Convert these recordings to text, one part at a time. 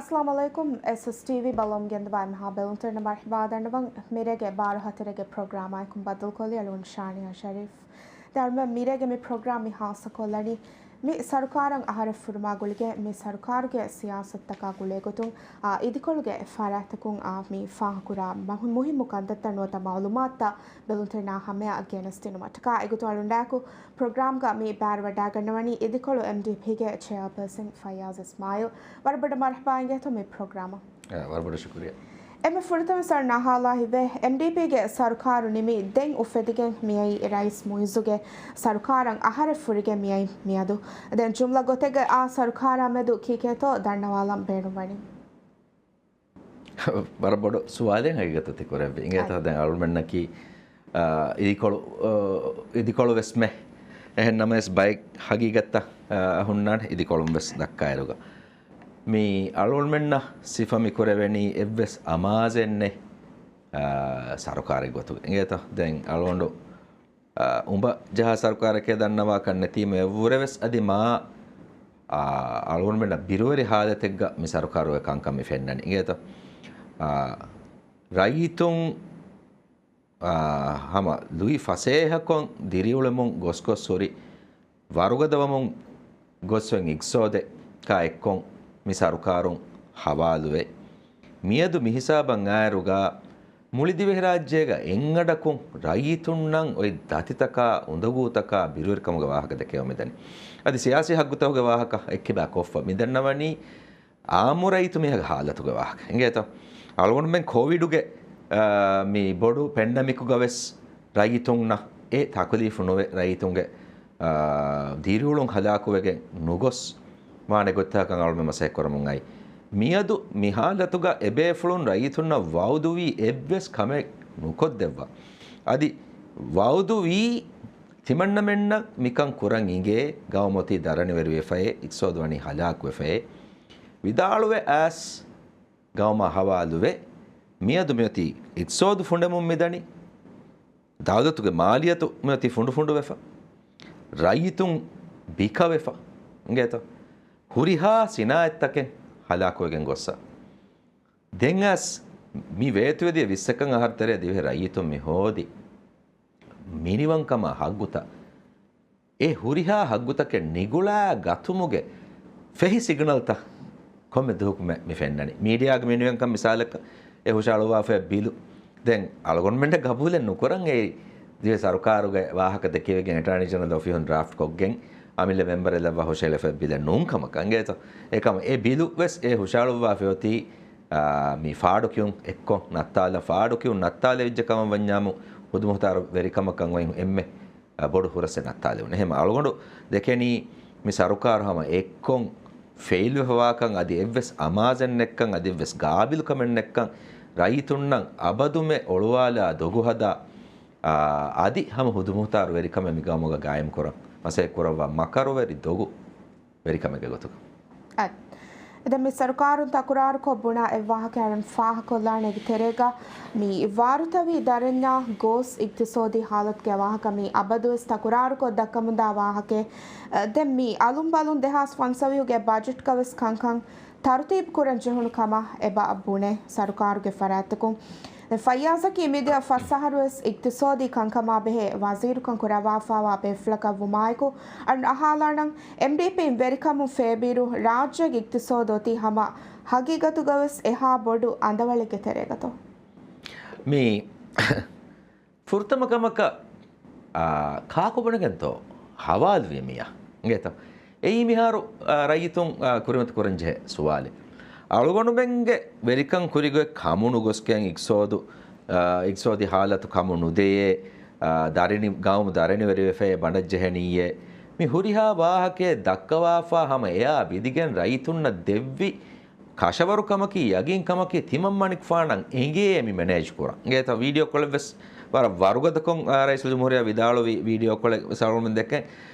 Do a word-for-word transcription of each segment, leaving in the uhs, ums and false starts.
އައްސަލާމު ޢަލައިކުމް. އެސްއެސްޓީވީ ބަލަމުން ގެންދަވާ އެންމެހާ ބެލުންތެރިންނަށް މަރުޙަބާ ދަންނަވަން. މިރޭގެ ބާރަ ހަތަރެއްގެ ޕްރޮގްރާމާއެކު ބައްދަލުކޮށްލީ އަޅުގަނޑު ޝާނިޔާ ޝަރީފް. ދެން މިރޭގެ މި ޕްރޮގްރާމް މި ހާއްސަކޮށްލަނީ، މި ސަރުކާރަށް އަހަރެއް ފުރުމާ ގުޅިގެން މި ސަރުކާރުގެ ސިޔާސަތުތަކާ ގުޅޭގޮތުން، އާ، އިދިކޮޅުގެ ފަރާތްތަކުން، އާ، މި ފާހަގަކުރާ މަހު-، މުހިއްމު ކަންތައްތައް ނުވަތަ މަޢުލޫމާތުތައް ބެލުންތެރިންނާ ހަމަޔަށް ގެނެސްދިނުމަށްޓަކާ. އެގޮތުން އަޅުގަނޑާއެކު ޕްރޮގްރާމްގަ މި ބައިވެރިވަޑައިގަންނަވަނީ އިދިކޮޅު އެމްޑީޕީގެ ޗެއާޕާސަން ފައްޔާޒް އިސްމާއިލް. ވަރަށް ބޮޑަށް މަރުޙަބާ އިނގޭތޯ މި ޕްރޮގްރާމަށް. އަ، ވަރަށް ބޮޑަށް ޝުކުރިއްޔާ. އެންމެ ފުރަތަމަ ސަރު ނަހާލާ ހިތްވޭ، އެމްޑީޕީގެ ސަރުކާރު ނިމި ދެން އުފެދިގެން މިއައީ ރައީސް މުއިއްޒުގެ ސަރުކާރަށް އަހަރެއް ފުރިގެން މިއައީ މިއަދު. ދެން ޖުމްލަ ގޮތެއްގަ އާ ސަރުކާރާ މެދު ކީކޭތޯ ދަންނަވާލަން ބޭނުންވަނީ. ވަރަށް ބޮޑު ސުވާލެއް ހަގީގަތަށް ތި ކުރެއްވި. އިނގޭތޯ، އައި. ދެން އަޅުމެންނަކީ، އާ، އިދިކޮޅު، އާ، އިދިކޮޅު ވެސްމެ. އެހެން ނަމަވެސް ބައެއް ހަގީގަތްތައް، އާ، ހުންނާނެ އިދިކޮޅުން ވެސް ދައްކާއިރުގަ. މި އަޅުގަނޑުމެންނަށް ސިފަ މި ކުރެވެނީ އެއްވެސް އަމާޒެއް ނެތް، އާ، ސަރުކާރެއް ގޮތުގަ. އިނގޭތޯ، ދެން އަޅުގަނޑު އާ، އުނބަ ޖަހާ ސަރުކާރެކޭ ދަންނަވާކަށް ނެތީމަ އެއަށްވުރެވެސް އަދި މާ، އާ، އަޅުގަނޑުމެންނަށް ބިރުވެރި ހާލަތެއްގަ މި ސަރުކާރުގެ ކަންކަން މި ފެންނަނީ. އިނގޭތޯ؟ އާ، ރައްޔިތުން، އާ، ހަމަ ލުއި ފަސޭހަކޮށް ދިރިއުޅެމުން ގޮސްގޮސް ހުރި ވަރުގަދަވަމުން ގޮސްވެން އިގްސޯދެއްކާ އެއްކޮށް މި ސަރުކާރުން ހަވާލުވެ، މިއަދު މިހިސާބަށް އާއިރުގަ މުޅި ދިވެހިރާއްޖޭގަ އެއްއަޑަކުން ރައްޔިތުންނަށް އޮތް ދަތިތަކާ އުނދަގޫތަކާ ބިރުވެރިކަމުގެ ވާހަކަ ދެކެވަމުން މިދަނީ. އަދި ސިޔާސީ ހައްގުތަކުގެ ވާހަކަ އެއްކިބާ ކޮށްފަ މިދަންނަވަނީ އާއްމު ރައްޔިތު މީހަކަށް ހާލަތުގެ ވާހަކަ. އިނގޭތޯ؟ އަޅުގަނޑުމެން ކޯވިޑުގެ، އާ، މި ބޮޑު ޕެންޑަމިކުގަ ވެސް ރައްޔިތުންނަށް އެ ތަކުލީފު ނުވެ، ރައްޔިތުންގެ، އާ، ދިރިއުޅުން ހަލާކުވެގެން ނުގޮސް ވާނެ ގޮތްތަކަކަށް އަޅުމެން މަސައްކަތް ކުރަމުން އައި. މިއަދު މި ހާލަތުގަ އެބޭފުޅުން ރައްޔިތުންނަށް ވައުދުވީ އެއްވެސް ކަމެއް ނުކޮށްދެއްވާ. އަދި ވައުދުވީ ތިމަންނަމެންނަށް މިކަން ކުރަން އިނގޭ، ގައުމު އޮތީ ދަރަނިވެރިވެފައޭ، އިގްސޯދު ވަނީ ހަލާކުވެފައޭ. ވިދާޅުވެ އައިސް ގައުމާ ހަވާލުވެ، މިއަދު މިއޮތީ އިގްސޯދު ފުނޑެމުން މިދަނީ. ދައުލަތުގެ މާލިޔަތު މިއޮތީ ފުނޑުފުނޑުވެފަ، ރައްޔިތުން ބިކަވެފަ، އިނގޭތޯ؟ ހުރިހާ ސިނާއަތްތަކެއް ހަލާކުވެގެން ގޮއްސަ. ދެން އަސް މި ވޭތުވެދިޔަ ވިއްސަކަށް އަހަރު ތެރޭ ދިވެހި ރައްޔިތުން މި ހޯދި މިނިވަންކަމާ ހައްގުތައް، އެ ހުރިހާ ހައްގުތަކެއް ނިގުޅާ ގަތުމުގެ ފެހި ސިގްނަލްތައް ކޮންމެ ދުވަހަކު މި، މި ފެންނަނީ. މީޑިއާގެ މިނިވަންކަން މިސާލަކަށް އެ ހުށައަޅުއްވާފައި ބިލު. ދެން އަޅުގަނޑުމެންނަށް ގަބޫލެއް ނުކުރަން އެ ދިވެ ސަރުކާރުގެ ވާހަކަ ދެކެވިގެން އެޓާނީ ޖެނެރަލް އޮފީހުން ޑްރާފްޓް ކޮށްގެން އަމިއްލަ މެމްބަރެއް ލައްވާ ހުށައެޅިފައި ބިލެއް ނޫން ކަމަކަށް އިނގޭތޯ. އެކަމަ އެ ބިލު ވެސް އެ ހުށައަޅުއްވާފައި އޮތީ، އާ، މި ފާޑުކިޔުން އެއްކޮށް ނައްތާލަން. ފާޑުކިޔުން ނައްތާލެވިއްޖެ ކަމަށް ވަންޏާމު ހުދުމުހުތާރު ވެރިކަމަކަށް އޮތް އެންމެ އަ، ބޮޑު ހުރަސްއެއް ނައްތާލެވުނު. އެހެން އަޅުގަނޑު ދެކެނީ މި ސަރުކާރު ހަމަ އެއްކޮށް ފެއިލްވެފަވާކަން، އަދި އެއްވެސް އަމާޒެއް ނެއްކަން، އަދި އެއްވެސް ގާބިލުކަމެއް ނެއްކަން، ރައްޔިތުންނަށް އަބަދުމެ އޮޅުވާލާ ދޮގު ހަދާ، އާ، އަދި ހަމަ ހުދުމުހުތާރު ވެރިކަމެއް މި ގައުމުގަ ގާއިމްކުރަން މަސައްކަތް ކުރައްވާ މަކަރުވެރި ދޮގު ވެރިކަމެއްގެ ގޮތުގަ. އަދި މި ސަރުކާރުން ތަކުރާރުކޮށް ބުނާ އެއް ވާހަކައެއް އަޅުން ފާހަގަކޮށްލާނެ އޭގެ ތެރޭގަ މި ވާރުތަވި ދަރަންޏާ ގޯސް އިގްތިސޯދީ ހާލަތުގެ ވާހަކަ މި އަބަދުވެސް ތަކުރާރުކޮށް ދައްކަމުންދާ ވާހަކައެއް. ދެން މި އަލުންބަލުން ދެހާސް ފަންސަވީހުގެ ބަޖެޓްގަވެސް ކަންކަން ތަރުތީބު ކުރަން ޖެހުނު ކަމަށް އެބަ ބުނޭ ސަރުކާރުގެ ފަރާތްތަކުން. ފައްޔާޒަކީ މިދިޔަ ފަސް އަހަރުވެސް އިގްތިސޯދީ ކަންކަމާ ބެހޭ ވަޒީރުކަން ކުރައްވާފާވާ ބޭފުޅަކަށް ވުމާއެކު، އަން އަހާލާނަން އެމްޑީޕީން ވެރިކަމުން ފޭބިއިރު ރާއްޖޭގެ އިގްތިސޯދު އޮތީ ހަމަ ހަގީގަތުގަވެސް އެހާ ބޮޑު އަނދަވަޅެއްގެ ތެރޭގަތޯ؟ މި ފުރަތަމަ ކަމަކަށް، އާ، ކާކު ބުނެގެންތޯ ހަވާލުވި މިޔާ؟ އިނގޭތަ؟ އެއީ މިހާރު، އާ، ރައްޔިތުން، އާ، ކުރިމަތި ކުރަން ޖެހޭ ސުވާލެއް. އަޅުގަނޑުމެންގެ ވެރިކަން ކުރިގޮތް ކަމުނުގޮސްގެން އިގްސޯދު، އާ، އިގްސޯދީ ހާލަތު ކަމު ނުދެޔޭ، އާ، ދަރިނި، ގައުމު ދަރަނިވެރިވެފައޭ ބަނޑަށް ޖެހެނީއޭ. މި ހުރިހާ ވާހަކައެއް ދައްކަވާފާ ހަމަ އެއާ ބިދިގެން ރައްޔިތުންނަށް ދެއްވި ކަށަވަރުކަމަކީ، ޔަގީންކަމަކީ، ތިމަންމަނިކުފާނަށް އެނގޭ މި މެނޭޖް ކުރަން. އިނގޭތަ ވީޑިއޯ ކޮޅެއްވެސް ވަރަށް ވަރުގަދަކޮށް، އާ، ރައީސުލްޖުމްހޫރިއްޔާ ވިދާޅުވި ވީޑިއޯ ކޮޅެއް ވެސް އަޅުގަނޑުމެން ދެކެން.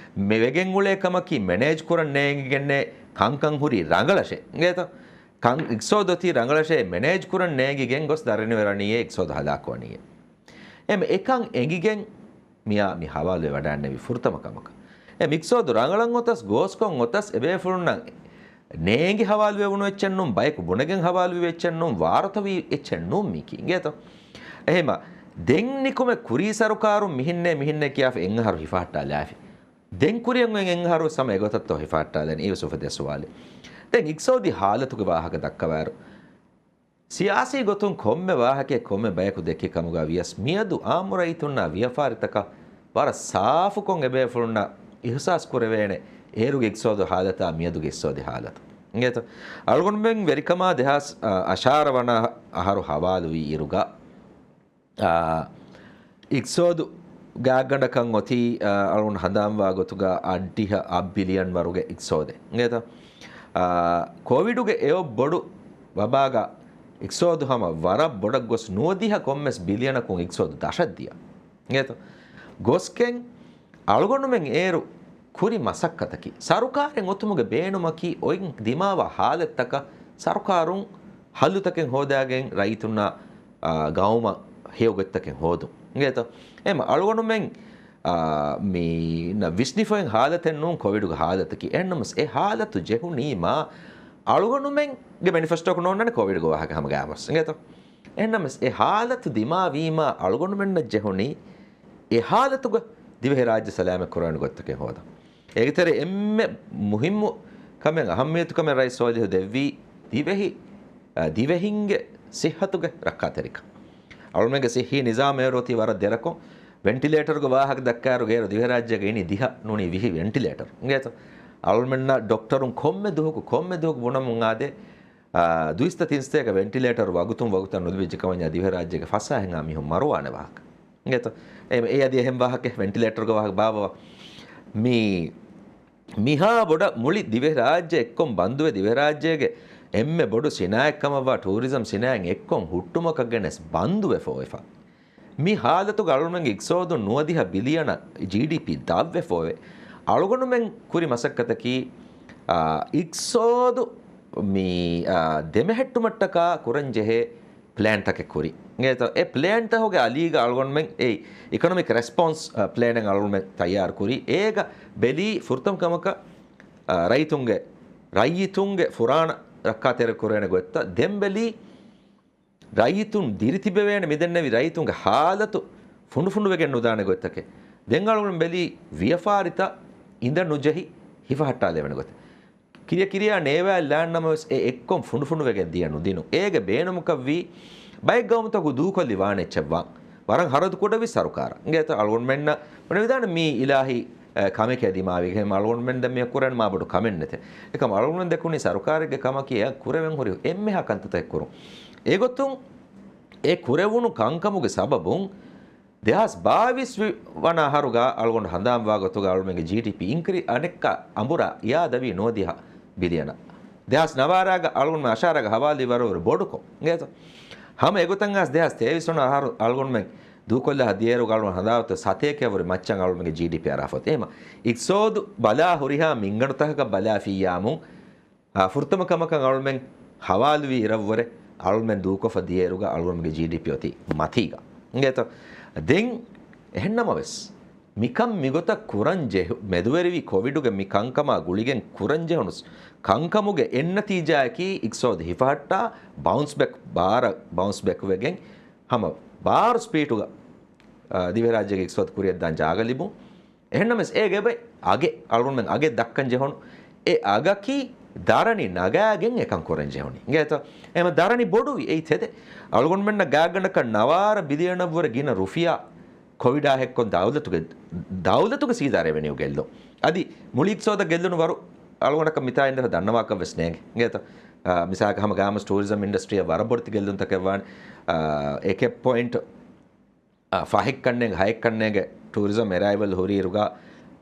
މި ވެގެން އުޅޭ ކަމަކީ މެނޭޖް ކުރަން ނޭނގިގެންނޭ ކަންކަން ހުރީ ރަނގަޅަށޭ. އިނގޭތަ؟ ކަން އިގްސޯދު އޮތީ ރަނގަޅަށޭ މެނޭޖް ކުރަން ނޭނގިގެން ގޮސް ދަރަނިވެރަނީއޭ އިގްސޯދު ހަލާކުވަނީއޭ. އެމެ އެކަން އެނގިގެން މިޔާ މި ހަވާލުވެ ވަޑައިންނެވި ފުރަތަމަ ކަމަކަށް. އެ މިގްސޯދު ރަނގަޅަށް އޮތަސް ގޯސްކޮށް އޮތަސް އެބޭފުޅުންނަށް ނޭނގި ހަވާލުވެވުނު އެއްޗެއް ނޫން، ބަޔަކު ބުނެގެން ހަވާލުވި އެއްޗެއް ނޫން، ވާރުތަވި އެއްޗެއް ނޫން މީކީ. އިނގޭތޯ؟ އެހެމަ ދެން ނިކުމެ ކުރީ ސަރުކާރުން މިހެންނޭ މިހެންނޭ ކިޔާފަ އެއްއަހަރު ހިފަހައްޓާލާފި. ދެން ކުރިއަށް އޮތް އެއްއަހަރު ސަމަ އެގޮތަށްތޯ ހިފަހައްޓާލަނީ؟ އެއީވެސް އުފެދޭ ސުވާލެއް. ދެން އިގްސޯދީ ހާލަތުގެ ވާހަކަ ދައްކަވާއިރު، ސިޔާސީ ގޮތުން ކޮންމެ ވާހަކައެއް ކޮންމެ ބަޔަކު ދެއްކި ކަމުގަ ވިޔަސް، މިއަދު އާއްމު ރައްޔިތުންނާ ވިޔަފާރިތަކަށް ވަރަށް ސާފުކޮށް އެބޭފުޅުންނަށް އިހުސާސް ކުރެވޭނެ އޭރުގެ އިގްސޯދު ހާލަތާ މިއަދުގެ އިގްސޯދީ ހާލަތު. އިނގޭތޯ؟ އަޅުގަނޑުމެން ވެރިކަމާ ދެހާސް އަށާރަ ވަނަ އަހަރު ހަވާލުވީ އިރުގަ، އާ، އިގްސޯދު ގާތްގަނޑަކަށް އޮތީ، އާ، އަޅުގަނޑު ހަނދާންވާ ގޮތުގަ އަށްޑިހަ އަށް ބިލިއަން ވަރުގެ އިގްސޯދެއް. އިނގޭތަ؟ އާ، ކޮވިޑުގެ އެއޮށް ބޮޑު ވަބާގަ އިގްސޯދު ހަމަ ވަރަށް ބޮޑަށް ގޮސް ނުވަދިހަ ކޮންމެސް ބިލިއަނަކުން އިގްސޯދު ދަށަށް ދިޔަ. އިނގޭތަ؟ ގޮސްގެން އަޅުގަނޑުމެން އޭރު ކުރި މަސައްކަތަކީ، ސަރުކާރެއް އޮތުމުގެ ބޭނުމަކީ އޮތް ދިމާވާ ހާލަތްތަކަށް ސަރުކާރުން ހައްލުތަކެއް ހޯދާގެން ރައްޔިތުންނާ، އާ، ގައުމަށް ހެޔޮ ގޮތްތަކެއް ހޯދުން. އިނގޭތޯ؟ އެހެމަ އަޅުގަނޑުމެން، އާ، މީ ނަ ވިސްނިފައި ހާލަތެއް ނޫން ކޮވިޑުގެ ހާލަތަކީ. އެހެންނަމަސް އެ ހާލަތު ޖެހުނީމާ އަޅުގަނޑުމެންގެ މެނިފެސްޓޯކު ނޯންނާނެ ކޮވިޑުގެ ވާހަކަ ހަމަ ގާމަސް. އިނގޭތޯ؟ އެހެންނަމަސް އެ ހާލަތު ދިމާވީމާ އަޅުގަނޑުމެންނަށް ޖެހުނީ އެ ހާލަތުގަ ދިވެހިރާއްޖެ ސަލާމަތް ކުރާނެ ގޮތްތަކެއް ހޯދަން. އޭގެ ތެރޭ އެންމެ މުހިއްމު ކަމެއް، އަހައްމިޔަތު ކަމެއް ރައީސް ސޯލިހު ދެއްވީ ދިވެހި، އަ، ދިވެހިންގެ ސިއްހަތުގެ ރައްކާތެރިކަން. އަޅުމެންގެ ސިއްހީ ނިޒާމް އޭރު އޮތީ ވަރަށް ދެރަކޮށް، ވެންޓިލޭޓަރުގެ ވާހަކަ ދައްކާއިރު އޭރު ދިވެހިރާއްޖޭގަ އިނީ ދިހަ ނޫނީ ވިހި ވެންޓިލޭޓަރު. އިނގޭތޯ؟ އަޅުމެންނަށް ޑޮކްޓަރުން ކޮންމެ ދުވަހަކު، ކޮންމެ ދުވަހަކު ބުނަމުން އާދޭ، އާ، ދުއިސައްތަ ތިންސަތޭކަ ވެންޓިލޭޓަރު ވަގުތުން ވަގުތަށް ނުލިބިއްޖެ ކަމަށް ދިވެހިރާއްޖޭގެ ފަސް ހާހެއްހާ މީހުން މަރުވާނެ ވާހަކަ. އިނގޭތޯ؟ އެ، އެ އަދި އެހެން ވާހަކަ ވެންޓިލޭޓަރުގެ ވާހަކަ ބާއްވަވާ. މި، މިހާ ބޮޑަށް މުޅި ދިވެހިރާއްޖެ އެއްކޮން ބަންދުވެ، ދިވެހިރާއްޖޭގެ އެންމެ ބޮޑު ސިނާއަތް ކަމަށްވާ ޓޫރިޒަމް ސިނާއަތް އެއްކޮން ހުއްޓުމަކަށް ގެނެސް ބަންދުވެފަ އޮވެފަ. މި ހާލަތުގަ އަޅުމެންގެ އިގްސޯދު ނުވަދިހަ ބިލިއަނަށް ޖީޑީޕީ ދަށްވެފަ އޮވެ. އަޅުގަނޑުމެން ކުރި މަސައްކަތަކީ، އާ، އިގްސޯދު މި، އާ، ދެމެހެއްޓުމަށްޓަކާ ކުރަންޖެހޭ ޕްލޭންތަކެއް ކުރި. އިނގޭތޯ؟ އެ ޕްލޭންތަކުގެ އަލީގަ އަޅުގަނޑުމެން އެ އިކޮނޮމިކް ރެސްޕޮންސް، އާ، ޕްލޭނެއް އަޅުގަނޑުމެން ތައްޔާރު ކުރި. އޭގަ ބެލީ ފުރަތަމަ ކަމަކަށް، އާ، ރައްޔިތުންގެ، ރައްޔިތުންގެ ފުރާނަ ރައްކާތެރި ކުރޭނެ ގޮތްތައް. ދެން ބެލީ ރައްޔިތުން ދިރިތިބެވޭނެ މިދެންނެވި ރައްޔިތުންގެ ހާލަތު ފުނޑުފުނޑުވެގެން ނުދާނެ ގޮތްތަކެއް. ދެން އަޅުގަނޑު ބެލީ ވިޔަފާރިތައް އިނދަ ނުޖެހި ހިފަހައްޓާލެވޭނެ ގޮތެއް. ކިރިޔަ ކިރިޔާ ނޭވާލާން ނަމަވެސް އެ އެއްކޮން ފުނޑުފުނޑުވެގެން ދިޔަ ނުދިނު. އޭގެ ބޭނުމަކަށްވީ ބައެއް ގައުމުތަކު ދޫކޮށްލި ވާނެ އެއްޗެއްވާން. ވަރަށް ހަރަދު ކުޑަވި ސަރުކާރަށް. އިނގޭތަ އަޅުގަނޑުމެންނަށް ވަނެ ވިދާނެ މީ އިލާހީ، އެ، ކަމެކޭ ދިމާވީ. އެހެން އަޅުގަނޑުމެން ދެން މި ކުރަން މާ ބޮޑު ކަމެއް ނެތެ. އެކަމް އަޅުގަނޑުމެން ދެކުނީ ސަރުކާރެއްގެ ކަމަކީ އެ ކުރެވެން ހުރި އެންމެހާ ކަންތައްތަކެއް ކުރުން. އެގޮތުން އެ ކުރެވުނު ކަންކަމުގެ ސަބަބުން ދެހާސް ބާވީސް ވަނަ އަހަރުގަ އަޅުގަނޑު ހަނދާންވާ ގޮތުގަ އަޅުމެންގެ ޖީޑީޕީ އިންކްރީ އަނެއްކާ އަނބުރާ އިޔާދަވީ ނުވަދިހަ ބިލިއަނަށް. ދެހާސް ނަވާރަގަ އަޅުގަނޑުމެން އަށާރަގަ ހަވާލުވި ވަރަށް ބޮޑުކޮށް. އިނގޭތޯ؟ ހަމަ އެގޮތަށް އަސް ދެހާސް ތޭވީސް ވަނަ އަހަރު އަޅުގަނޑުމެން ދޫކޮށްލާ ދިޔައިރު އަޅުގަނޑު ހަނދާންވާ ސަތޭކައަށްވުރެ މައްޗަށް އަޅުގަނޑުމެންގެ ޖީޑީޕީ އަރާފަ އޮތީ. އެހެމަ އިގްސޯދު ބަލާ ހުރިހާ މިންގަނޑުތަކަކަށް ބަލާފިއްޔާމު، އާ، ފުރަތަމަ ކަމަކަށް އަޅުމެން ހަވާލުވީ އިރަށްވުރެ އަޅުމެން ދޫކޮށްފަ ދިޔައިރުގަ އަޅުގަނޑުމެންގެ ޖީޑީޕީ އޮތީ މަތީގަ. އިނގޭތޯ؟ ދެން އެހެންނަމަވެސް، މިކަން މިގޮތަށް ކުރަން ޖެހު-، މެދުވެރިވި ކޮވިޑުގެ މި ކަންކަމާ ގުޅިގެން ކުރަން ޖެހުނު ކަންކަމުގެ އެއްނަތީޖާއަކީ އިގްސޯދު ހިފަހައްޓާ، ބައުންސް ބެކް، ބާރަށް ބައުންސް ބެކްވެގެން ހަމަ ބާރު ސްޕީޑުގަ، އާ، ދިވެހިރާއްޖޭގެ އިގްސޯދު ކުރިއަށްދާން ޖާގަ ލިބުން. އެހެންނަމަވެސް އޭގެ އެބައި އަގެއް، އަޅުގަނޑުމެން އަގެއް ދައްކަން ޖެހުނު. އެ އަގަކީ ދަރަނި ނަގާގެން އެކަން ކުރަން ޖެހުނީ. އިނގޭތޯ؟ އެހެމަ ދަރަނި ބޮޑުވި އެއީ ތެދެއް. އަޅުގަނޑުމެންނަށް ގާތްގަނޑަކަށް ނަވާރަ ބިލިއަނަށްވުރެ ގިނަ ރުފިޔާ ކޮވިޑާ ހެއްކޮން ދައުލަތުގެ، ދައުލަތުގެ ސީދާ ރެވެނިއު ގެއްލުން. އަދި މުޅި އިގްސޯދަށް ގެއްލުނު ވަރު އަޅުގަނޑަކަށް މިތާ އިންދެފަ ދަންނަވާކަށް ވެސް ނޭނގެ. އިނގޭތޯ؟ އާ، މިސާލަކަށް ހަމަ ގާމަސް ޓޫރިޒަމް އިންޑަސްޓްރީއަށް ވަރަށް ބޮޑެތި ގެއްލުންތަކެއް ވާނެ. އާ، އެކެއް ޕޮއިންޓް އާ، ފަހެއްކަންނޭނގެ، ހައެއްކަންނޭނގެ ޓޫރިޒަމް އެރައިވަލް ހުރިއިރުގަ،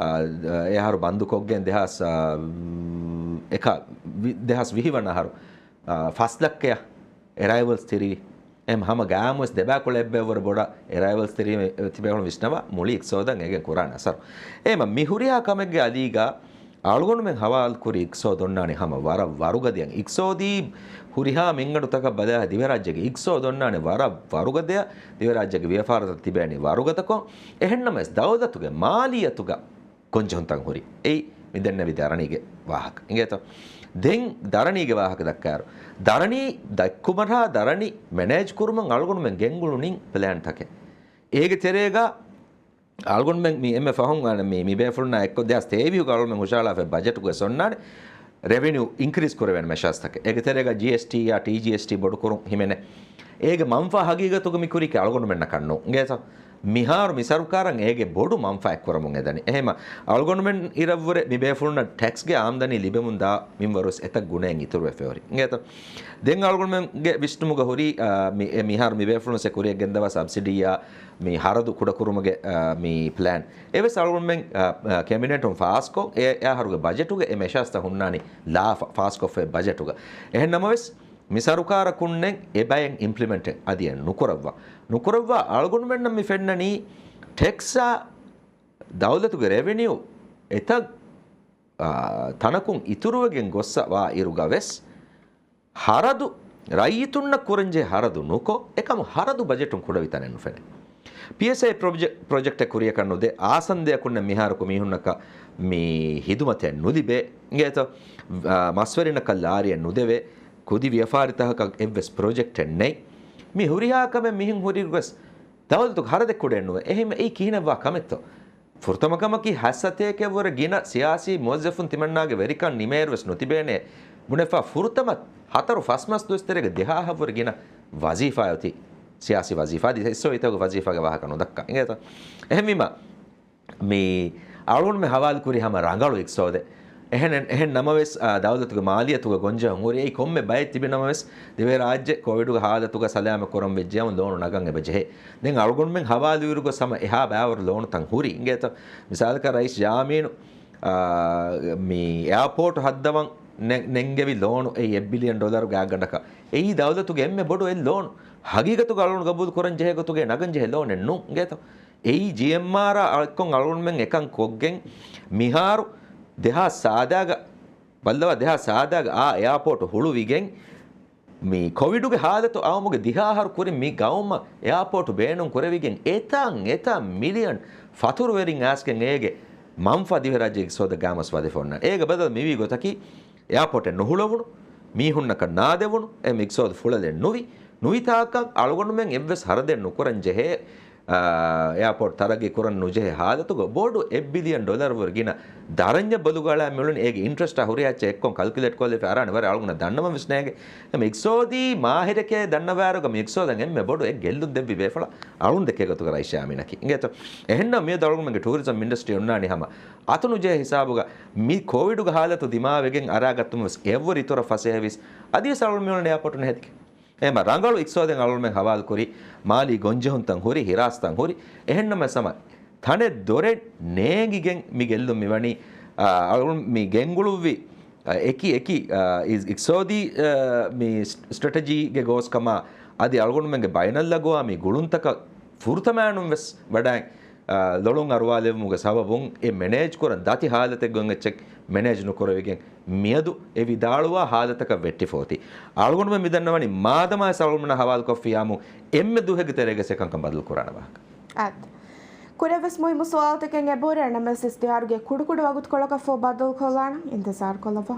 އާ، އެ އަހަރު ބަންދުކޮށްގެން ދެހާސް، އާ، އެކަ ވި-، ދެހާސް ވިހި ވަނަ އަހަރު، އާ، ފަސް ލައްކަޔަށް އެރައިވަލްސް ތިރިވި. އެހެން ހަމަ ގާމުވެސް ދެބައިކުޅަ އެއްބައިވަރު ބޮޑަށް އެރައިވަލްސް ތިރިވި ތިބޭފުޅުން ވިސްނަވާ މުޅި އިގްސޯދަށް އެގެން ކުރާނެ އަސަރު. އެހެމަ މި ހުރިހާ ކަމެއްގެ އަލީގަ އަޅުގަނޑުމެން ހަވާލުކުރި އިގްސޯދު އޮންނާނީ ހަމަ ވަރަށް ވަރުގަދަޔަށް. އިގްސޯދީ ހުރިހާ މިންގަނޑުތަކަށް ބަލާ ދިވެހިރާއްޖޭގެ އިގްސޯދު އޮންނާނީ ވަރަށް ވަރުގަދަޔަށް. ދިވެހިރާއްޖޭގެ ވިޔަފާރިތައް ތިބޭނީ ވަރުގަދަކޮށް. އެހެންނަމަވެސް ދައުލަތުގެ މާލިއްޔަތުގަ ގޮންޖެހުންތައް ހުރި. އެއީ މިދެންނެވި ދަރަނީގެ ވާހަކަ. އިނގޭތޯ؟ ދެން ދަރަނީގެ ވާހަކަ ދައްކާއިރު، ދަރަނީ ދައްކުމަށާ ދަރަނި މެނޭޖް ކުރުމަށް އަޅުގަނޑުމެން ގެންގުޅުނީ ޕްލޭންތަކެއް. އޭގެ ތެރޭގަ އަޅުގަނޑުމެން މި އެންމެ ފަހުން އަން މި، މި ބޭފުޅުންނާ އެއްކޮށް ދެހާސް ތޭވީހުގަ އަޅުގަނޑުމެން ހުށަހަޅާފައި ބަޖެޓުގަ އޮންނާނެ ރެވެނިއު އިންކްރީސް ކުރެވޭނެ މެޝާސްތަކެއް. އޭގެ ތެރޭގަ ޖީއެސްޓީއާ ޓީޖީއެސްޓީ ބޮޑުކުރުން ހިމެނޭ. އޭގެ މަންފާ ހަގީގަތުގަ މި ކުރީކީ އަޅުގަނޑުމެންނަކަށް ނޫން. އިނގޭތަ؟ މިހާރު މި ސަރުކާރަށް އޭގެ ބޮޑު މަންފާއެއް ކުރަމުން އެދަނީ. އެހެމަ އަޅުގަނޑުމެން އިރަށްވުރެ މި ބޭފުޅުންނަށް ޓެކްސްގެ އާމްދަނީ ލިބެމުން ދާ މިންވަރުވެސް އެތައް ގުނައެއް އިތުރުވެފަ ހުރި. އިނގޭތަ؟ ދެން އަޅުގަނޑުމެންގެ ވިސްނުމުގަ ހުރީ، އާ، މި، އެ، މިހާރު މި ބޭފުޅުން ސެ ކުރިއަށް ގެންދަވާ ސަބްސިޑީއާ މި ހަރަދު ކުޑަކުރުމުގެ، އާ، މި ޕްލޭން. އެވެސް އަޅުގަނޑުމެން، އާ، އާ، ކެބިނެޓުން ފާސްކޮށް، އެ، އެ އަހަރުގެ ބަޖެޓުގަ އެ މެޝާސްތައް ހުންނާނީ ލާފަ، ފާސްކޮށްފައި ބަޖެޓުގަ. އެހެން ނަމަވެސް، މި ސަރުކާރަކުންނެއް އެ ބައެއް އިމްޕްލިމެންޓެއް އަދި ނުކުރައްވާ. ނުކުރައްވާ އަޅުގަނޑުމެންނަށް މި ފެންނަނީ ޓެކްސްއާ ދައުލަތުގެ ރެވެނިއު އެތައް، އާ، ތަނަކުން އިތުރުވެގެން ގޮއްސަ ވާ އިރުގަ ވެސް، ހަރަދު، ރައްޔިތުންނަށް ކުރަންޖެހޭ ހަރަދު ނުކޮށް، އެކަމު ހަރަދު ބަޖެޓުން ކުޑަވި ތަނެއް ނުފެނޭ. ޕީއެސްއޭ ޕްރޮޖެ-، ޕްރޮޖެކްޓެއް ކުރިޔަކަށް ނުދޭ، އާސަންދެއަކުންނެއް މިހާރަކު މީހުންނަކަށް މި ހިދުމަތެއް ނުލިބޭ، އިނގޭތޯ؟ އާ، މަސްވެރިންނަކަށް ލާރިއެއް ނުދެވޭ، ކުދި ވިޔަފާރިތަކަކަށް އެއްވެސް ޕްރޮޖެކްޓެއް ނެތް. މި ހުރިހާ ކަމެއް މިހެން ހުރިއިރުވެސް ދައުލަތުގެ ހަރަދެއް ކުޑައެއް ނުވޭ. އެހެންވެ އެއީ ކިހިނެއްވާ ކަމެއްތޯ؟ ފުރަތަމަ ކަމަކީ ހަތް ސަތޭކައަށްވުރެ ގިނަ ސިޔާސީ މުވައްޒަފުން ތިމަންނާގެ ވެރިކަން ނިމޭއިރުވެސް ނުތިބޭނޭ ބުނެފަ، ފުރަތަމަ ހަތަރު ފަސް މަސް ދުވަސް ތެރޭގަ ދެހާހަށްވުރެ ގިނަ ވަޒީފާ އޮތީ ސިޔާސީ ވަޒީފާ. އަދި އެސްއޯއީތަކުގެ ވަޒީފާގެ ވާހަކަ ނުދައްކާ. އިނގޭތަ؟ އެހެންވީމަ، މި އަޅުގަނޑުމެ ހަވާލުކުރި ހަމަ ރަނގަޅު އިޤްތިޞާދެއް. އެހެނެއް، އެހެން ނަމަވެސް، އާ، ދައުލަތުގެ މާލިއްޔަތުގަ ގޮންޖެހުން ހުރި އެއީ ކޮންމެ ބައެއް ތިބި ނަމަވެސް، ދިވެހިރާއްޖެ ކޮވިޑުގެ ހާލަތުގަ ސަލާމަތް ކުރަން ވެއްޖެއަމު ލޯނު ނަގަން އެބަ ޖެހޭ. ދެން އަޅުގަނޑުމެން ހަވާލުވިއިރުގަ ހަމަ އެހާ ބައިވަރު ލޯނުތައް ހުރި. އިނގޭތަ؟ މިސާލަކަށް ރައީސް ޔާމީނު، އާ، މި އެއާޕޯޓު ހައްދަވަން ނެ-، ނެންގެވި ލޯނު އެއީ އެއް ބިލިއަން ޑޮލަރު ގާތްގަނޑަކަށް. އެއީ ދައުލަތުގެ އެންމެ ބޮޑު އެއް ލޯނު. ހަގީގަތުގަ އަޅުގަނޑު ގަބޫލު ކުރަން ޖެހޭ ގޮތުގައި ނަގަން ޖެހޭ ލޯނެއް ނޫން. އިނގޭތަ؟ އެއީ ޖީއެމްއާރާ އަޅުގަނޑުމެން އެކަން ކޮށްގެން މިހާރު ދެހާސް ސާދާގަ، ބައްލަވާ ދެހާސް ސާދާގަ އާ އެއާޕޯޓު ހުޅުވިގެން މި ކޮވިޑުގެ ހާލަތު އައުމުގެ ދިހަ އަހަރު ކުރިން މި ގައުމަށް އެއާޕޯޓު ބޭނުން ކުރެވިގެން އެތާން އެތާ މިލިއަން ފަތުރުވެރިން އައިސްގެން އޭގެ މަންފާ ދިވެހިރާއްޖޭގެ އިޤްތިޞާދަށް ގާމަސް ވަދެފަ އޮންނާނެ. އޭގަ ބަދަލު މިވީ ގޮތަކީ އެއާޕޯޓެއް ނުހުޅަވުނު، މީހުންނަކަށް ނާދެވުނު، އެ އިޤްތިޞާދު ފުޅަލެއް ނުވި، ނުވިތާކަށް އަޅުގަނޑުމެން އެއްވެސް ހަރަދެއް ނުކުރަން ޖެހޭ، އާ، އެއާޕޯޓް ތަރައްގީ ކުރަން ނުޖެހޭ ހާލަތުގަ ބޮޑު އެއް ބިލިއަން ޑޮލަރު ވުރެ ގިނަ ދަރަންޏެއް ބޮލުގަ އަޅާ މިއުޅެނީ. އޭގެ އިންޓްރެސްޓާ ހުރިހާ އެއްޗެއް އެއްކޮށް ކަލްކިއުލޭޓް ކޮށްލެފަ އަރާނެ ވަރަށް އަޅުގަނޑަށް ދަންނަވަން ވެސް ނޭނގެ. އެމް އިޤްތިޞާދީ މާހިރެކޭ ދަންނަވާއިރުގަ މި އިޤްތިޞާދަށް އެންމެ ބޮޑު އެއް ގެއްލުން ދެއްވި ބޭފުޅާ އަޅުން ދެކޭ ގޮތުގަ ރައީސް ޔާމީނަކީ. އިނގޭތޯ؟ އެހެންނަމަ މިއަދު އަޅުގަނޑުމެންގެ ޓޫރިޒަމް އިންޑަސްޓްރީ އޮންނާނީ ހަމަ އަތުނުޖެހޭ ހިސާބުގަ މި ކޮވިޑުގެ ހާލަތު ދިމާވެގެން އަރާގަތުމަށް ވެސް އެއަށްވުރެ އިތުރަށް ފަސޭހަވީސް އަދިވެސް އަޅުގަނޑު މިއުޅެނީ އެއާޕޯޓު ނެހެދިގެން. އެހެންމަ ރަނގަޅު އިޤްތިޞާދެއް އަޅުގަނޑުމެން ހަވާލުކުރި، މާލީ ގޮންޖެހުންތައް ހުރި، ހިރާސްތައް ހުރި. އެހެންނަމަވެސް ހަމަ ތަނެއް ދޮރެއް ނޭނގިގެން މި ގެއްލުން މިވަނީ، އާ، އަޅުގަނޑު މި ގެންގުޅުއްވި، އާ، އެކި އެކި، އާ، އި-، އިޤްތިޞާދީ، އާ، މި ސް-، ސްޓްރެޓެޖީގެ ގޯސްކަމާ އަދި އަޅުގަނޑުމެންގެ ބައިނަލްއަގުވާމީ ގުޅުންތަކަށް ފުރަތަމައިނުން ވެސް ވަޑައިން، އާ، ލޮޅުން އަރުވާލެވުމުގެ ސަބަބުން އެ މެނޭޖް ކުރަން ދަތި ހާލަތެއް ގޮތް އެއްޗެއް މެނޭޖް ނުކުރެވިގެން މިއަދު އެ ވިދާޅުވާ ހާލަތަކަށް ވެއްޓިފަ އޮތީ. އަޅުގަނޑުމެން މިދަންނަވަނީ މާދަމާ އަޅުގަނޑުމެންނާ ހަވާލުކޮށްފިއްޔާމު އެންމެ ދުވަހެއްގެ ތެރޭގަ އެކަންކަން ބަދަލު ކުރާނެ ވާހަކަ. އާދެ. ކުރެވެސް މުހިއްމު ސުވާލުތަކެއް އެބަހުރި. އެނަމެސް އިސްތިހާރުގެ ކުޑަކުޑަ ވަގުތުކޮޅަކަށްފަހު ބައްދަލުކޮށްލާނަން. އިންތިޒާރުކޮށްލައްވާ.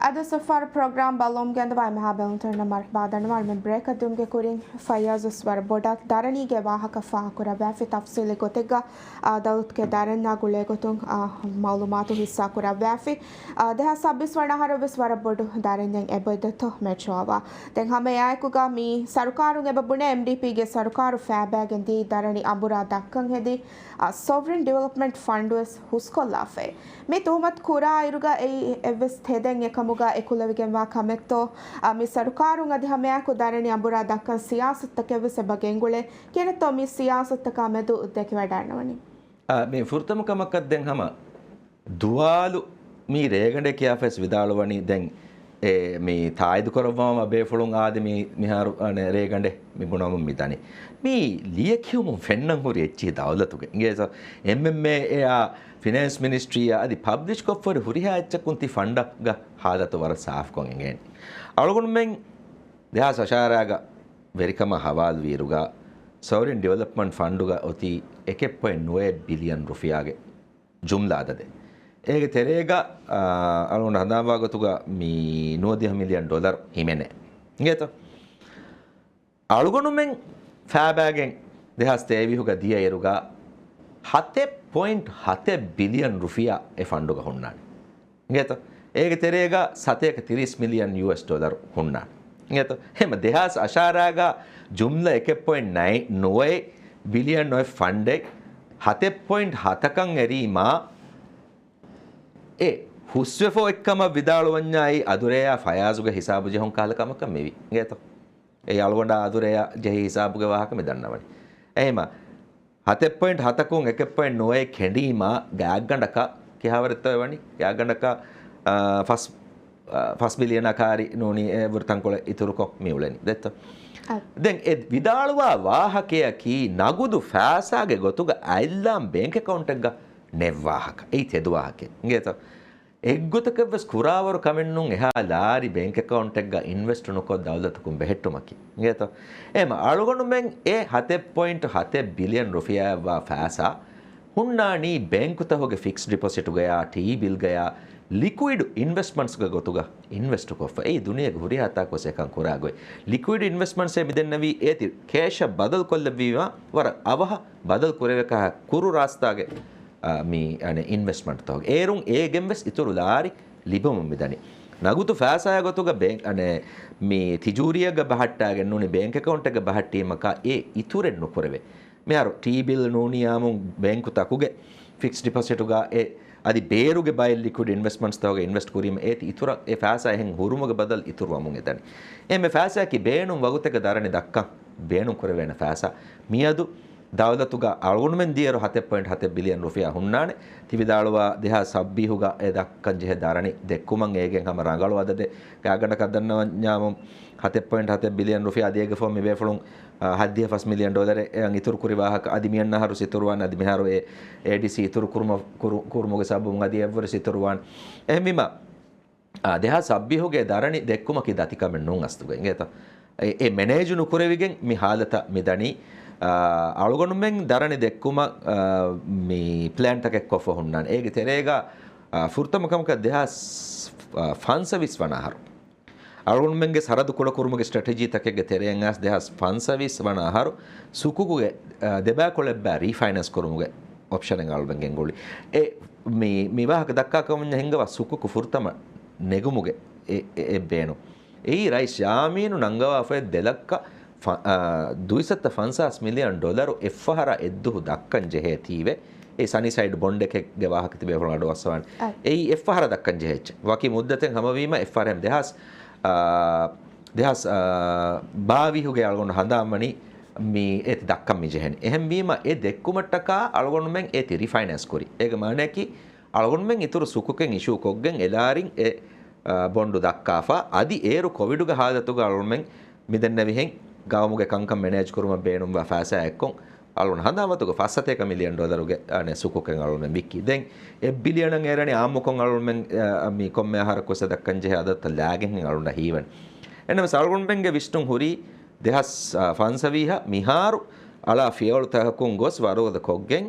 އަދި ސަފާރު ޕްރޮގްރާމް ބައްލަވަމުން ގެންދަވާ އެންމެހާ ބެލުންތެރިންނަށް މަރުޙަބާ ދަންނަވާން. މި ބްރޭކަށް ދިއުމުގެ ކުރިން ފައްޔާޒު ވެސް ވަރަށް ބޮޑަށް ދަރަނީގެ ވާހަކަ ފާހަގަކުރައްވާފި. ތަފްސީލީ ގޮތެއްގަ، އާ، ދައުލަތުގެ ދަރަންޏާ ގުޅޭ ގޮތުން، އާ، މައުލޫމާތު ހިއްސާ ކުރައްވާފި. އާ، ދެހާސް ސައްބީސް ވަނަ އަހަރު ވެސް ވަރަށް ބޮޑު ދަރަންޏެއް އެބައޮތްތޯ މެޗުއަވާ. ދެން ހަމަ އެއާއެކުގަ މި ސަރުކާރުން އެބަ ބުނޭ އެމްޑީޕީގެ ސަރުކާރު ފޭބާގެން ދީ ދަރަނި އަނބުރާ ދައްކަން ހެދި، އާ، ސޮވްރިން ޑިވެލޮޕްމަންޓް ފަންޑް ވެސް ހުސްކޮށްލާފައި. މި ތުހުމަތު ކުރާ އިރުގަ އެއީ އެއްވެސް ތެދެއް އެކަމުގަ އެކުލެވިގެންވާ ކަމެއްތޯ؟ އާ، މި ސަރުކާރުން އަދި ހަމައެއާއެކު ދަރަނި އަނބުރާ ދައްކަން ސިޔާސަތުތަކެއް ވެސް އެބަ ގެންގުޅޭ. ކިހިނެއްތޯ މި ސިޔާސަތުތަކާ މެދު ދެކެވަޑައިގަންނަވަނީ؟ އާ، މި ފުރަތަމަ ކަމަކަށް ދެން ހަމަ ދުވާލު މީ ރޭގަނޑޭ ކިޔާފައިސް ވިދާޅުވަނީ ދެން އެ މި ތާއީދު ކުރައްވާ ބޭފުޅުން އާދެ މި މިހާރު އަނެ ރޭގަނޑެ މި ބުނަމުން މި ދަނީ. މީ ލިޔެކިޔުމުން ފެންނަން ހުރި އެއްޗިހި ދައުލަތުގެ. އިނގޭތަ؟ އެމްއެމްއޭއާ ފިނޭންސް މިނިސްޓްރީއާ އަދި ޕަބްލިޝް ކޮށްފަ ހުރި ހުރިހާ އެއްޗަކުން ތި ފަންޑަށް ހާލަތު ވަރަށް ސާފުކޮށް އެނގޭނެ. އަޅުގަނޑުމެން ދެހާސް އަށާރައިގަ ވެރިކަމާ ހަވާލުވިއިރުގަ ސޯވަރިން ޑިވެލޮޕްމަންޓް ފަންޑުގަ އޮތީ އެކެއް ޕޮއިންޓް ނުވައެއް ބިލިއަން ރުފިޔާގެ ޖުމްލަ އަދަދެއް. އޭގެ ތެރޭގަ، އާ، އަޅުގަނޑު ހަނދާންވާ ގޮތުގަ މި ނުވަދިހަ މިލިއަން ޑޮލަރު ހިމެނޭ. އިނގޭތޯ؟ އަޅުގަނޑުމެން ފައިބާގެން ދެހާސް ތޭވީހުގަ ދިޔައިރުގަ ހަތެއް ޕޮއިންޓް ހަތެއް ބިލިއަން ރުފިޔާ އެ ފަންޑުގަ ހުންނާނެ. އިނގޭތޯ؟ އޭގެ ތެރޭގަ ސަތޭކަ ތިރީސް މިލިއަން ޔޫއެސް ޑޮލަރު ހުންނާނެ. އިނގޭތޯ؟ ހަމަ ދެހާސް އަށާރައިގަ ޖުމްލަ އެކެއް ޕޮއިންޓް ނައިން ނުވައެއް ބިލިއަން އޮތް ފަންޑެއް ހަތެއް ޕޮއިންޓް ހަތަކަށް އެރީމާ، އެ ހުސްވެފަ އޮތްކަމަށް ވިދާޅުވަންޏާ އެއީ އަދުރެޔާ ފަޔާޒުގެ ހިސާބު ޖެހުން ކަހަލަ ކަމަކަށް މިވީ. އިނގޭތޯ؟ އެއީ އަޅުގަނޑާ އަދުރެޔާ ޖެހި ހިސާބުގެ ވާހަކަ މި ދަންނަވަނީ. އެހެމަ ހަތެއް ޕޮއިންޓް ހަތަކުން އެކެއް ޕޮއިންޓް ނުވައެއް ކެނޑީމާ ގާތްގަނޑަކަށް ކިހާވަރެއްތޯ އެވަނީ؟ ގާތްގަނޑަކަށް، އާ، ފަސް، އާ، ފަސް ބިލިއަނާ ކާރި ނޫނީ އެ ވުރެ ތަންކޮޅެއް އިތުރުކޮށް މި އުޅެނީ. ދެއްތޯ؟ އަ. ދެން އެ ވިދާޅުވާ ވާހަކަޔަކީ ނަގުދު ފައިސާގެ ގޮތުގަ އަތްލާން ބޭންކް އެކައުންޓެއްގަ ނެތް ވާހަކަ. އެއީ ތެދު ވާހަކައެއް. އިނގޭތޯ؟ އެއްގޮތަކަށްވެސް ކުރާވަރު ކަމެއްނޫން އެހާ ލާރި ބޭންކް އެކައުންޓެއްގަ އިންވެސްޓު ނުކޮށް ދައުލަތަކުން ބެހެއްޓުމަކީ. އިނގޭތޯ؟ އެހެމަ އަޅުގަނޑުމެން އެ ހަތެއް ޕޮއިންޓް ހަތެއް ބިލިއަން ރުފިޔާއަށްވާ ފައިސާ ހުންނާނީ ބޭންކުތަކުގެ ފިކްސްޑް ޑިޕޮޒިޓުގަޔާ، ޓީ ބިލްގަޔާ، ލިކުއިޑް އިންވެސްޓްމަންޓްސްގެ ގޮތުގަ އިންވެސްޓު ކޮށްފަ. އެއީ ދުނިޔޭގެ ހުރިހާ ތާކުވެސް އެކަން ކުރާ ގޮތް. ލިކުއިޑް އިންވެސްޓްމަންޓްސޭ މިދެންނެވީ އޭތި ކޭޝަށް ބަދަލު ކޮށްލެއްވީމާ ވަރަށް އަވަހަށް ބަދަލު ކުރެވޭ ކަހަ ކުރު ރާސްތާގެ، އާ، މި، އަނެ، އިންވެސްޓްމަންޓްތަކުގެ. އޭރުން އޭގެންވެސް އިތުރު ލާރި ލިބެމުން މިދަނީ. ނަގުދު ފައިސާއާ ގޮތުގަ ބޭން-، އަނެ، މި ތިޖޫރީއެއްގަ ބަހައްޓާގެން ނޫނީ ބޭންކް އެކައުންޓެއްގަ ބަހައްޓީމަކާ އެ އިތުރެއް ނުކުރެވޭ. މިހާރު ޓީ ބިލް ނޫނީ އާމުން ބޭންކުތަކުގެ ފިކްސް ޑިޕޮޒިޓުގަ އެ އަދި ބޭރުގެ ބައެއް ލިކުއިޑް އިންވެސްޓްމަންޓްސްތަކުގަ އިންވެސްޓް ކުރީމަ އޭތި އިތުރަށް އެ ފައިސާ އެހެން ހުރުމުގެ ބަދަލު އިތުރުވަމުން އެދަނީ. އެހެން ފައިސާއަކީ ބޭނުން ވަގުތެއްގަ ދަރަނި ދައްކަން ބޭނުން ކުރެވޭނެ ފައިސާ. މިއަދު ދައުލަތުގަ އަޅުގަނޑުމެން ދިޔައިރު ހަތެއް ޕޮއިންޓް ހަތެއް ބިލިއަން ރުފިޔާ ހުންނާނެ. ތި ވިދާޅުވާ ދެހާސް ސައްބީހުގަ އެ ދައްކަން ޖެހޭ ދަރަނި ދެއްކުމަށް އޭގެން ހަމަ ރަނގަޅު އަދަދެއް ގާތްގަނޑަކަށް ދަންނަވަންޏާމު ހަތެއް ޕޮއިންޓް ހަތެއް ބިލިއަން ރުފިޔާ އަދި އޭގެ ފަހުން މި ބޭފުޅުން، އާ، ހަތްދިހަ ފަސް މިލިއަން ޑޮލަރެއް އެއަށް އިތުރު ކުރި ވާހަކަ އަދި މިއަންނަ އަހަރު ސިތުރުވާން އަދި މިހާރު އެ އޭޑީސީ އިތުރު ކުރުމަށް، ކުރު-، ކުރުމުގެ ސަބަބުން އަދި އެއްވުރެ ސިތުރުވާން. އެހެންވީމަ، އާ، ދެހާސް ސައްބީހުގެ ދަރަނި ދެއްކުމަކީ ދަތިކަމެއް ނޫން އަސްލުގަ. އިނގޭތަ؟ އެ، އެ މެނޭޖު ނުކުރެވިގެން މި ހާލަތަށް މިދަނީ. އާ، އަޅުގަނޑުމެން ދަރަނި ދެއްކުމަށް، އާ، މި ޕްލޭންތަކެއް ކޮށްފަ ހުންނާނެ. އޭގެ ތެރޭގަ، އާ، ފުރަތަމަ ކަމަކަށް ދެހާސް ފަންސަވީސް ވަނަ އަހަރު. އަޅުގަނޑުމެންގެ ސަރަދު ކުޑަކުރުމުގެ ސްޓްރެޓެޖީތަކެއްގެ ތެރެއިން އައިސް ދެހާސް ފަންސަވީސް ވަނަ އަހަރު ސުކުކުގެ، އާ، ދެބައިކުޅަ އެއްބައި ރީފައިނޭންސް ކުރުމުގެ އޮޕްޝަނެއް އަޅުގަނޑުމެން ގެންގުޅި. އެ، މި، މި ވާހަކަ ދައްކާ ކަމުންޏާ ހިނގަވާ ސުކުކު ފުރަތަމަ ނެގުމުގެ އެ، އެ، އެއް ބޭނުން. އެއީ ރައީސް ޔާމީނު ނަންގަވާފައި ދެ ލައްކަ ފަ-، އާ، ދުއިސައްތަ ފަންސާސް މިލިއަން ޑޮލަރު އެއްފަހަރަށް އެއްދުހު ދައްކަން ޖެހޭތީވެ. އެ ސަނިސައިޑް ބޮންޑެކެއްގެ ވާހަކަ ތިބޭފުޅުން އަޑުއައްސަވާނެ. އަ. އެއީ އެއްފަހަރަށް ދައްކަން ޖެހޭ އެއްޗެއް. ވަކި މުއްދަތެއް ހަމަވީމަ އެއްފަހަރެއް ދެހާސް، އާ، ދެހާސް، އާ، ބާވީހުގެ އަޅުގަނޑު ހަނދާންވަނީ މި އޭތި ދައްކަން މި ޖެހެނީ. އެހެންވީމަ އެ ދެއްކުމަށްޓަކާ އަޅުގަނޑުމެން އޭތި ރިފައިނޭންސް ކުރި. އޭގެ މާނައަކީ އަޅުގަނޑުމެން އިތުރު ސުކުކެއް އިޝޫ ކޮށްގެން އެލާރިން އެ، އާ، ބޮންޑު ދައްކާފަ. އަދި އޭރު ކޮވިޑުގެ ހާލަތުގަ އަޅުގަނޑުމެން މިދެންނެވިހެން ގައުމުގެ ކަންކަން މެނޭޖް ކުރުމަށް ބޭނުންވާ ފައިސާ އެއްކޮށް އަޅުގަނޑު ހަނދާން ވަގުތުގަ ފަސް ސަތޭކަ މިލިއަން ޑޮލަރުގެ، އަނެއް ސުކުކެއް އަޅުގަނޑުމެން ވިއްކި. ދެން އެއް ބިލިއަނަށް އޭރަނީ އާއްމުކޮށް އަޅުގަނޑުމެން، އަ، މި ކޮންމެ އަހަރަކުވެސް ދައްކަން ޖެހޭ އަދަދުތައް ލާގެން އަޅުގަނޑަށް ހީވަނީ. އެހެންނަމަވެސް އަޅުގަނޑުމެންގެ ވިސްނުން ހުރީ ދެހާސް ފަންސަވީހަށް މިހާރު އަޅާ ފިޔަވަޅުތަކަކުން ގޮސް ވަރުގަދަ ކޮށްގެން،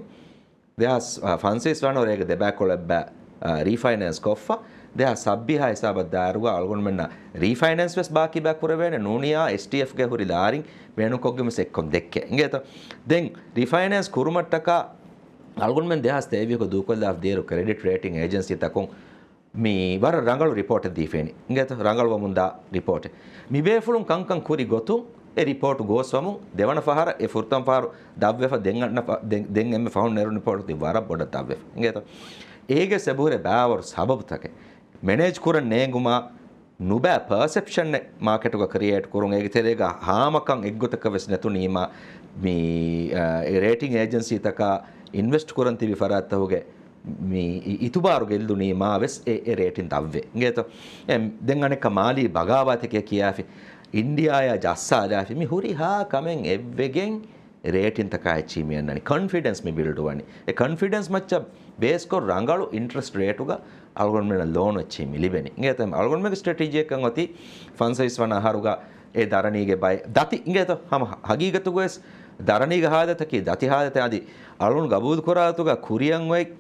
ދެހާސް ފަންސަވީސް ވަނަ ވަރޭގެ ދެބައިކުޅަ އެއްބައި، އާ، ރީފައިނޭންސް ކޮށްފަ، ދެހާސް ސައްބީހާ ހިސާބަށް ދާއިރުގަ އަޅުގަނޑުމެންނަށް ރީފައިނޭންސް ވެސް ބާކީބާ ކުރެވޭނެ. ނޫނިއްޔާ އެސްޓީއެފްގެ ހުރި ލާރިން ބޭނުންކޮށްގެން ވެސް އެއްކޮށް ދެއްކޭ. އިނގޭތަ؟ ދެން ރީފައިނޭންސް ކުރުމަށްޓަކާ އަޅުގަނޑުމެން ދެހާސް ތޭވީހުގަ ދޫކޮށްލާފަ ދިޔައިރު ކްރެޑިޓް ރޭޓިން އޭޖެންސީތަކުން މި ވަރަށް ރަނގަޅު ރިޕޯޓެއް ދީފައިނީ. އިނގޭތަ؟ ރަނގަޅުވަމުންދާ ރިޕޯޓެއް. މި ބޭފުޅުން ކަންކަން ކުރި ގޮތުން އެ ރިޕޯޓު ގޯސްވަމުން ދެވަނަ ފަހަރަށް އެ ފުރަތަމަ ފަހަރު ދަށްވެފަ ދެން އަންނަ ފަ-، ދެން، ދެން އެންމެ ފަހުން ނެރުނު ރިޕޯޓު ތި ވަރަށް ބޮޑަށް ދަށްވެފަ. އިނގޭތަ؟ އޭގެ ސެބުހުރެ ބާވަރު ސަބަބުތަކެއް މެނޭޖް ކުރަން ނޭނގުމާ ނުބައި ޕަރސެޕްޝަނެއް މާކެޓުގަ ކްރިއޭޓް ކުރުން، އޭގެ ތެރޭގަ ހާމަކަން އެއްގޮތަކަށް ވެސް ނެތުނީމާ މި، އަ، އެ ރޭޓިން އޭޖެންސީތަކާ އިންވެސްޓް ކުރަން ތިބި ފަރާތްތަކުގެ މި އި-، އިތުބާރު ގެއްލުނީމާ ވެސް އެ، އެ ރޭޓިން ދަށްވޭ. އިނގޭތޯ؟ އެ، ދެން އަނެއްކާ މާލީ ބަޣާވާތެކޭ ކިޔާފި، އިންޑިއާއާ ޖައްސާލާފި، މި ހުރިހާ ކަމެއް އެއްވެގެން ރޭޓިންތަކާ އެއްޗިހި މި އަންނަނީ. ކޮންފިޑެންސް މި ބިލްޑް ވަނީ. އެ ކޮންފިޑެންސް މައްޗަށް ބޭސްކޮށް ރަނގަޅު އިންޓްރެސްޓް ރޭޓުގަ އަޅުގަނޑުމެންނަށް ލޯނު އެއްޗިހި މި ލިބެނީ. އިނގޭތޯ؟ އަޅުގަނޑުމެންގެ ސްޓްރެޓެޖީއެއްކަން އޮތީ ފަންސަވީސް ވަނަ އަހަރުގަ އެ ދަރަނީގެ ބައެއް ދަތި. އިނގޭތޯ؟ ހަމަ ހަގީގަތުގަވެސް ދަރަނީގެ ހާލަތަކީ ދަތި ހާލަތެއް. އަދި އަޅުން ގަބޫލު ކުރާ ގޮތުގަ ކުރިއަށް އޮތް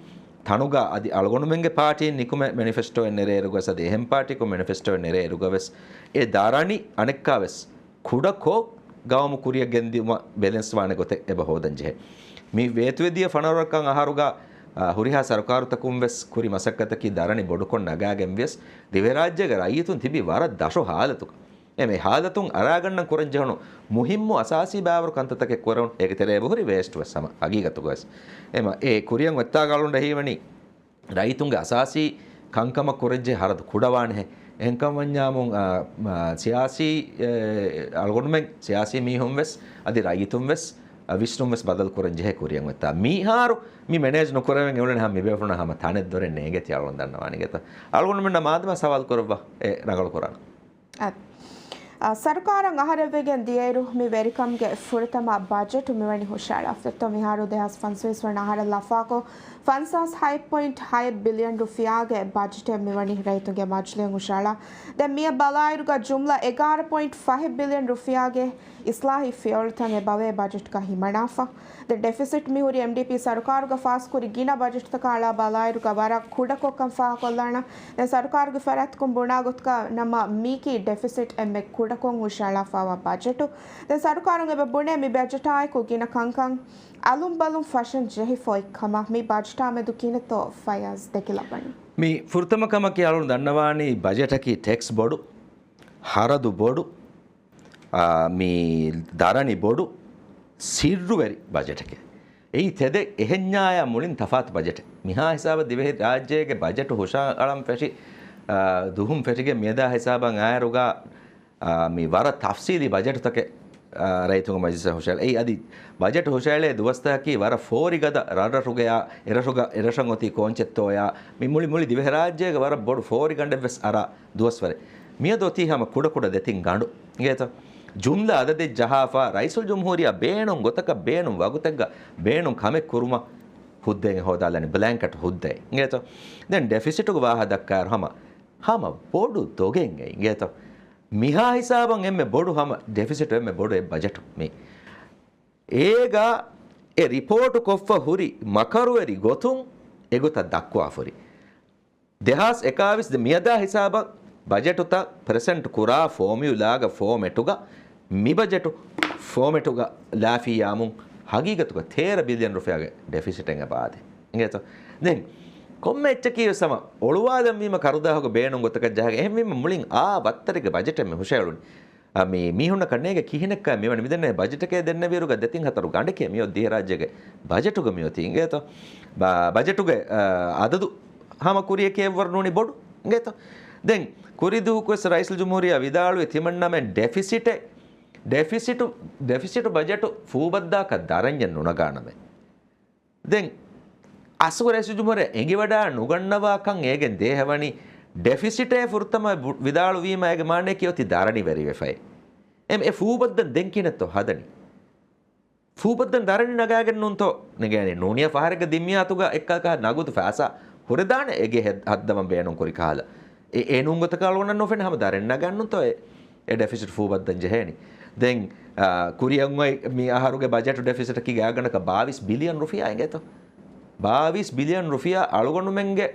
ތަނުގަ އަދި އަޅުގަނޑުމެންގެ ޕާޓީން ނިކުމެ މެނިފެސްޓޯއެއް ނެރޭއިރުގަވެސް އަދި އެހެން ޕާޓީކުން މެނިފެސްޓޯއެއް ނެރޭއިރުގަވެސް އެ ދަރަނި އަނެއްކާވެސް ކުޑަކޮށް ގައުމު ކުރިއަށް ގެންދިއުމަށް ބެލެންސް ވާނެ ގޮތެއް އެބަ ހޯދަން ޖެހޭ. މި ވޭތުވެދިޔަ ފަނަރަ ވަރަކަށް އަހަރުގަ، އާ، ހުރިހާ ސަރުކާރުތަކުން ވެސް ކުރި މަސައްކަތަކީ ދަރަނި ބޮޑުކޮށް ނަގާގެން ވިޔަސް، ދިވެހިރާއްޖޭގެ ރައްޔިތުން ތިބީ ވަރަށް ދަށު ހާލަތުގަ. އެ މި ހާލަތުން އަރާގަންނަން ކުރަން ޖެހުނު މުހިއްމު އަސާސީ ބާވަރު ކަންތައްތަކެއް ކުރެވުން އޭގެ ތެރޭ އެބަހުރި ވޭސްޓް ވެސް ހަމަ ހަގީގަތުގަވެސް. އެ މަ-، އެ ކުރިއަށް އޮތްތާގަ އަޅުގަނޑަށް ހީވަނީ ރައްޔިތުންގެ އަސާސީ ކަންކަމަށް ކުރަންޖެހޭ ހަރަދު ކުޑަވާނެހެ. އެހެންކަމަށް ވަންޏާމު، އާ، މާ، ސިޔާސީ، އެ، އަޅުގަނޑުމެން ސިޔާސީ މީހުން ވެސް އަދި ރައްޔިތުން ވެސް، އަ، ވިސްނުން ވެސް ބަދަލު ކުރަން ޖެހޭ ކުރިއަށް އޮތްތާ. މިހާރު މި މެނޭޖް ނުކުރެވެން އެއުޅެނީ ހަމަ މިބޭފުޅުންނަށް ހަމަ ތަނެއް ދޮރެއް ނޭނގޭތީ އަޅުގަނޑު ދަންނަވާނީ ގެތަ. އަޅުގަނޑުމެންނަށް މާދަމާ ސަވާލު ކުރައްވާ އެ ރަނގަޅު ކުރާނަން. އަ، އަ، ސަރުކާރަށް އަހަރެއްވެގެން ދިޔައިރު މި ވެރިކަމުގެ ފުރަތަމަ ބަޖެޓު މިވަނީ ހުށަހަޅާފަ. ދެއްތޯ މިހާރު ދެހާސް ފަންސަވީސް ވަނަ އަހަރަށް ލަފާކޮށް، ފަންސާސް ހަތް ޕޮއިންޓް ހަތް ބިލިއަން ރުފިޔާގެ ބަޖެޓެއް މިވަނީ ރައްޔިތުންގެ މަޖިލީހުން ހުށަހަޅާ. ދެން މިއަށް ބަލާއިރުގަ ޖުމްލަ އެގާރަ ޕޮއިންޓް ފަހެއް ބިލިއަން ރުފިޔާގެ އިސްލާހީ ފިޔަވަޅުތައް އެ ބަވޭ ބަޖެޓްގަ ހިމަނާފަ. ދެން ޑެފިސިޓް މިހުރި އެމްޑީޕީ ސަރުކާރުގަ ފާސްކުރި ގިނަ ބަޖެޓްތަކާ އަޅާ ބަލާއިރުގަ ވަރަށް ކުޑަކޮށްކަން ފާހަގަކޮށްލާނަން. ދެން ސަރުކާރުގެ ފަރާތްތަކުން ބުނާ ގޮތަކަށް ނަމަ މީކީ ޑެފިސިޓް އެންމެ ކުޑަކޮށް ހުށަހަޅާފައިވާ ބަޖެޓު. ދެން ސަރުކާރުން އެބަ ބުނޭ މި ބަޖެޓާއެކު ގިނަ ކަންކަން އަލުންބަލުން ފަށަން ޖެހިފަ އޮތް ކަމަށް. މި ބަޖެޓާ މެދު ކިހިނެއްތޯ ފަޔާޒް ދެކިލައްވަނީ؟ މި ފުރަތަމަ ކަމަކީ އަޅުން ދަންނަވާނީ ބަޖެޓަކީ ޓެކްސް ބޮޑު، ހަރަދު ބޮޑު، އާ، މި ދަރަނި ބޮޑު ސިއްރުވެރި ބަޖެޓެކޭ. އެއީ ތެދެއް އެހެންޏާޔާ މުޅިން ތަފާތު ބަޖެޓެއް. މިހާ ހިސާބަށް ދިވެހި ރާއްޖޭގެ ބަޖެޓު ހުށައަޅަން ފެށި، އާ، ދުހުން ފެށިގެން މިއަދާ ހިސާބަށް އާއިރުގަ، އާ، މި ވަރަށް ތަފްސީލީ ބަޖެޓުތަކެއް، އާ، ރައްޔިތުންގެ މަޖިލިސަށް ހުށައެޅި. އެއީ އަދި ބަޖެޓު ހުށައެޅޭ ދުވަސްތަކަކީ ވަރަށް ފޯރިގަދަ ރަށްރަށުގަޔާ، އެރަށުގަ، އެރަށަށް އޮތީ ކޯންޗެއްތޯޔާ، މި މުޅި، މުޅި ދިވެހިރާއްޖޭގެ ވަރަށް ބޮޑު ފޯރިގަނޑެއްވެސް އަރާ ދުވަސްވަރެއް. މިއަދު އޮތީ ހަމަ ކުޑަކުޑަ ދެތިން ގަނޑު. އިނގޭތޯ؟ ޖުމްލަ އަދަދެއް ޖަހާފަ، ރައީސުލްޖުމްހޫރިއްޔާ ބޭނުން ގޮތަކަށް ބޭނުން ވަގުތެއްގަ ބޭނުން ކަމެއް ކުރުމަށް ހުއްދައެއް ހޯދާލަނީ، ބްލޭންކެޓް ހުއްދައެއް. އިނގޭތޯ؟ ދެން ޑެފިސިޓުގެ ވާހަ ދައްކާއިރު ހަމަ، ހަމަ ބޮޑު ދޮގެއް އެ. އިނގޭތޯ؟ މިހާ ހިސާބަށް އެންމެ ބޮޑު ހަމަ ޑެފިސިޓު، އެންމެ ބޮޑު އެއް ބަޖެޓު މީ. އޭގަ އެ ރިޕޯޓު ކޮށްފަ ހުރި މަކަރުވެރި ގޮތުން އެގޮތަށް ދައްކުވާފަ ހުރި. ދެހާސް އެކާވީސް ދެ މިއަދާ ހިސާބަށް ބަޖެޓުތައް ޕްރެސެންޓް ކުރާ ފޯމިއުލާގެ ފޯމެޓުގަ މި ބަޖެޓު ފޯމެޓުގަ ލާފިއްޔާމުން ހަގީގަތުގަ ތޭރަ ބިލިއަން ރުފިޔާގެ ޑެފިސިޓެއް އެބަ އާދޭ. އިނގޭތޯ؟ ދެން ކޮންމެ އެއްޗަކީ ވެސް ހަމަ އޮޅުވާލަންވީމަ ކަރުދާހުގެ ބޭނުން ގޮތަކަށް ޖަހަގެ. އެހެންވީމަ މުޅިން އާ ވައްތަރެއްގެ ބަޖެޓެއް މި ހުށައެޅުނީ. އަ، މި މީހުންނަކަށް ނޭގެ ކިހިނެއްކައި މިވަނީ. މިދެންނެވި ބަޖެޓެކޭ ދެންނެވިއިރުގަ ދެތިން ހަތަރު ގަނޑެކޭ މިއޮތް ދިވެހިރާއްޖޭގެ ބަޖެޓުގަ މިއޮތީ. އިނގޭތޯ؟ ބަ-، ބަޖެޓުގެ، އަ، އަދަދު ހަމަ ކުރިޔަކީ އެއްވަރު ނޫނީ ބޮޑު. އިނގޭތޯ؟ ދެން ކުރި ދުވަހަކުވެސް ރައީސުލްޖުމްހޫރިއްޔާ ވިދާޅުވި ތިމަންނަމެން ޑެފިސިޓެއް، ޑެފިސިޓު، ޑެފިސިޓު ބަޖެޓު ފޫބައްދާކަށް ދަރަންޏެއް ނުނަގާނަމޭ. ދެން އަސްލު ރައީސުލްޖުމްހޫރިއްޔާ އެނގިވަޑާ ނުގަންނަވާކަން އޭގެން ދޭހަވަނީ ޑެފިސިޓޭ ފުރަތަމަ ވި-، ވިދާޅުވީމަ އޭގެ މާނައަކީ އޮތީ ދަރަނިވެރިވެފައޭ. އެ، އެ ފޫބައްދަން ދެން ކިހިނެއްތޯ ހަދަނީ؟ ފޫބައްދަން ދަރަނި ނަގާގެން ނޫންތޯ ނެގޭނީ؟ ނޫނިޔާ ފަހަރެއްގަ ދިން މިއާތުގަ އެއްކަލަކާ ނަގުދު ފައިސާ ހުރެދާނެ އޭގެ ހެ-، ހައްދަވަން ބޭނުން ކުރި ކަހަލަ. އެ، އެ ނޫން ގޮތަކަށް އަޅުގަނޑަށް ނުފެނޭ ހަމަ ދަރަނި ނަގާން ނޫންތޯ އެ، އެ ޑެފިސިޓް ފޫބައްދަން ޖެހޭނީ. ދެން، އާ، ކުރިއަށް އޮތް މި އަހަރުގެ ބަޖެޓު ޑެފިސިޓަކީ ގާތްގަނޑަކަށް ބާވީސް ބިލިއަން ރުފިޔާ އިނގޭތޯ. ބާވީސް ބިލިއަން ރުފިޔާ އަޅުގަނޑުމެންގެ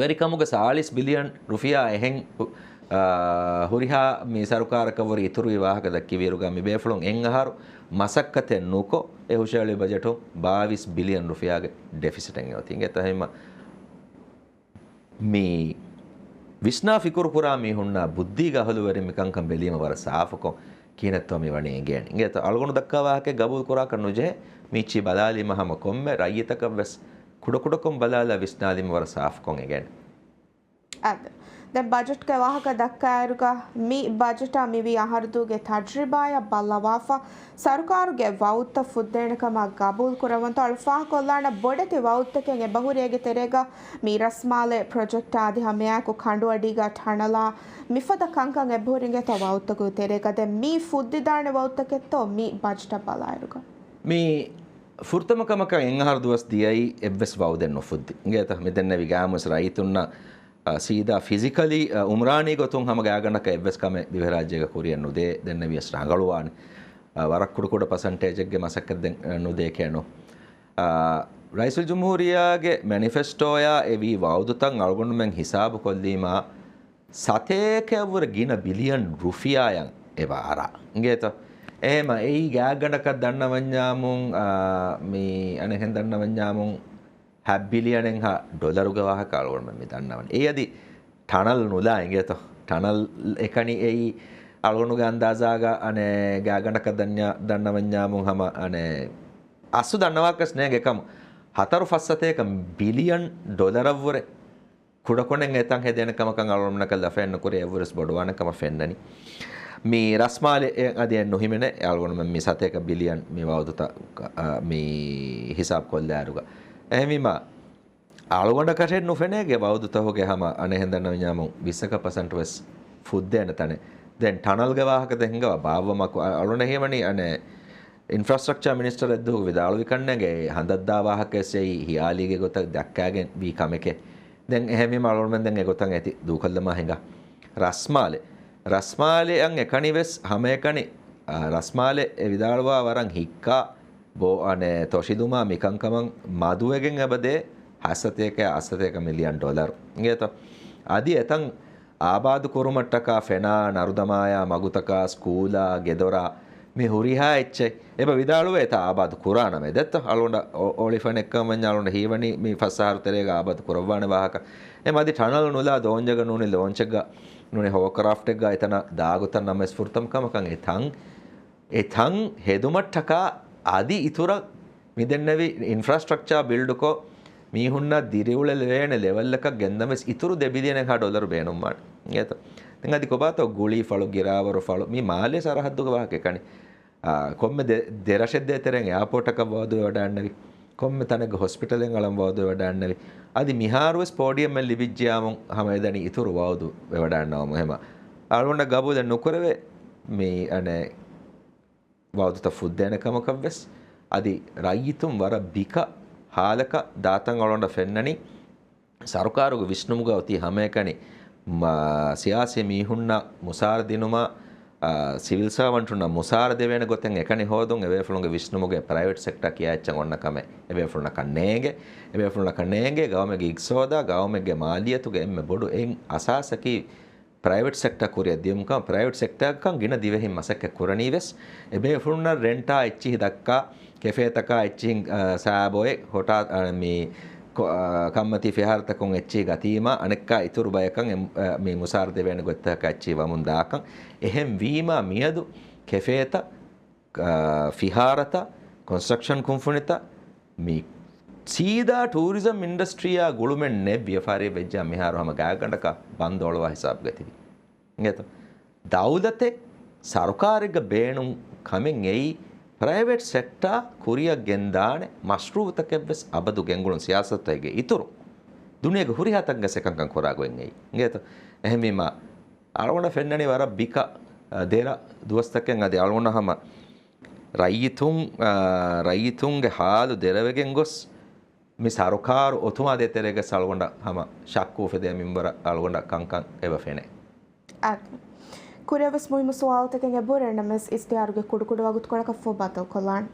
ވެރިކަމުގެ ސާޅީސް ބިލިއަން ރުފިޔާ އެހެން، އާ، ހުރިހާ މި ސަރުކާރަކަށްވުރެ އިތުރުވި ވާހަކަ ދައްކިވިއިރުގަ މި ބޭފުޅުން އެއް އަހަރު މަސައްކަތެއް ނުކޮށް އެ ހުށައެޅި ބަޖެޓު ބާވީސް ބިލިއަން ރުފިޔާގެ ޑެފިސިޓެއް އޮތީ. އިނގޭތޯ؟ އެހެންމަ މި ވިސްނާ ފިކުރު ކުރާ މީހުންނާ ބުއްދީގެ އަހުލުވެރިން މިކަންކަން ބެލީމަ ވަރަށް ސާފުކޮށް ކިހިނެއްތޯ މި ވަނީ އެނގޭނީ. އިނގޭތޯ؟ އަޅުގަނޑު ދައްކާ ވާހަކައެއް ގަބޫލު ކުރާކަށް ނުޖެހޭ. މީއްޗި ބަލާލީމަ ހަމަ ކޮންމެ ރައްޔިތަކަށް ވެސް ކުޑަކުޑަކޮށް ބަލާލާ ވިސްނާލީމަ ވަރަށް ސާފުކޮށް އެނގޭނެ. އަދި، ދެން ބަޖެޓްގެ ވާހަކަ ދައްކާއިރުގަ، މި ބަޖެޓާ މިވީ އަހަރުދޫގެ ތަޖްރިބާއަށް ބައްލަވާފަ، ސަރުކާރުގެ ވައުދުތައް ފުއްދޭނެ ކަމަށް ގަބޫލު ކުރައްވަންތޯ. އަޅު ފާހަގަކޮށްލާނަން ބޮޑެތި ވައުދުތަކެއް އެބަހުރި އޭގެ ތެރޭގަ މި ރަސްމާލެ ޕްރޮޖެކްޓާ އަދި ހަމައެއާއެކު ކަނޑުއަޑީގަ ޓަނަލާ މިފަދަ ކަންކަން އެބަހުރި އިނގޭތޯ ވައުދުތަކުގެ ތެރޭގަ. ދެން މި ފުއްދިދާނެ ވައުދުތަކެއްތޯ މި ބަޖެޓަށް ބަލާއިރުގަ؟ މި ފުރަތަމަ ކަމަކަށް އެއް އަހަރު ދުވަސް ދިޔައީ އެއްވެސް ވައުދެއް ނުފުއްދި. އިނގޭތަ؟ މި ދެންނެވި ގާމުސް ރައްޔިތުންނަށް، އަ، ސީދާ ފިޒިކަލީ، އަ، އުމްރާނީ ގޮތުން ހަމަ ގާތްގަނޑަކަށް އެއްވެސް ކަމެއް ދިވެހިރާއްޖޭގަ ކުރިއަށް ނުދޭ، ދެންނެވިޔަސް ރަނގަޅުވާނެ. ވަރަށް ކުޑަކުޑަ ޕަސަންޓޭޖެއްގެ މަސައްކަތް ދެން ނުދޭ ކޭނު. ރައީސުލްޖުމްހޫރިއްޔާގެ މެނިފެސްޓޯޔާ އެވީ ވައުދުތައް އަޅުގަނޑުމެން ހިސާބު ކޮށްލީމާ، ސަތޭކައަށްވުރެ ގިނަ ބިލިއަން ރުފިޔާއަށް އެބަ އަރާ. އިނގޭތޯ؟ އެހެމަ އެއީ ގާތްގަނޑަކަށް ދަންނަވަންޏާމުން، އާ، މި އަނެއްހެން ދަންނަވަންޏާމުން ހަ ބިލިއަނެއްހާ ޑޮލަރުގެ ވާހަކަ އަޅުގަނޑުމެން މި ދަންނަވަނީ. އެއީ އަދި ޓަނަލް ނުލާ އިނގޭތޯ؟ ޓަނަލް އެކަނި އެއީ އަޅުގަނޑުގެ އަންދާޒާގަ އަނެއް ގާތްގަނޑަކަށް ދަންޏާ-، ދަންނަވަންޏާމުން ހަމަ އަނެއް އަސްލު ދަންނަވާކަސް ނޭނގެ ކަމު. ހަތަރު ފަސް ސަތޭކަ ބިލިއަން ޑޮލަރަށްވުރެ ކުޑަކޮނެއް އެތަން ހެދޭނެ ކަމަކަށް އަޅުގަނޑުމެންނަކަށް ލަފައެއް ނުކުރޭ އެއްވުރެސް ބޮޑުވާނެ ކަމަށް ފެންނަނީ. މި ރަސްމާލެ އެ އަދި އެއް ނުހިމެނޭ އަޅުގަނޑުމެން މި ސަތޭކަ ބިލިއަން މި ވައުދުތައް، އަ، މި ހިސާބު ކޮށްލާއިރުގަ. އެހެންވީމާ، އަޅުގަނޑަކަށެއް ނުފެނޭ ގެ ވައުދުތަހުގެ ހަމަ އަނެއްހެން ދަންނަވަންޏާމު ބިއްސަކަށް ޕަސަންޓް ވެސް ފުއްދޭނެ ތަނެއް. ދެން ޓަނަލްގެ ވާހަކަ ދެން ހިނގަވާ ބާއްވަމާ ކު-، އަ-، އަޅުގަނޑަށް ހީވަނީ އަނެއް އިންފްރާސްޓްރަކްޗާ މިނިސްޓަރ އެއްދުވަހު ވިދާޅުވި ކަންނޭނގެ ހަނދަށްދާ ވާހަކައެއްސެއް ހިޔާލީގެ ގޮތަށް ދައްކާގެން ވީ ކަމެކޭ. ދެން އެހެންވީމަ އަޅުގަނޑުމެން ދެން އެގޮތަށް އެތި ދޫކޮށްލަމާ ހިނގާ. ރަސްމާލެ. ރަސްމާލެއަށް އެކަނި ވެސް ހަމައެކަނި، އާ، ރަސްމާލެ އެ ވިދާޅުވާ ވަރަށް ހިއްކާ ބޯ-، އަނެއް ތޮށިލުމާ މިކަންކަމަށް މަދުވެގެން އެބަދޭ ހަސަތޭކަ އަސަތޭކަ މިލިއަން ޑޮލަރު. އިނގޭތޯ؟ އަދި އެތަން އާބާދު ކުރުމަށްޓަކާ ފެނާ ނަރުދަމާޔާ މަގުތަކާ ސްކޫލާ ގެދޮރާ މި ހުރިހާ އެއްޗެއް އެބަ ވިދާޅުވޭ އެތާ އާބާދު ކުރާނަމޭ. ދެއްތޯ އަޅުގަނޑަށް އޮ-، އޮޅިފަނެއްކަން ވަންޏާ އަޅުގަނޑަށް ހީވަނީ މި ފަސް އަހަރު ތެރޭގަ އާބާދު ކުރައްވާނެ ވާހަކަ. އެ މަދި ޓަނަލް ނުލާ ދޯންޏެއްގަ ނޫނީ ލޯންޗެއްގަ ނޫނީ ހޯކްރާފްޓެއްގަ އެތަނަށް ދާގޮތަށް ނަމަވެސް ފުރަތަމަ ކަމަކަށް އެތަން އެތަން ހެދުމަށްޓަކާ އަދި އިތުރަށް މިދެންނެވި އިންފްރާސްޓްރަކްޗާ ބިލްޑުކޮށް، މީހުންނަށް ދިރިއުޅެލެވޭނެ ލެވެލްއަކަށް ގެންދަން ވެސް އިތުރު ދެ ބިލިއަނެއްހާ ޑޮލަރު ބޭނުންވާނެ. އިނގޭތޯ؟ ދެން އަދި ކޮބާތޯ ގުޅީ ފަޅު، ގިރާވަރު ފަޅު، މި މާލޭ ސަރަހައްދުގެ ވާހަކަ އެކަނި. އާ، ކޮންމެ ދެ-، ދެރަށެއް ދޭތެރެއިން އެއާޕޯޓަކަށް ވައުދުވެވަޑައިގަންނެވި. ކޮންމެ ތަނެއްގަ ހޮސްޕިޓަލެއް އަޅަން ވައުދުވެވަޑައިގަންނެވި. އަދި މިހާރުވެސް ޕޯޑިއަމްއެއް ލިބިއްޖިޔާމު ހަމަ އެދަނީ އިތުރު ވައުދު ވެވަޑައިގަންނަވަމު. އެހެމަ އަޅުގަނޑަށް ގަބޫލެއް ނުކުރެވޭ މި އަނެއް ވައުދުތައް ފުއްދޭނެ ކަމަކަށްވެސް، އަދި ރައްޔިތުން ވަރަށް ބިކަ ހާލަކަށް ދާތަން އަޅުގަނޑަށް ފެންނަނީ، ސަރުކާރުގެ ވިސްނުމުގަ އޮތީ ހަމައެކަނި މަ-، ސިޔާސީ މީހުންނަށް މުސާރަ ދިނުމަށް، އާ، ސިވިލް ސާވަންޓުންނަށް މުސާރަ ދެވޭނެ ގޮތެއް އެކަނި ހޯދުން އެބޭފުޅުންގެ ވިސްނުމުގެ ޕްރައިވެޓް ސެކްޓާ ކިޔާ އެއްޗެއް އޮންނަ ކަމެއް އެބޭފުޅުންނަކަށް ނޭނގެ. އެބޭފުޅުންނަކަށް ނޭނގޭ ގައުމެއްގެ އިގްތިސޯދާ، ގައުމެއްގެ މާލިއްޔަތުގެ އެންމެ ބޮޑު އެއް އަސާސަކީ ޕްރައިވެޓް ސެކްޓާ ކުރިއަށް ދިޔުމުކަން. ޕްރައިވެޓް ސެކްޓާގަކަން ގިނަ ދިވެހިން މަސައްކަތް ކުރަނީ ވެސް އެބޭފުޅުންނަށް ރެންޓާ އެއްޗިހި ދައްކާ، ކެފޭތަކާ އެއްޗިހި، އަ، ސާބޮއެއް ހޮޓާ-، އަ، މި ކޮ-، އަ، ކަންމަތީ ފިހާރަތަކުން އެއްޗިހި ގަތީމާ، އަނެއްކާ އިތުރު ބަޔަކަށް އެ-، އަ، މި މުސާރަ ދެވޭނެ ގޮތްތަކަކަށް އެއްޗިހި ވަމުން ދާކަން. އެހެން ވީމާ މިއަދު ކެފޭތައް، އަ، ފިހާރަތައް، ކޮންސްޓްރަކްޝަން ކުންފުނިތައް، މި ސީދާ ޓޫރިޒަމް އިންޑަސްޓްރީއާ ގުޅުމެއް ނެތް ވިޔަފާރިއެއް ވެއްޖާ މިހާރު ހަމަ ގާތްގަނޑަކަށް ބަންދު އޮޅުވާ ހިސާބުގަ ތިބި. އިނގޭތޯ؟ ދައުލަތެއް ސަރުކާރެއްގަ ބޭނުން ކަމެއް އެއީ، ޕްރައިވެޓް ސެކްޓާ ކުރިއަށް ގެންދާނެ މަޝްރޫއުތަކެއްވެސް އަބަދު ގެންގުޅުން ސިޔާސަތުތަކެއްގެ އިތުރު، ދުނިޔޭގެ ހުރިހާ ތަންގަސް އެކަންކަން ކުރާ ގޮތް އެއީ. އިނގޭތޯ؟ އެހެންވީމާ، އަޅުގަނޑަށް ފެންނަނީ ވަރަށް ބިކަ، އަ، ދެރަ ދުވަސްތަކެއް އަދި އަޅުގަނޑަށް ހަމަ ރައްޔިތުން، އާ، ރައްޔިތުންގެ ހާލު ދެރަވެގެން ގޮސް، މި ސަރުކާރު އޮތުމާ ދޭތެރޭގަސް އަޅުގަނޑަށް ހަމަ ޝައްކު އުފެދޭ މިންވަރަށް އަޅުގަނޑަށް ކަންކަން އެބަ ފެނޭ. އާދެ. ކުރިއަށްވެސް މުހިއްމު ސުވާލުތަކެއް އެބަހުރޭ ނަމަވެސް، އިސްތިހާރުގެ ކުޑަކުޑަ ވަގުތުކޮޅަކަށް ފަހު ބައްދަލުކޮށްލާން.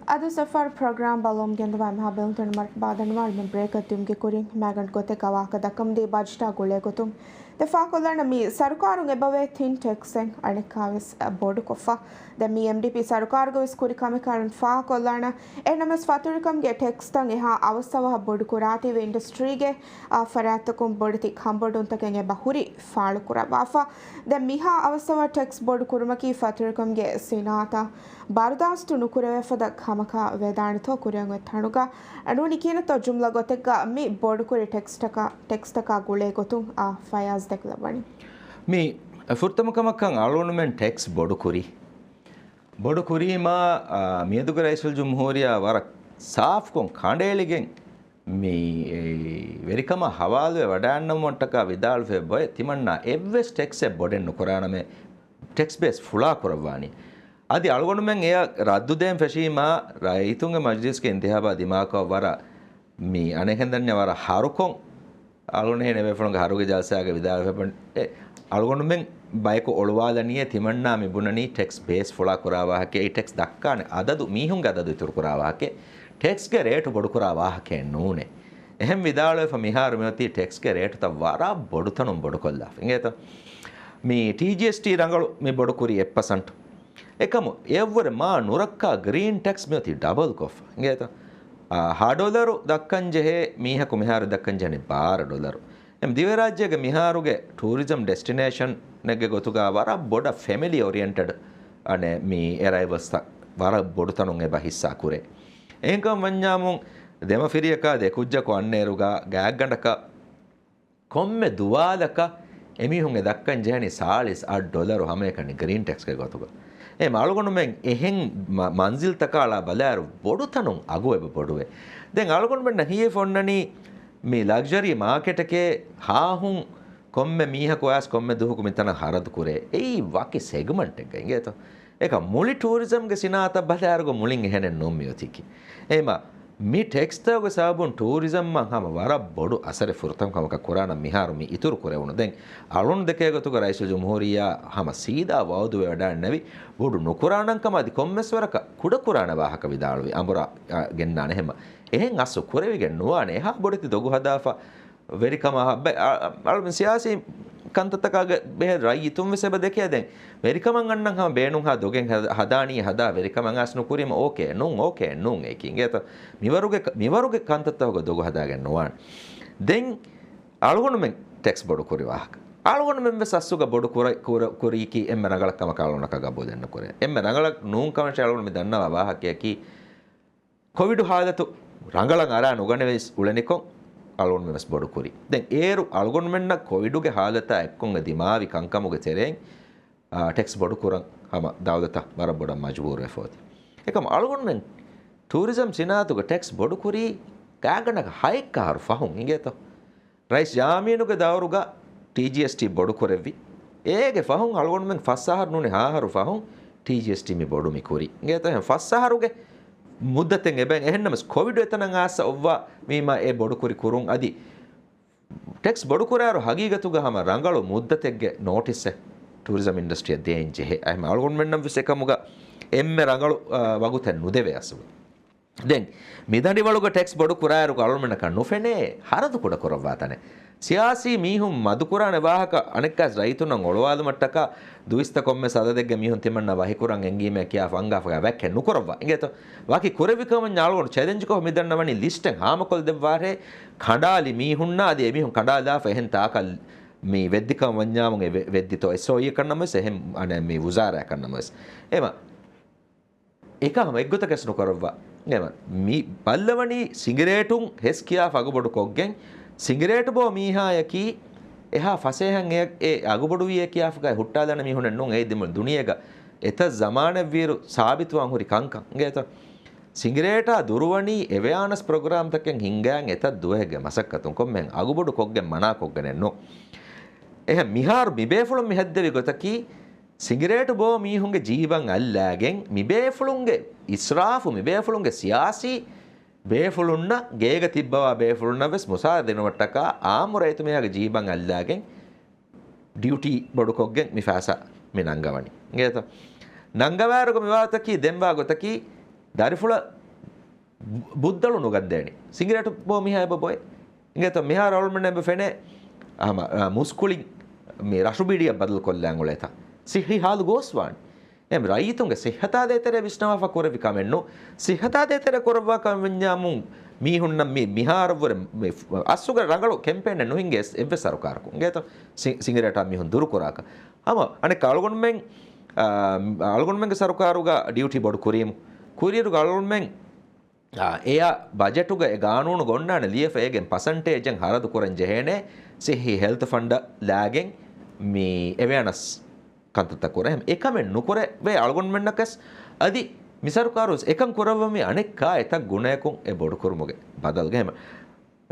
އަދި ސަފަރު ޕްރޮގްރާމް ބަލަމުން ގެންދަވާ މިހާ ބެލުންތެރިން މަރު ބާދަނުވާ މި ބްރޭކަށް ދިއުމުގެ ކުރިން މައިގަނޑު ގޮތެއްގަ ވާހަކަ ދައްކަމުންދީ ބަޖެޓާ ގުޅޭ ގޮތުން. ދެ ފާކޮށްލާނަ މި ސަރުކާރުން އެބަވޭ ތިން ޓެކްސެއް އަނެއްކާވެސް ބޮޑުކޮށްފަ. ދެ މި އެމްޑީޕީ ސަރުކާރުގަ ވެސް ކުރި ކަމެއް ކަން ފާކޮށްލާނަ. އެހެންނަމަވެސް ފަތުރިކަމުގެ ޓެކްސްތައް އެހާ އަވަސްއަވަހަށް ބޮޑުކުރާތީވެ އިންޑަސްޓްރީގެ އާ ފަރާތްތަކުން ބޮޑެތި ކަންބޮޑުވުންތަކެއް އެބަ ހުރި ފާޅުކުރައްވާފަ. ދެން މިހާ އަވަސްއަވަހަށް ޓެކްސް ބޮޑުކުރުމަކީ ފަތުރިކަމުގެ ސިނާއަތަށް ބަރުދާސްތު ނުކުރެވޭފަދަ ކަމަކާ ވެދާނެތޯ ކުރިއަށް އޮތް ތަނުގަ ނޫނީ ކިހިނެއްތޯ ޖުމްލަ ގޮތެއްގަ މި ބޮޑުކުރި ޓެކްސްޓަކާ، ޓެކްސްތަކާ ގުޅޭ ގޮތުން އާ ފަޔާޒް ދެކެލައްވަނީ. މި ފުރަތަމަ ކަމަކަށް އަޅުގަނޑުމެން ޓެކްސް ބޮޑުކުރީ. ބޮޑުކުރީމާ، އާ، މިއަދުގެ ރައީސުލްޖުމްހޫރިއްޔާ ވަރަށް ސާފުކޮށް ކަނޑައެޅިގެން މި ވެރިކަމާ ހަވާލުވެ ވަޑައިގަންނަވުމަށްޓަކާ ވިދާޅުވެ ބޮއެ ތިމަންނާ އެއްވެސް ޓެކްސެއް ބޮޑެއް ނުކުރާނަމޭ، ޓެކްސް ބޭސް ފުޅާ ކުރައްވާނީ. އަދި އަޅުގަނޑުމެން އެއަށް ރައްދުދޭން ފެށީމާ، ރައްޔިތުންގެ މަޖިލީސްގެ އިންތިހާބާ ދިމާކޮށް ވަރަށް މި އަނެއްހެން ދަންޏާ ވަރަށް ހަރުކޮށް އަޅުގަނޑު އެހެން އެބޭފުޅުންގެ ހަރުގެ ޖަލްސާގެ ވިދާޅުވެފަ އެ، އަޅުގަނޑުމެން ބަޔަކު އޮޅުވާލަނީއޭ ތިމަންނާ މި ބުނަނީ ޓެކްސް ބޭސް ފުޅާ ކުރާ ވާހަކަ، އެ ޓެކްސް ދައްކާނެ އަދަދު، މީހުންގެ އަދަދު އިތުރު ކުރާ ވާހަކަ، ޓެކްސްގެ ރޭޓު ބޮޑު ކުރާ ވާހަކައެއް ނޫނޭ. އެހެން ވިދާޅުވެފަ މިހާރު މިއޮތީ ޓެކްސްގެ ރޭޓުތައް ވަރަށް ބޮޑުތަނުން ބޮޑުކޮށްލާފަ. އިނގޭތަ؟ މި ޓީޖީއެސްޓީ ރަނގަޅު މި ބޮޑު ކުރީ އެއް ޕަސަންޓު. އެކަމު އެއަށްވުރެ މާ ނުރައްކާ ގްރީން ޓެކްސް މިއޮތީ ޑަބަލް ކޮށްފަ. އިނގޭތަ؟ އާ، ހަ ޑޮލަރު ދައްކަން ޖެހޭ މީހަކު މިހާރު ދައްކަން ޖެހެނީ ބާރަ ޑޮލަރު. އެމް ދިވެހިރާއްޖޭގެ މިހާރުގެ ޓޫރިޒަމް ޑެސްޓިނޭޝަނެއްގެ ގޮތުގަ ވަރަށް ބޮޑަށް ފެމިލީ އޯރިއެންޓެޑް އަނެއް މި އެރައިވަލްސްތައް ވަރަށް ބޮޑުތަނުން އެބަ ހިއްސާ ކުރޭ. އެހެންކަމަށް ވަންޏާމުން ދެމަފިރިޔަކާ ދެކުއްޖަކު އަންނައިރުގަ ގާތްގަނޑަކަށް ކޮންމެ ދުވާލަކަށް އެމީހުން އެ ދައްކަން ޖެހެނީ ސާޅީސް އަށް ޑޮލަރު ހަމައެކަނި ގްރީން ޓެކްސްގެ ގޮތުގަ. އެ އަޅުގަނޑުމެން އެހެން މަ-، މަންޒިލްތަކާ އަޅާ ބަލާއިރު ބޮޑުތަނުން އަގު އެބަ ބޮޑުވޭ. ދެން އަޅުގަނޑުމެންނަށް ހިޔެފަ އޮންނަނީ މި ލަގްޒަރީ މާކެޓެކޭ ހާހުން ކޮންމެ މީހަކު އައިސް ކޮންމެ ދުވަހަކު މިތަނަށް ހަރަދު ކުރޭ. އެއީ ވަކި ސެގްމަންޓެއްގަ އިނގޭތޯ. އެކަ މުޅި ޓޫރިޒަމްގެ ސިނާއަތަށް ބަލާއިރުގަ މުޅިން އެހެނެއް ނޫން މިއޮތީކީ. އެހެމަ މި ޓެކްސްތަކުގެ ސަބަބުން ޓޫރިޒަމްއަށް ހަމަ ވަރަށް ބޮޑު އަސަރެއް ފުރަތަމަ ކަމަކަށް ކުރާނަން މިހާރު މި އިތުރު ކުރެވުނު. ދެން އަޅުން ދެކޭ ގޮތުގަ ރައީސުލްޖުމްހޫރިއްޔާ ހަމަ ސީދާ ވައުދުވެ ވަޑައިންނެވި ބޮޑު ނުކުރާނަން ކަމަށް އަދި ކޮންމެސް ވަރަކަށް ކުޑަ ކުރާނެ ވާހަކަ ވިދާޅުވި އަނބުރާ، އާ، ގެންނާނެ. އެހެމަ އެހެން އަސްލު ކުރެވިގެން ނުވާނެ. އެހާ ބޮޑެތި ދޮގު ހަދާފަ ވެރިކަމާ ހަ-، ބެ-، އަ-، އަ-، އަޅުގަނޑު ސިޔާސީ ކަންތައްތަކާގެ ބެހޭ ރައްޔިތުން ވެސް އެބަ ދެކޭ. ދެން ވެރިކަމަށް އަންނަން ހަމަ ބޭނުންހާ ދޮގެއް ހަ-، ހަދާނީ ހަދާ ވެރިކަމަށް އަސް ނުކުރީމަ އޯކޭ ނޫން، އޯކޭ ނޫން އެކި އިނގޭތަ؟ މިވަރުގެ ކަ-، މިވަރުގެ ކަންތައްތަކުގަ ދޮގު ހަދާގެން ނުވާނެ. ދެން އަޅުގަނޑުމެން ޓެކްސް ބޮޑު ކުރި ވާހަކަ. އަޅުގަނޑުމެން ވެސް އަސްލުގަ ބޮޑު ކުރ-، ކުރ-، ކުރީކީ އެންމެ ރަނގަޅަށް ކަމަކަށް އަޅުގަނޑަކަށް ގަބޫލެއް ނުކުރޭ. އެންމެ ރަނގަޅަށް ނޫން ކަމަށް އަޅުގަނޑު މި ދަންނަވާ ވާހަކަޔަކީ ކޮވިޑު ހާލަތު ރަނގަޅަށް އަރާ ނުގަނެވިސް އުޅެނިކޮށް، އަޅުގަނޑުމެން ވެސް ބޮޑު ކުރީ. ދެން އޭރު އަޅުގަނޑުމެންނަށް ކޮވިޑުގެ ހާލަތާ އެއްކޮށް އެ ދިމާވި ކަންކަމުގެ ތެރެއިން، އާ، ޓެކްސް ބޮޑު ކުރަން ހަމަ ދައުލަތަށް ވަރަށް ބޮޑަށް މަޖުބޫރުވެފަ އޮތީ. އެކަމަ އަޅުގަނޑުމެން ޓޫރިޒަމް ސިނާއަތުގެ ޓެކްސް ބޮޑު ކުރީ ގާތްގަނޑަކަށް ހައެއްކަ އަހަރު ފަހުން އިނގޭތޯ. ރައީސް ޔާމީނުގެ ދައުރުގަ ޓީޖީއެސްޓީ ބޮޑު ކުރެއްވި. އޭގެ ފަހުން އަޅުގަނޑުމެން ފަސް އަހަރު ނޫނީ ހަ އަހަރު ފަހުން ޓީޖީއެސްޓީ މި ބޮޑު މި ކުރީ. އިނގޭތޯ އެހެން ފަސް އަހަރުގެ މުއްދަތެއް އެބައިން. އެހެންނަމަސް ކޮވިޑު އެތަނަށް އާސަ އޮއްވާ ވީމާ އެ ބޮޑު ކުރި ކުރުން އަދި ޓެކްސް ބޮޑު ކުރާއިރު ހަގީގަތުގަ ހަމަ ރަނގަޅު މުއްދަތެއްގެ ނޯޓިސްއެއް ޓޫރިޒަމް އިންޑަސްޓްރީއަށް ދޭން ޖެހޭ. އެހެން އަޅުގަނޑުމެންނަށް ވެސް އެކަމުގަ އެންމެ ރަނގަޅު، އާ، ވަގުތެއް ނުދެވޭ އަސްލު. ދެން މިދަނޑިވަޅުގަ ޓެކްސް ބޮޑު ކުރާއިރު އަޅުގަނޑަކަށް ނުފެނޭ ހަރަދު ކުޑަ ކުރައްވާ ތަނެއް. ސިޔާސީ މީހުން މަދުކުރާނެ ވާހަކަ އަނެއްކާސް ރައްޔިތުންނަށް އޮޅުވާލުމަށްޓަކާ ދުއިސައްތަ ކޮންމެސް އަދަދެއްގެ މީހުން ތިމަންނަ ވަހިކުރަން އެންގީމޭ ކިޔާފަ އަންގާފަ ވައްކެއް ނުކުރައްވާ. އިނގޭތޯ؟ ވަކި ކުރެއްވި ކަމަށް އަޅުގަނޑު ޗެލެންޖްކޮށް މިދަންނަވަނީ ލިސްޓެއް ހާމަކޮށްދެއްވާށޭ ކަނޑާލި މީހުންނާ އަދި އެމީހުން ކަނޑާލާފަ އެހެން ތާކަށް މި ވެއްދިކަމަށް ވަންޏާމުން އެ ވެ-، ވެއްދިތޯ އެސްއޯއީއަކަށް ނަމަވެސް އެހެން އަނެއް މި ވުޒާރާއަކަށް ނަމަވެސް. އެމަ އެކަހަމަ އެއްގޮތަކަސް ނުކުރައްވާ. އެމަ މި ބައްލަވަނީ ސިނގިރޭޓުން ހެސް ކިޔާފަ އަގުބޮޑު ކޮށްގެން، ސިނގިރޭޓު ބޯ މީހާޔަކީ އެހާ ފަސޭހައިން އެ، އެ އަގުބޮޑުވިޔޭ ކިޔާފަ ހުއްޓާލާނެ މީހުނެއް ނޫން. އެއީ ދިމު ދުނިޔޭގަ އެތައް ޒަމާނެއްވިއިރު ސާބިތުވާން ހުރި ކަންކަން. އިނގޭތަ؟ ސިނގިރޭޓާ ދުރުވަނީ އެވެއާނަސް ޕްރޮގްރާމްތަކެއް ހިންގާން އެތައް ދުވަހެއްގެ މަސައްކަތުން ކޮންމެހެން އަގުބޮޑު ކޮށްގެން މަނާ ކޮށްގެނެއް ނޫން. އެހެން މިހާރު މިބޭފުޅުން މި ހެއްދެވި ގޮތަކީ ސިނގިރޭޓު ބޯ މީހުންގެ ޖީބަށް އައްލާގެން މިބޭފުޅުންގެ އިސްރާފު، މިބޭފުޅުންގެ ސިޔާސީ ބޭފުޅުންނަށް، ގޭގަ ތިއްބަވާ ބޭފުޅުންނަށް ވެސް މުސާރަ ދިނުމަށްޓަކާ އާއްމު ރައްޔިތު މީހާގެ ޖީބަށް އައްލާގެން ޑިއުޓީ ބޮޑުކޮށްގެން މި ފައިސާ މި ނަންގަވަނީ. އިނގޭތަ؟ ނަންގަވާއިރުގަ މިވާތަކީ ދެންވާ ގޮތަކީ ދަރިފުޅަށް ބު-، ބުއްދަޅު ނުގަންދޭނެ. ސިނގިރޭޓު ބޯ މީހާ އެބަ ބޮއެ. އިނގޭތަ؟ މިހާރު އަޅުމެންނަށް އެބަ ފެނޭ ހަމަ، އަ، މުސްކުޅިން މި ރަށު ބީޑިއަށް ބަދަލު ކޮށްލާން އުޅޭތަ؟ ސިއްހީ ހާލު ގޯސްވާނެ. އެ ރައްޔިތުންގެ ސިއްހަތާ ދޭތެރޭ ވިސްނަވާފަ ކުރެއްވި ކަމެއްނު. ސިއްހަތާ ދޭތެރޭ ކުރައްވާ ކަމެއް ވެންޏާމުން މީހުންނަށް މި-، މިހާރަށްވުރެ މި އަސްލުގެ ރަނގަޅު ކެމްޕޭނެއް ނުހިނގޭ އެއްވެސް ސަރުކާރަކު. އިނގޭތަ؟ ސި-، ސިނގިރޭޓާ މީހުން ދުރުކުރާކަށް. ހަމަ އަނެއް އަޅުގަނޑުމެން، އާ، އަޅުގަނޑުމެންގެ ސަރުކާރުގަ ޑިއުޓީ ބޮޑު ކުރީމު. ކުރިއިރުގަ އަޅުގަނޑުމެން އާ، އެޔާ ބަޖެޓުގަ އެ ގާނޫނު ގޮންނާނެ ލިޔެފަ އޭގެން ޕަސަންޓޭޖެއް ހަރަދު ކުރަން ޖެހޭނެ ސިއްހީ ހެލްތު ފަންޑަށް ލާގެން މި އެވެއަނަސް ކަންތައްތައް ކުރޭ. އެކަމެއް ނުކުރެވޭ އަޅުގަނޑުމެންނަކަސް އަދި މި ސަރުކާރު ވެސް އެކަން ކުރައްވަމި އަނެއްކާ އެތައް ގުނަޔަކުން އެ ބޮޑުކުރުމުގެ ބަދަލުގަ ހަމަ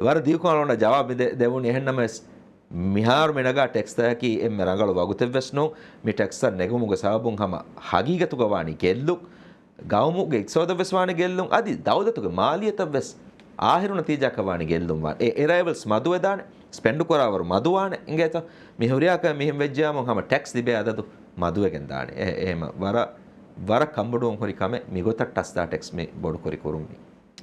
ވަރަށް ދިގުކޮށް އަޅުގަނޑަށް ޖަވާބު މި ދެ-، ދެވުނީ. އެހެންނަމަވެސް، މިހާރު މި ނަގާ ޓެކްސްތަކަކީ އެންމެ ރަނގަޅު ވަގުތެއްވެސް ނޫން. މި ޓެކްސްތައް ނެގުމުގެ ސަބަބުން ހަމަ ހަގީގަތުގަ ވާނީ ގެއްލުން، ގައުމުގެ އިޤްތިޞާދަށްވެސް ވާނީ ގެއްލުން، އަދި ދައުލަތުގެ މާލިއްޔަތަށްވެސް އާހިރު ނަތީޖާއަކަށް ވާނީ ގެއްލުން ވާނެ. އެ އެރައިވަލްސް މަދުވެދާނެ. ސްޕެންޑު ކުރާވަރު މަދުވާނެ. އިނގޭތޯ؟ މި ހުރިހާ ކަމެއް މިހެން ވެއްޖިޔާމު ހަމަ ޓެކްސް ލިބޭ އަދަދު މަދުވެގެން ދާނެ. އެ-، އެހެމަ ވަރަށް، ވަރަށް ކަންބޮޑުވުން ހުރި ކަމެއް މިގޮތަށް ޓަސްދާ ޓެކްސް މި ބޮޑުކުރި ކުރުން މި.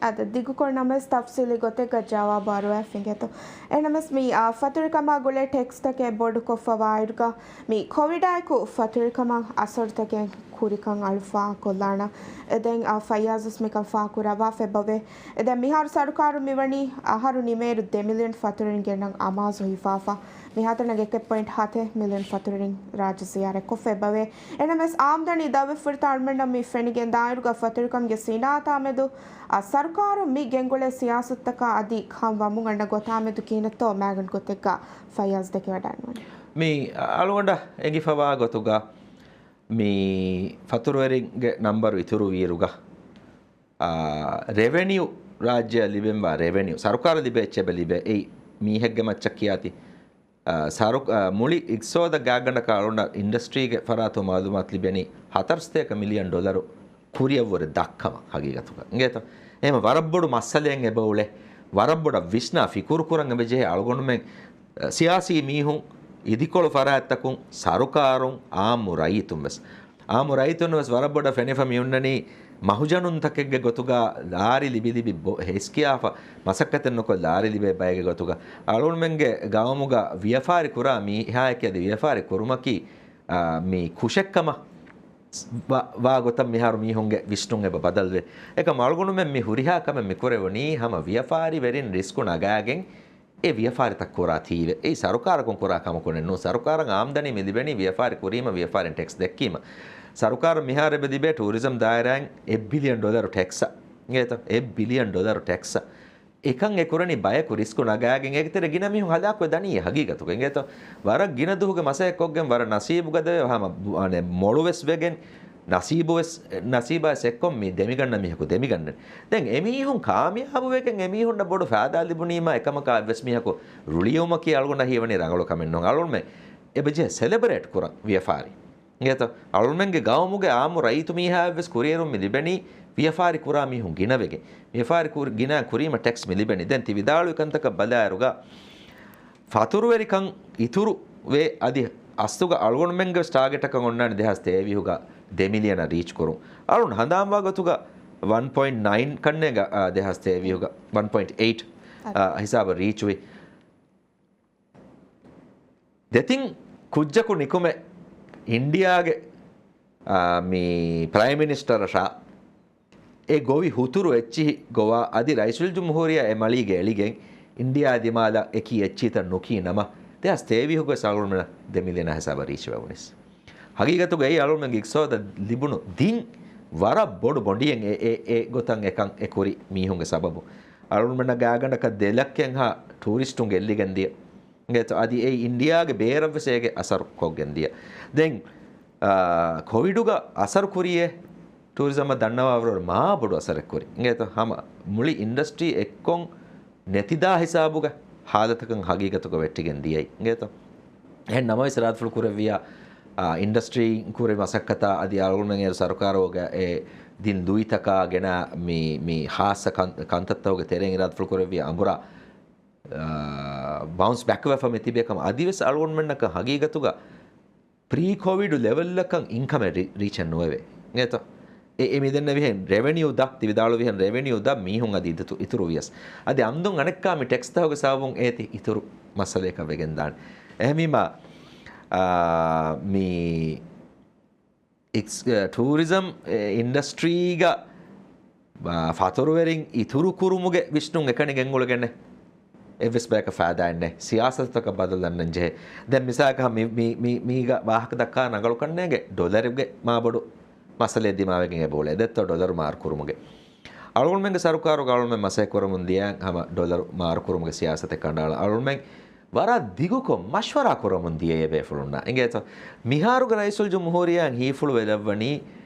އަދަ ދިގުކޮށް ނަމަވެސް ތަފްސީލީ ގޮތެއްގަ ޖަވާބު އަރުވާފިނގޭތޯ. އެހެނަމަސް މި، އާ، ފަތުރިކަމާ ގުޅޭ ޓެކްސްތަކެއް ބޮޑުކޮށްފަ ވާއިރުގަ މި ކޮވިޑާއެކު ފަތުރިކަމަށް އަސަރުތަކެއް ކުރިކަން އަޅުފާ ކޮށްލާނަ. އެ ދެން، އާ، ފައްޔާޒުސް މިކަން ފާކުރައްވާފައި އެބަވޭ. އެ ދެން މިހާރު ސަރުކާރު މިވަނީ އަހަރު ނިމޭއިރު ދެ މިލިއަން ފަތުރިން ގެންނަން އަމާޒު ހިފާފަ. މިހާތަނަށް އެކެއް ޕޮއިންޓް ހަތެއް މިލިއަން ފަތުރިން ރާއްޖެ ޒިޔާރަތް ކޮށްފައި އެބަވޭ. އެނަމަސް އާމްދަނީ ދަށްވެފަ ހުރިތާ އަޅުމެންނަށް މި ފެނިގެން ދާއިރުގަ ފަތުރިކަމުގެ ސިނާއަތާމެދު އަ، ސަރުކާރު މި ގެންގުޅޭ ސިޔާސަތުތަކާ އަދި ކަން ވަމުން އަންނަ ގޮތާމެދު ކިހިނެއްތޯ މާގަނޑު ގޮތެއްގަ ފައްޔާޒް ދެކެވަޑައިނުވަނީ. މި އަޅުގަނޑަށް އެނގިފަވާ ގޮތުގަ މި ފަތުރުވެރިންގެ ނަންބަރު އިތުރު ވީއިރުގަ، އާ، ރެވެނިއު، ރާއްޖެއަށް ލިބެންވާ ރެވެނިއު، ސަރުކާރަށް ލިބޭ އެއްޗެއް އެބަ ލިބޭ. އެއީ މީހެއްގެ މައްޗަށް ކިޔާތި. އާ، ސަރު-، އާ، މުޅި އިގްތިސޯދަށް ގާތްގަނޑަކަށް އަޅުގަނޑަށް އިންޑަސްޓްރީގެ ފަރާތުން މައުލޫމާތު ލިބެނީ ހަތަރުސަތޭކަ މިލިއަން ޑޮލަރު ކުރިއަށްވުރެ ދަށްކަމަށް ހަގީގަތުގަ. އިނގޭތޯ؟ އެހެން ވަރަށް ބޮޑު މައްސަލައެއް އެބަ އުޅޭ. ވަރަށް ބޮޑަށް ވިސްނާ ފިކުރު ކުރަން އެބަޖެހޭ އަޅުގަނޑުމެން، އަ، ސިޔާސީ މީހުން، އިދިކޮޅު ފަރާތްތަކުން، ސަރުކާރުން، އާއްމު ރައްޔިތުން ވެސް. އާއްމު ރައްޔިތުން ވެސް ވަރަށް ބޮޑަށް ފެނިފަ މި އޮންނަނީ މަހުޖަނުންތަކެއްގެ ގޮތުގަ ލާރި ލިބި ލިބި ބޮ-، ހެސްކިޔާފަ މަސައްކަތެއް ނުކޮށް ލާރި ލިބޭ ބައެއްގެ ގޮތުގަ. އަޅުގަނޑުމެންގެ ގައުމުގަ ވިޔަފާރި ކުރާ މީހާއެކޭ އަދި ވިޔަފާރި ކުރުމަކީ، އާ، މި ކުށެއްކަމަށް ވާ، ވާ ގޮތަށް މިހާރު މީހުންގެ ވިސްނުން އެބަ ބަދަލުވޭ. އެކަމް އަޅުގަނޑުމެން މި ހުރިހާ ކަމެއް މި ކުރެވުނީ ހަމަ ވިޔަފާރިވެރިން ރިސްކު ނަގާގެން އެ ވިޔަފާރިތައް ކުރާތީވެ. އެއީ ސަރުކާރަކުން ކުރާ ކަމަކުނެއް ނޫން. ސަރުކާރަށް އާމްދަނީ މި ލިބެނީ ވިޔަފާރި ކުރީމަ ވިޔަފާރިން ޓެކްސް ދެއްކީމަ. ސަރުކާރަށް މިހާރު އެބަ ލިބޭ ޓޫރިޒަމް ދާއިރާއިން އެއް ބިލިއަން ޑޮލަރު ޓެކްސްއަށް. އިނގޭތޯ؟ އެއް ބިލިއަން ޑޮލަރު ޓެކްސްއަށް. އެކަން އެ ކުރަނީ ބަޔަކު ރިސްކު ނަގާގެން. އޭގެ ތެރޭ ގިނަ މީހުން ހަލާކުވެ ދަނީ ހަގީގަތުގަ. އިނގޭތޯ؟ ވަރަށް ގިނަ ދުވަހުގެ މަސައްކަތް ކޮށްގެން ވަރަށް ނަސީބުގަ ދެވޭ ހަމަ ބު-، އަނެއް މޮޅުވެސް ވެގެން ނަސީބުވެސް، ނަސީބާވެސް އެއްކޮށް މި ދެމިގަންނަ މީހަކު ދެމިގަންނަނީ. ދެން އެމީހުން ކާމިޔާބުވެގެން އެމީހުންނަށް ބޮޑު ފައިދާ ލިބުނީމާ އެކަމަކާ އެއްވެސް މީހަކު ރުޅިއެއުމަކީ އަޅުގަނޑަށް ހީވަނީ ރަނގަޅު ކަމެއް ނޫން. އަޅުގަނޑުމެން އެބަޖެހޭ ސެލެބްރޭޓް ކުރަން ވިޔަފާރި. އިނގޭތޯ؟ އަޅުގަނޑުމެންގެ ގައުމުގެ އާއްމު ރައްޔިތު މީހާއަށްވެސް ކުރިއެރުން މި ލިބެނީ ވިޔަފާރި ކުރާ މީހުން ގިނަވެގެން. ވިޔަފާރި ކުރި-، ގިނަ ކުރީމަ ޓެކްސް މި ލިބެނީ. ދެން ތި ވިދާޅުވި ކަންތަކަށް ބަލާއިރުގަ ފަތުރުވެރިކަން އިތުރު ވޭ އަދި އަސްލުގަ އަޅުގަނޑުމެންގެ ވެސް ޓާގެޓަކަށް އޮންނާނެ ދެހާސް ތޭވީހުގަ ދެ މިލިއަނަށް ރީޗް ކުރުން. އަޅުން ހަނދާންވާ ގޮތުގަ ވަން ޕޮއިންޓް ނައިން ކަންނޭގަ، އާ، ދެހާސް ތޭވީހުގަ ވަން ޕޮއިންޓް އެއިޓް، އާ، ހިސާބަށް ރީޗުވި. ދެތިން ކުއްޖަކު ނިކުމެ އިންޑިއާގެ، އާ، މި ޕްރައިމް މިނިސްޓަރަށާ އެ ގޮވި ހުތުރު އެއްޗިހި ގޮވާ އަދި ރައީސުލްޖުމްހޫރިއްޔާ އެ މަޅީގަ އެޅިގެން އިންޑިއާ ދިމާލަށް އެކި އެއްޗިހިތައް ނުކީ ނަމަ، ދެހާސް ތޭވީހުގަވެސް އަޅުގަނޑުމެންނަށް ދެ މިލިއަނާ ހިސާބަށް ރީޗްވެވުނީސް. ހަގީގަތުގައި އަޅުގަނޑުމެންގެ އިގްތިސޯދަށް ލިބުނު ދިން ވަރަށް ބޮޑު ބޮނޑިއެއް އެ، އެ، އެ ގޮތަށް އެކަން އެ ކުރި މީހުންގެ ސަބަބުން. އަޅުގަނޑުމެންނަށް ގާތްގަނޑަކަށް ދެ ލައްކައެއްހާ ޓޫރިސްޓުން ގެއްލިގެން ދިޔަ. އިނގޭތޯ؟ އަދި އެ އިންޑިއާގެ ބޭރަށްވެސް އޭގެ އަސަރު ކޮށްގެން ދިޔަ. ދެން، އާ، ކޮވިޑުގަ އަސަރު ކުރިއޭ ޓޫރިޒަމަށް ދަންނަވާވަރު މާ ބޮޑު އަސަރެއް ކުރި. އިނގޭތޯ؟ ހަމަ މުޅި އިންޑަސްޓްރީ އެއްކޮށް ނެތިދާ ހިސާބުގެ ހާލަތަކަށް ހަގީގަތުގަ ވެއްޓިގެން ދިޔައީ. އިނގޭތޯ؟ އެހެން ނަމަވެސް އިރާދަފުޅު ކުރެއްވިޔާ، އާ، އިންޑަސްޓްރީން ކުރި މަސައްކަތާ އަދި އަޅުގަނޑުމެން އޭރު ސަރުކާރުގެ އެ ދިން ލުއިތަކާ ގެނާ މި، މި ހާއްސަ ކަން-، ކަންތައްތަކުގެ ތެރެއިން އިރާދަފުޅު ކުރެއްވިޔާ އަނބުރާ، އާ، ބައުންސް ބެކް ވެފަ މި ތިބޭ ކަމަށް އަދިވެސް އަޅުގަނޑުމެންނަކަށް ހަގީގަތުގަ ޕްރީ ކޮވިޑު ލެވެލްއަކަށް އިންކަމެއް ރީ-، ރީޗެއް ނުވެވޭ. އިނގޭތޯ؟ އެ، އެ މި ދެންނެވިހެން ރެވެނިއު ދަށް، ތި ވިދާޅުވިހެން ރެވެނިއު ދަށް މީހުން އަދި އިތު-، އިތުރު ވިޔަސް. އަދި އަމްދުން އަނެއްކާ މި ޓެކްސްތަކުގެ ސަބަބުން އޭތި އިތުރު މައްސަލައަކަށް ވެގެން ދާނެ. އެހެންވީމާ، އާ، މި އިކްސް-، އެ، ޓޫރިޒަމް، އެ، އިންޑަސްޓްރީގަ، އާ، ފަތުރުވެރިން އިތުރު ކުރުމުގެ ވިސްނުން އެކަނި ގެންގުޅެގެން އެއްވެސް ބަޔަކަށް ފައިދާއެއް ނެތް. ސިޔާސަތުތަކަށް ބަދަލު ދަންނަން ޖެހޭ. ދެން މިސާލަކަށް މި، މި، މި، މީގަ ވާހަކަ ދައްކާ ރަނގަޅު ކަންނޭނގެ ޑޮލަރުގެ މާބޮޑު މައްސަލައެއް ދިމާވެގެން އެބަ އުޅޭ. ދެއްތޯ ޑޮލަރު މާރު ކުރުމުގެ. އަޅުގަނޑުމެންގެ ސަރުކާރުގަ އަޅުގަނޑުމެން މަސައްކަތް ކުރަމުން ދިޔަ ހަމަ ޑޮލަރު މާރު ކުރުމުގެ ސިޔާސަތެއް ކަނޑައަޅާ. އަޅުގަނޑުމެން ވަރަށް ދިގުކޮށް މަޝްވަރާ ކުރަމުން ދިޔައޭ ބޭފުޅުންނާ. އިނގޭތޯ؟ މިހާރުގެ ރައީސުލްޖުމްހޫރިއްޔާއަށް ހީފުޅުވެލައްވަނީ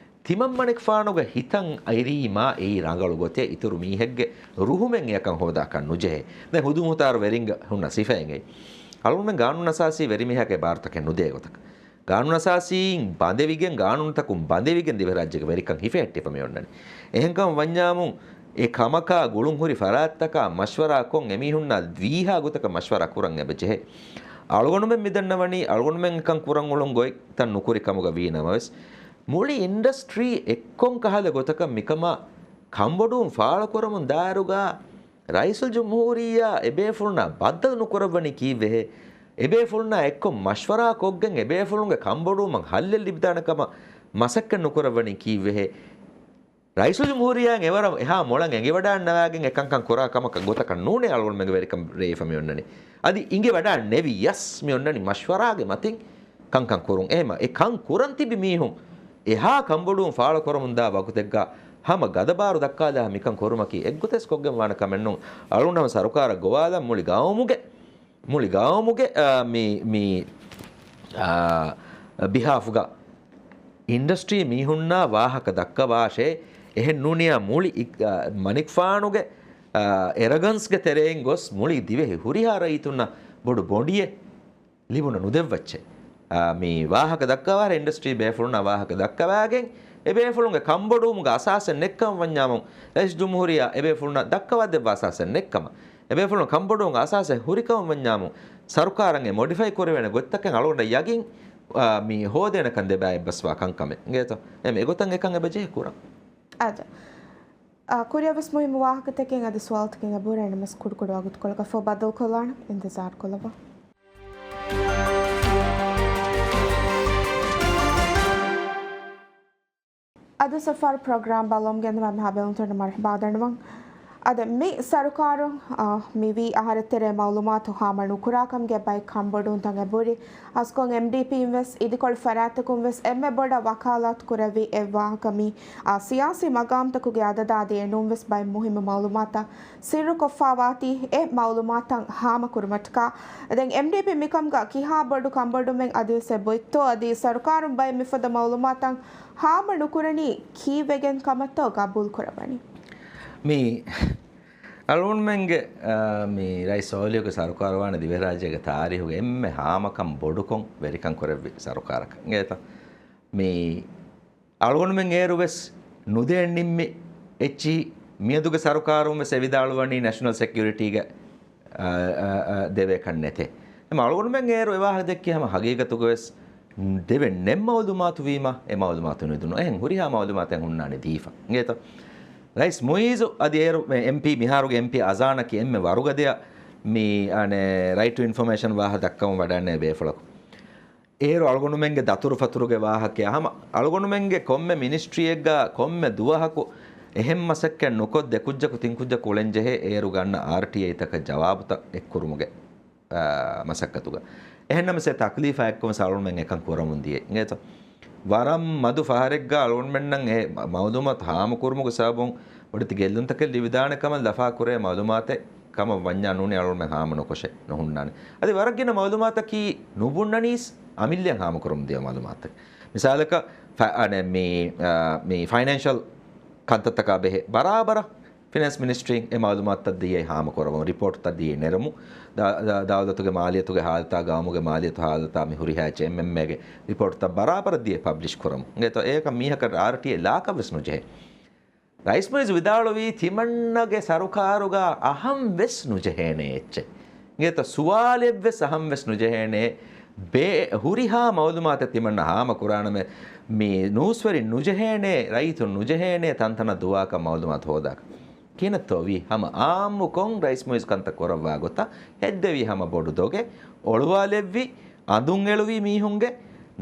ތިމަންމަނިކުފާނުގެ ހިތަށް އައިރީމާ އެއީ ރަނގަޅު ގޮތެއް، އިތުރު މީހެއްގެ ރުހުމެއް އެއަކަށް ހޯދާކަށް ނުޖެހޭ. ދެން ހުދުމުހުތާރު ވެރިންގެ ހުންނަ ސިފައެއް އެއީ. އަޅުގަނޑުމެން ގާނޫނުއަސާސީ ވެރިމީހާގެ ބާރުތަކެއް ނުދޭ ގޮތަކަށް. ގާނޫނުއަސާސީން ބަނދެވިގެން، ގާނޫނުތަކުން ބަނދެވިގެން ދިވެހިރާއްޖޭގެ ވެރިކަން ހިފެހެއްޓިފަ މި އޮންނަނީ. އެހެންކަމަށް ވަންޏާމު، އެ ކަމަކާ ގުޅުން ހުރި ފަރާތްތަކާ މަޝްވަރާ ކޮށް، އެމީހުންނާ ވީހާ ގޮތަކަށް މަޝްވަރާ ކުރަން އެބަ ޖެހޭ. އަޅުގަނޑުމެން މިދަންނަވަނީ، އަޅުގަނޑުމެން އެކަން ކުރަން އުޅުން ގޮތްތައް ނުކުރި ކަމުގަ ވީ ނަމަވެސް، މުޅި އިންޑަސްޓްރީ އެއްކޮން ކަހަލަ ގޮތަކަށް މިކަމާ ކަންބޮޑުވުން ފާޅުކުރަމުން ދާއިރުގަ ރައީސުލްޖުމްހޫރިއްޔާ އެބޭފުޅުންނާ ބައްދަލު ނުކުރައްވަނީ ކީއްވެހޭ؟ އެބޭފުޅުންނާ އެއްކޮށް މަޝްވަރާ ކޮށްގެން އެބޭފުޅުންގެ ކަންބޮޑުވުމަށް ހައްލެއް ލިބިދާނެ ކަމަށް މަސައްކަތް ނުކުރައްވަނީ ކީއްވެހޭ؟ ރައީސުލްޖުމްހޫރިއްޔާއަށް އެވަރަށް އެހާ މޮޅަށް އެނގިވަޑާންނަވާގެން އެކަންކަން ކުރާ ކަމަކަށް ގޮތަކަށް ނޫނޭ އަޅުގަނޑުމެންގެ ވެރިކަން ރޭވިފަ މި އޮންނަނީ. އަދި އިނގިވަޑާން ނެވިޔަސް މި އޮންނަނީ މަޝްވަރާގެ މަތިން ކަންކަން ކުރުން. އެހެމަ އެ ކަން ކުރަން ތިބި މީހުން އެހާ ކަންބޮޑުވުން ފާޅުކުރަމުންދާ ވަގުތެއްގަ ހަމަ ގަދަބާރު ދައްކާލާ މިކަން ކުރުމަކީ އެއްގޮތެއް ކޮށްގެން ވާނެ ކަމެއްނޫން. އަޅުގަނޑު ހަމަ ސަރުކާރަށް ގޮވާލަން މުޅި ގައުމުގެ، މުޅި ގައުމުގެ، އާ، މި، މި، އާ، ބިހާފުގަ އިންޑަސްޓްރީ މީހުންނާ ވާހަކަ ދައްކަވާށޭ. އެހެން ނޫނިޔާ މުޅި އި-، އާ، މަނިކުފާނުގެ، އާ، އެރަގަންސްގެ ތެރެއިން ގޮސް މުޅި ދިވެހި ހުރިހާ ރައްޔިތުންނަށް ބޮޑު ބޮނޑިއެއް ލިބުނު ނުދެއްވައްޗޭ. އާ، މި ވާހަކަ ދައްކަވާށޭ އިންޑަސްޓްރީ ބޭފުޅުންނަށް ވާހަކަ ދައްކަވާގެން، އެބޭފުޅުންގެ ކަންބޮޑުވުމުގެ އަސާސެއް ނެއްކަމަށް ވަންޏާމު، ރައީސް ޖުމްހޫރިއްޔާ އެބޭފުޅުންނަށް ދައްކަވާދެއްވާ އަސާސެއް ނެއްކަމަށް، އެބޭފުޅުން ކަންބޮޑުވުމުގެ އަސާސެއް ހުރިކަމަށް ވަންޏާމު، ސަރުކާރަށް އެ މޮޑިފައި ކުރެވޭނެ ގޮތްތަކެއް އަޅުގަނޑަށް ޔަގީން، އާ، މި ހޯދޭނެކަން ދެބައި އެއްބަސްވާ ކަންކަމެއް. އިނގޭތޯ؟ އެމް އެގޮތަށް އެކަން އެބަ ޖެހޭ ކުރަން. އާދެ. އާ، ކުރިއަށްވެސް މުހިއްމު ވާހަކަތަކެއް އަދި ސުވާލުތަކެއް އެބަހުރޭ، ނަމަވެސް ކުޑަކުޑަ ވަގުތުކޮޅަކަށްފަހު ބައްދަލުކޮށްލާނަން. އިންތިޒާރުކޮށްލައްވާ. އަދި ސަފާރު ޕްރޮގްރާމް ބަލަމުގެ އެންމެ ހާ ބެލުންތެރިން މަރުޙަބާ ދަންނަވަން. އަދި މި ސަރުކާރު، އާ، މިވީ އަހަރެއް ތެރޭ މައުލޫމާތު ހާމަ ނުކުރާކަމުގެ ބައެއް ކަންބޮޑުވުންތައް އެބަހުރި. އަސްކޮން އެމްޑީޕީން ވެސް އިދިކޮޅު ފަރާތްތަކުން ވެސް އެންމެ ބޮޑަށް ވަކާލާތު ކުރެއްވި އެއް ވާހަކަ މީ، އާ، ސިޔާސީ މަގާމްތަކުގެ އަދަދާ އަދި އެނޫންވެސް ބައެއް މުހިއްމު މައުލޫމާތަށް ސިއްރުކޮށްފާވާތީ އެ މައުލޫމާތަށް ހާމަކުރުމަށްޓަކާ. ދެން އެމްޑީޕީ މިކަމުގަ ކިހާ ބޮޑު ކަންބޮޑުމެއް އަދިވެސް އެބައޮތްތޯ އަދި ސަރުކާރުން ބައެއް މިފަދަ މައުލޫމާތަށް ހާމަ ނުކުރަނީ ކީއްވެގެން ކަމަށްތޯ ގަބޫލު ކުރައްވަނީ؟ މި އަޅުގަނޑުމެންގެ، އާ، މި ރައީސް އޯލިޔަގެ ސަރުކާރު ވާނެ ދިވެހިރާއްޖޭގެ ތާރީހުގެ އެންމެ ހާމަކަން ބޮޑުކޮށް ވެރިކަން ކުރެއްވި ސަރުކާރަކަށް. އިނގޭތަ؟ މި އަޅުގަނޑުމެން އޭރު ވެސް ނުދޭން ނިންމި އެއްޗިހި މިއަދުގެ ސަރުކާރުން ވެސް އެ ވިދާޅުވަނީ ނެޝަނަލް ސެކިއުރިޓީގެ، އާ، އާ، އާ، ދެވޭކަށް ނެތޭ. އެމަ އަޅުގަނޑުމެން އޭރު އެ ވާހަކަ ދެއްކީ ހަމަ ހަގީގަތުގަ ވެސް ދެވެން ނެތް މައުލޫމާތު ވީމަ، އެ މައުލޫމާތު ނުދުނު. އެހެން ހުރިހާ މައުލޫމާތެއް ހުންނާނެ ދީފަ. އިނގޭތަ؟ ރައީސް މުއިއްޒު އަދި އޭރު އެމްޕީ މިހާރުގެ އެމްޕީ އަޒާނަކީ އެންމެ ވަރުގަދަޔަށް މި، އަނެ، ރައިޓް ޓު އިންފޮމޭޝަން ވާހަ ދައްކަމުން ވަޑައިންނެވި ބޭފުޅަކު. އޭރު އަޅުގަނޑުމެންގެ ދަތުރުފަތުރުގެ ވާހަކައެއް ހަމަ އަޅުގަނޑުމެންގެ ކޮންމެ މިނިސްޓްރީއެއްގަ ކޮންމެ ދުވަހަކު އެހެން މަސައްކަތް ނުކޮށް ދެ ކުއްޖަކު ތިން ކުއްޖަކު އުޅެން ޖެހޭ އޭރު ގަންނަ އާރްޓީއައިތަކަށް ޖަވާބުތައް އެއްކުރުމުގެ، އާ، މަސައްކަތުގަ. އެހެންނަމަސް އެ ތަކްލީފާ އެއްކޮށް ވެސް އަޅުގަނޑުމެން އެކަން ކުރަމުން ދިޔަ. އިނގޭތަ؟ ވަރަށް މަދު ފަހަރެއްގަ އަޅުގަނޑުމެންނަށް އެ މައުލޫމާތު ހާމަކުރުމުގެ ސަބަބުން އޮޑިތި ގެއްލުންތަކެއް ލިބިދާނެ ކަމަށް ލަފާކުރޭ މައުލޫމާތެއް ކަމަށް ވަންޏާ ނޫނީ އަޅުގަނޑުމެން ހާމަ ނުކޮށެއް ނުހުންނާނެ. އަދި ވަރަށް ގިނަ މައުލޫމާތަކީ ނުބުންނަނީސް އަމިއްލައަށް ހާމަކުރަމުން ދިޔަ މައުލޫމާތެއް. މިސާލަކަށް ފަ-، އަނެއް މި، އާ، މި ފައިނޭންޝަލް ކަންތައްތަކާ ބެހޭ ބަރާބަރަށް ފިނޭންސް މިނިސްޓްރީން އެ މައުލޫމާތުތައް ދިޔައީ ހާމަކުރަމުން، ރިޕޯޓްތައް ދިޔައީ ނެރެމުން، ދަ-، ދަ-، ދައުލަތުގެ މާލިޔަތުގެ ހާލަތާ، ގައުމުގެ މާލިޔަތު ހާލަތާ، މި ހުރިހާ އެޗްއެމްއެމްއޭގެ ރިޕޯޓްތައް ބަރާބަރަށް ދިޔައީ ޕަބްލިޝް ކުރަމުން. އިނގޭތޯ އެކަން މީހަކަށް އާރްޓީއޭ ލާކަށް ވެސް ނުޖެހޭ. ރައީސް މުއިއްޒު ވިދާޅުވީ ތިމަންނަގެ ސަރުކާރުގަ އަހަން ވެސް ނުޖެހޭނެ އެއްޗެއް. އިނގޭތޯ ސުވާލެއްވެސް އަހަން ވެސް ނުޖެހޭނެ. ބޭ-، ހުރިހާ މައުލޫމާތެއް ތިމަންނަ ހާމަ ކުރާނަމޭ، މި ނޫސްވެރިން ނުޖެހޭނެ، ރައްޔިތުން ނުޖެހޭނެ، ތަންތަނަށް ދުވާކަށް މައުލޫމާތު ހޯދާކަށް. ކިހިނެއްތޯ ވީ؟ ހަމަ އާއްމުކޮށް ރައީސް މުއިއްޒު ކަންތައް ކުރައްވާ ގޮތަށް ހެއްދެވީ ހަމަ ބޮޑު ދޮގެއް، އޮޅުވާލެއްވި، އަނދުން އެޅުވި މީހުންގެ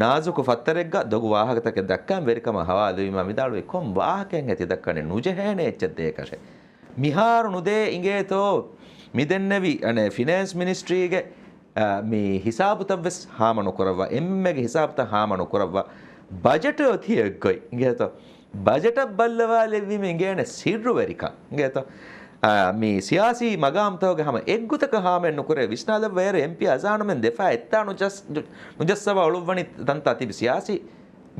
ނާޒުކު ފައްތަރެއްގަ ދޮގު ވާހަކަތަކެއް ދައްކަން ވެރިކަމަށް ހަވާލުވީމާ ވިދާޅުވީ ކޮން ވާހަކައެއްހޭ ތި ދައްކަނީ ނުޖެހޭނެ އެއްޗެއް ދޭކަށެއް. މިހާރު ނުދޭ އިނގޭތޯ؟ މިދެންނެވި އަނެއް ފިނޭންސް މިނިސްޓްރީގެ، އާ، މި ހިސާބުތައް ވެސް ހާމަ ނުކުރައްވާ، އެންމެގެ ހިސާބުތައް ހާމަ ނުކުރައްވާ، ބަޖެޓެއް އޮތީ އެއްގޮތް އިނގޭތޯ؟ ބަޖެޓަށް ބައްލަވާލެއްވީމަ އިނގޭނެ ސިއްރުވެރިކަން އިނގޭތޯ؟ އާ، މި ސިޔާސީ މަގާމްތަކުގެ ހަމަ އެއްގޮތަކަށް ހާމައެއް ނުކުރޭ. ވިސްނާލައްވައިރު އެމްޕީ އަޒާނުމެން ދެފާ އެއްތާ ނުޖަސް-، ނުޖައްސަވާ އުޅުއްވަނީ ތަންތާ ތިބި ސިޔާސީ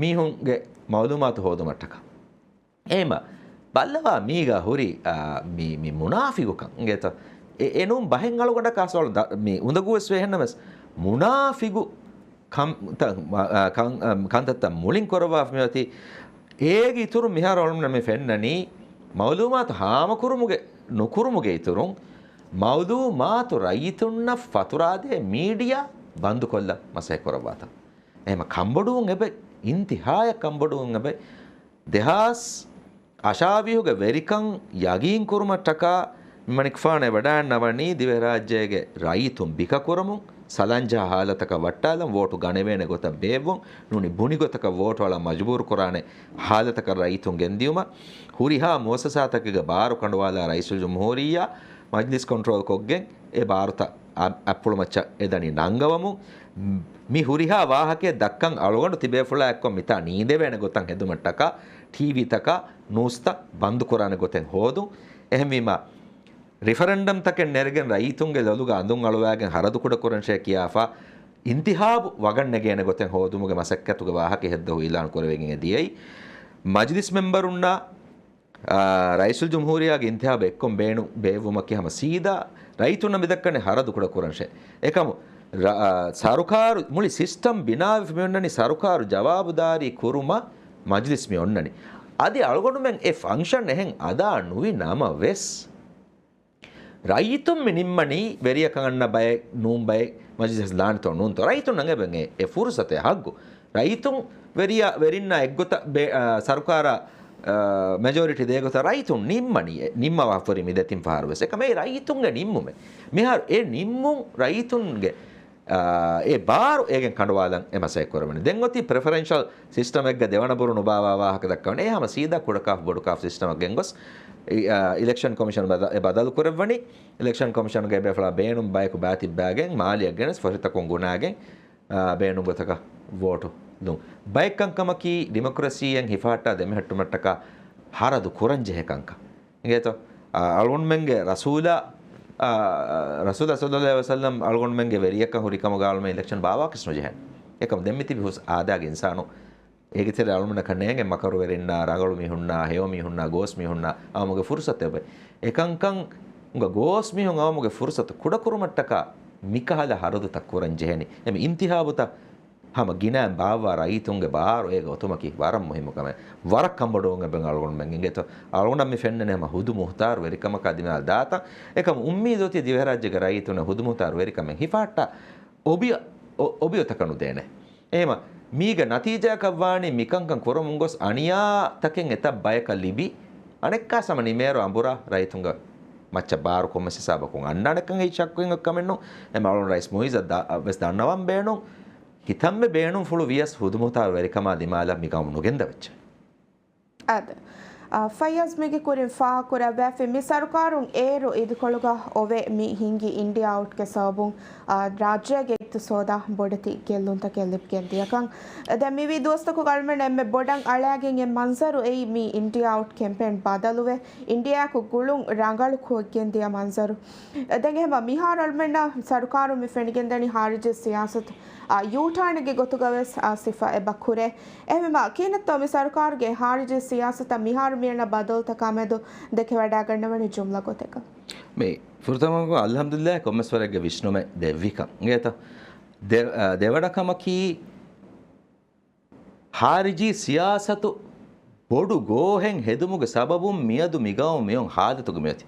މީހުންގެ މައުލޫމާތު ހޯދުމަށްޓަކާ. އެހެމަ ބައްލަވާ މީގަ ހުރި، އާ، މި، މި މުނާފިގުކަން އިނގޭތޯ؟ އެ، އެނޫން ބަހެއް އަޅުގަނޑަކަށް ސުވާލު ދަ-، މި އުނދަގޫވެސް ވޭ ހެންނަމަސް މުނާފިގު ކަން-، ތަ-، އާ، ކަން-، އާ، ކަންތައްތައް މުޅިން ކުރައްވާފަ މިއޮތީ. އޭގެ އިތުރުން މިހާރު އަޅުގަނޑަށް މި ފެންނަނީ، މައުލޫމާތު ހާމަކުރުމުގެ ނުކުރުމުގެ އިތުރުން، މައުލޫމާތު ރައްޔިތުންނަށް ފަތުރާދޭ މީޑިއާ ބަންދުކޮށްލަން މަސައްކަތް ކުރައްވާތަން. އެހެމަ ކަންބޮޑުވުން އެބަ، އިންތިހާޔަށް ކަންބޮޑުވުން އެބަ. ދެހާސް އަށާވީހުގެ ވެރިކަން ޔަގީން ކުރުމަށްޓަކާ މަނިކުފާނެ ވަޑާންނަވަނީ ދިވެހިރާއްޖޭގެ ރައްޔިތުން ބިކަކުރަމުން، ސަލަންޖަހާ ހާލަތަކަށް ވައްޓާލަން، ވޯޓު ގަނެވޭނެ ގޮތަށް ބޭއްވުން، ނޫނީ ބުނި ގޮތަކަށް ވޯޓު އަޅަން މަޖުބޫރު ކުރާނެ ހާލަތަކަށް ރައްޔިތުން ގެންދިއުމަށް، ހުރިހާ މުއައްސަސާތަކުގެ ބާރު ކަނޑުވާލާ ރައީސުލްޖުމްހޫރިއްޔާ މަޖްލިސް ކޮންޓްރޯލް ކޮށްގެން އެ ބާރުތައް އަ-، އަތްޕުޅުމައްޗަށް އެދަނީ ނަންގަވަމުން. މި ހުރިހާ ވާހަކައެއް ދައްކަން އަޅުގަނޑު ތިބޭފުޅާ އެއްކޮށް މިތާ ނީނދެވޭނެ ގޮތަށް ހެދުމަށްޓަކާ ޓީވީތަކާ ނޫސްތައް ބަންދުކުރާނެ ގޮތެއް ހޯދުން. އެހެންވީމާ، ރިފަރެންޑަމްތަކެއް ނެރެގެން ރައްޔިތުންގެ ލޮލުގަ އަނދުން އަޅުވާގެން ހަރަދު ކުޑަކުރަންށޭ ކިޔާފަ، އިންތިހާބު ވަގަށް ނެގޭނެ ގޮތެއް ހޯދުމުގެ މަސައްކަތުގެ ވާހަކަ ހެއްދަހު އިއުލާން ކުރެވިގެން އެ ދިޔައީ. މަޖިލިސް މެމްބަރުންނާ، އާ، ރައީސުލްޖުމްހޫރިއްޔާގެ އިންތިހާބު އެއްކޮށް ބޭނު-، ބޭއްވުމަކީ ހަމަ ސީދާ ރައްޔިތުންނަށް މިދައްކަނީ ހަރަދު ކުޑަކުރަންށޭ. އެކަމު ރަ-، އާ، ސަރުކާރު މުޅި ސިސްޓަމް ބިނާވެފަ މިއޮންނަނީ ސަރުކާރު ޖަވާބުދާރީ ކުރުމަށް މަޖިލިސް މި އޮންނަނީ. އަދި އަޅުގަނޑުމެން އެ ފަންކްޝަން އެހެން އަދާ ނުވި ނަމަވެސް، ރައްޔިތުން މި ނިންމަނީ ވެރިޔަކަށް އަންނަ ބައެއް ނޫން ބައެއް މަޖިލިސް ލާނެތޯ ނޫންތޯ. ރައްޔިތުންނަށް އެބަ އެ ފުރުސަތެއް ހައްގު. ރައްޔިތުން ވެރިޔާ، ވެރިންނާ އެއްގޮތަށް ބޭ-، އާ، ސަރުކާރަށް، އާ، މެޖޯރިޓީ ދޭ ގޮތަށް ރައްޔިތުން ނިންމަނީ، އެ ނިންމަވާފަ ހުރި މި ދެތިން ފަހަރު ވެސް. އެކަމަ އެ ރައްޔިތުންގެ ނިންމުމެއް. މިހާރު އެ ނިންމުން ރައްޔިތުންގެ، އާ، އެ ބާރު އޭގެން ކަނޑުވާލަން އެ މަސައްކަތް ކުރެވެނީ. ދެން އޮތީ ޕްރެފަރެންޝަލް ސިސްޓަމެއްގަ ދެވަނަ ބުރު ނުބާވާ ވާހަކަ ދައްކަވަނީ. އެ ހަމަ ސީދާ ކުޑަކާފް ބޮޑުކާފް ސިސްޓަމަށް ގެންގޮސް، އި-، އާ، އިލެކްޝަން ކޮމިޝަން ބަދަ-، އެ ބަދަލު ކުރެއްވަނީ. އިލެކްޝަން ކޮމިޝަނުގެ އެބޭފުޅާ ބޭނުން ބަޔަކު ބާތިއްބާގެން، މާލިއަށް ގެނެސް ފޮށިތަކުން ގުނާގެން، އާ، ބޭނުން ގޮތަކަށް ވޯޓު ދުން. ބައެއް ކަންކަމަކީ ޑިމޮކްރަސީއެއް ހިފަހައްޓާ ދެމެހެއްޓުމަށްޓަކާ ހަރަދު ކުރަންޖެހޭ ކަންކަން. އިނގޭތޯ؟ އާ، އަޅުގަނޑުމެންގެ ރަސޫލާ، އާ، ރަސޫލާ ޞައްލަﷲ ޢަލައިހި ވަސައްލަމް އަޅުގަނޑުމެންގެ ވެރިޔަކަށް ހުރި ކަމުގަ އަޅުމެން އިލެކްޝަން ބާވާކަށް ނުޖެހޭނެ. އެކަމު ދެން މިތިބި ހުސް އާދައިގެ އިންސާނު އޭގެ ތެރެ އަޅުމެންނަކަށް ނޭނގެ މަކަރުވެރިންނާ، ރަނގަޅު މީހުންނާ، ހެޔޮ މީހުންނާ، ގޯސް މީހުންނާ އަވަމުގެ ފުރުސަތު އެބައި. އެކަންކަން ގޯސް މީހުން އަވަމުގެ ފުރުސަތު ކުޑަކުރުމަށްޓަކާ މިކަހަލަ ހަރަދުތައް ކުރަން ޖެހެނީ. އެމެ އިންތިހާބުތައް ހަމަ ގިނައިން ބާއްވާ ރައްޔިތުންގެ ބާރު އޭގަ އޮތުމަކީ ވަރަށް މުހިއްމު ކަމެއް. ވަރަށް ކަންބޮޑުވުން އެބަ އަޅުގަނޑުމެން އިނގޭތޯ. އަޅުގަނޑަށް މި ފެންނަނީ ހަމަ ހުދު މުހުތާރު ވެރިކަމަކާ ދިމާލަށް ދާތަން. އެކަމު އުއްމީދު އޮތީ ދިވެހިރާއްޖޭގެ ރައްޔިތުންނަށް ހުދު މުހުތާރު ވެރިކަމެއް ހިފަހައްޓާ އޮބި-، އޮ-، އޮބިއޮތަކަށް ނުދޭނެ. އެހެމަ މީގެ ނަތީޖާއަކަށް ވާނީ މިކަންކަން ކުރަމުން ގޮސް އަނިޔާ ތަކެއް އެތައް ބަޔަކަށް ލިބި، އަނެއްކާސް ހަމަ ނިމޭރު އަނބުރާ ރައްޔިތުންގެ މައްޗަށް ބާރު ކޮންމެސް ހިސާބަކުން އަންނާނެކަން އެއީ ޝައްކު އިނގޭ ކަމެއް ނޫން. އެމަ އަޅުން ރައީސް މުއިއްޒަށް ދާ-، ވެސް ދަންނަވަން ބޭނުން. ކިތަންމެ ބޭނުންފުޅު ވިޔަސް ހުދު މުހުތާރު ވެރިކަމާ ދިމާލަށް މި ގައުމު ނުގެންދަވައްޗޭ. އާދެ. އާ، ފައްޔާޒް މީގެ ކުރިން ފާހަގަކުރައްވާފި މި ސަރުކާރުން އޭރު އިދިކޮޅުގަ އޮވެ މި ހިންގި އިންޑިއާ އައުޓްގެ ސަބަބުން، އާ، ރާއްޖޭގެ އިގްތިސޯދަށް ބޮޑެތި ގެއްލުންތަކެއް ލިބިގެން ދިޔަކަން. ދެން މިވީ ދުވަސްތަކުގަ އަޅުމެން އެންމެ ބޮޑަށް އަޅާގެން އެ މަންޒަރު އެއީ މި އިންޑިއާ އައުޓް ކެމްޕޭން ބަދަލުވެ، އިންޑިއާއަކު ގުޅުން ރަނގަޅު ކޮށްގެން ދިޔަ މަންޒަރު. ދެން އެހެމަ މިހާރު އަޅުމެންނަށް ސަރުކާރުން މި ފެނިގެންދަނީ ހާރިޖީ ސިޔާސަތު، އާ، ޔޫޓާނެއްގެ ގޮތުގަ ވެސް، އާ، ސިފަ އެބަ ކުރޭ. އެހެންވީމަ، ކިހިނެއްތޯ މި ސަރުކާރުގެ ހާރިޖީ ސިޔާސަތަށް މިހާރު މިއަންނަ ބަދަލުތަކާ މެދު ދެކެވަޑައިގަންނަވަނީ ޖުމްލަ ގޮތެއްގަ؟ މި ފުރަތަމަ އަލްޙަމްދުލިއްލާހް ކޮންމެސް ވަރެއްގެ ވިސްނުމެއް ދެއްވިކަން. އިނގޭތަ؟ ދެ-، އަ، ދެވަނަ ކަމަކީ، ހާރިޖީ ސިޔާސަތު ބޮޑު ގޯހެއް ހެދުމުގެ ސަބަބުން މިއަދު މިގައުމު މިއޮން ހާލަތުގަ މިއޮތީ.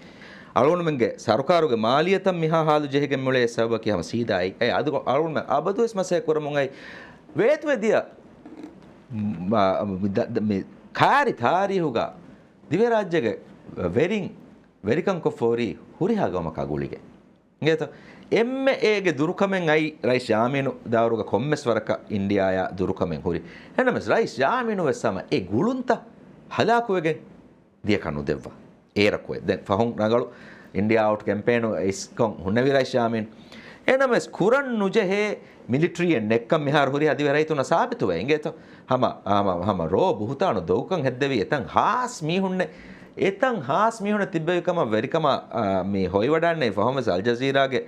އަޅުގަނޑުމެންގެ ސަރުކާރުގެ މާލިޔަތައް މިހާ ހާލު ޖެހިގެން މިއުޅޭ ސަބަބަކީ ހަމަ ސީދާ އެއީ. އަދި އަޅުގަނޑުމެން އަބަދުވެސް މަސައްކަތް ކުރަމުން އައި ވޭތުވެ ދިޔަ މ-، މ-، ދ-، ދ-، މި ކާރި ތާރީހުގަ ދިވެހިރާއްޖޭގެ ވެރިން ވެރިކަންކޮށްފަ ހުރީ ހުރިހާ ގައުމަކާ ގުޅިގެން. އިނގޭތޯ؟ އެންމެ އޭގެ ދުރުކަމެއް އައި ރައީސް ޔާމީނު ދައުރުގަ ކޮންމެސް ވަރަކަށް އިންޑިއާއާ ދުރުކަމެއް ހުރި. އެހެންނަމަވެސް ރައީސް ޔާމީނު ވެސް ހަމަ އެ ގުޅުންތައް ހަލާކުވެގެން ދިޔަކަށް ނުދެއްވާ. އޭރަކުވެ. ދެން ފަހުން ރަނގަޅު އިންޑިއާ އައުޓް ކެމްޕޭނު އިސްކޮން ހުންނެވި ރައީސް ޔާމީނު. އެހެންނަމަވެސް ކުރަން ނުޖެހޭ މިލިޓްރީއެއް ނެއްކަން މިހާރު ހުރިހާ ދިވެހި ރައްޔިތުންނަށް ސާބިތުވޭ. އިނގޭތޯ؟ ހަމަ، ހަމަ، ހަމަ ރޯ ބުހުތާނު ދޮގުކަން ހެއްދެވި އެތަން ހާސް މީހުންނެއް، އެތަން ހާސް މީހުންނެއް ތިއްބެވި ކަމަށް ވެރިކަމާ، އާ، މި ހޮވިވަޑައިގެންނެވި. ފަހުންވެސް އަލްޖަޒީރާގެ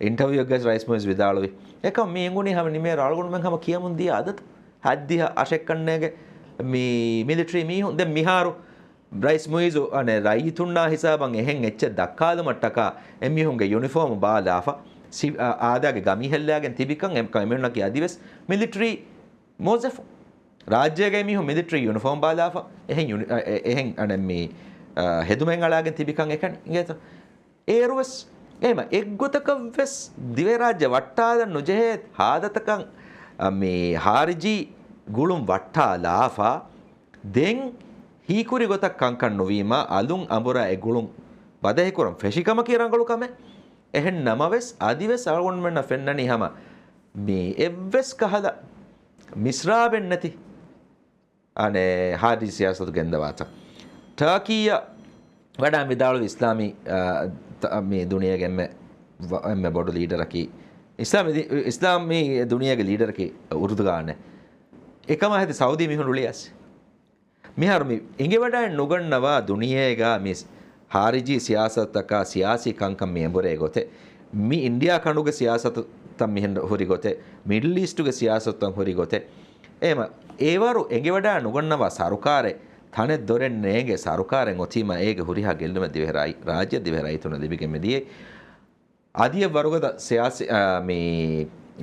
އިންޓަވިއުއެއްގަ ރައީސް މުއިއްޒު ވިދާޅުވި. އެކަމް މި އެނގުނީ ހަމަ ނިމޭރު އަޅުގަނޑުމެން ހަމަ ކިޔަމުން ދިޔަ އަދަދު. ހަތްދިހަ އަށެއްކަންނޭގެ މި މިލިޓްރީ މީހުން. ދެން މިހާރު ރައީސް މުއިއްޒު، އަނެއް، ރައްޔިތުންނާ ހިސާބަށް އެހެން އެއްޗެއް ދައްކާލުމަށްޓަކާ އެމީހުންގެ ޔުނިފޯމު ބާލާފަ، ސި-، އާ، އާދައިގެ ގަމީ ހެއްލާގެން ތިބިކަން އެ-، އެމީހުންނަކީ އަދިވެސް މިލިޓްރީ މުވައްޒަފުން. ރާއްޖޭގައި މީހުން މިލިޓްރީ ޔުނިފޯމު ބާލާފަ، އެހެން ޔުނި-، އެ-، އެ-، އެހެން އަނެއް މި އާ، ހެދުމެއް އަޅާގެން ތިބިކަން އެކަނި އިނގޭތޯ؟ އޭރުވެސް އެހެމަ އެއްގޮތަކަށްވެސް ދިވެހިރާއްޖެ ވައްޓާލަން ނުޖެހޭ ހާލަތަކަށް، އަ، މި ހާރިޖީ ގުޅުން ވައްޓާލާފަ، ދެން ހީކުރި ގޮތަށް ކަންކަން ނުވީމަ، އަލުން އަނބުރާ އެ ގުޅުން ބަދަހިކުރަން ފެށި ކަމަކީ ރަނގަޅު ކަމެއް. އެހެން ނަމަވެސް، އަދިވެސް އަޅުގަނޑުމެންނަށް ފެންނަނީ ހަމަ މި އެއްވެސް ކަހަލަ މިސްރާބެއް ނެތި އަނެއް ހާރިޖީ ސިޔާސަތު ގެންދަވާތަން. ޓާކީއަށް ވަޑާން ވިދާޅުވި އިސްލާމީ، އާ، ތަ-، މި ދުނިޔޭގެ އެންމެ ވަ-، އެންމެ ބޮޑު ލީޑަރަކީ، އިސްލާމީ ދި-، އިސްލާމީ ދުނިޔޭގެ ލީޑަރަކީ އުރުދުގާނެ. އެކަމާ ހެދި ސައުދީ މީހުން ރުޅިއަސް. މިހާރު މި އެނގިވަޑައެއް ނުގަންނަވާ ދުނިޔޭގަ މި ހާރިޖީ ސިޔާސަތަކާ ސިޔާސީ ކަންކަން މި އެނބުރޭ ގޮތެއް، މި އިންޑިއާ ކަނޑުގެ ސިޔާސަތުތައް މިހެން ހުރި ގޮތެއް، މިޑްލް އީސްޓުގެ ސިޔާސަތުތައް ހުރި ގޮތެއް، އެހެމަ އެވަރު އެނގިވަޑައެއް ނުގަންނަވާ ސަރުކާރެއް ތަނެއް ދޮރެއް ނޭނގޭ ސަރުކާރެއް އޮތީމަ އޭގެ ހުރިހާ ގެއްލުމެއް ދިވެހި ރާއް-، ރާއްޖެ ދިވެހި ރައްޔިތުންނަށް ލިބިގެން މިދިޔައީ. އަދި އެއްވަރުގަދަ ސިޔާސީ، އާ، މި،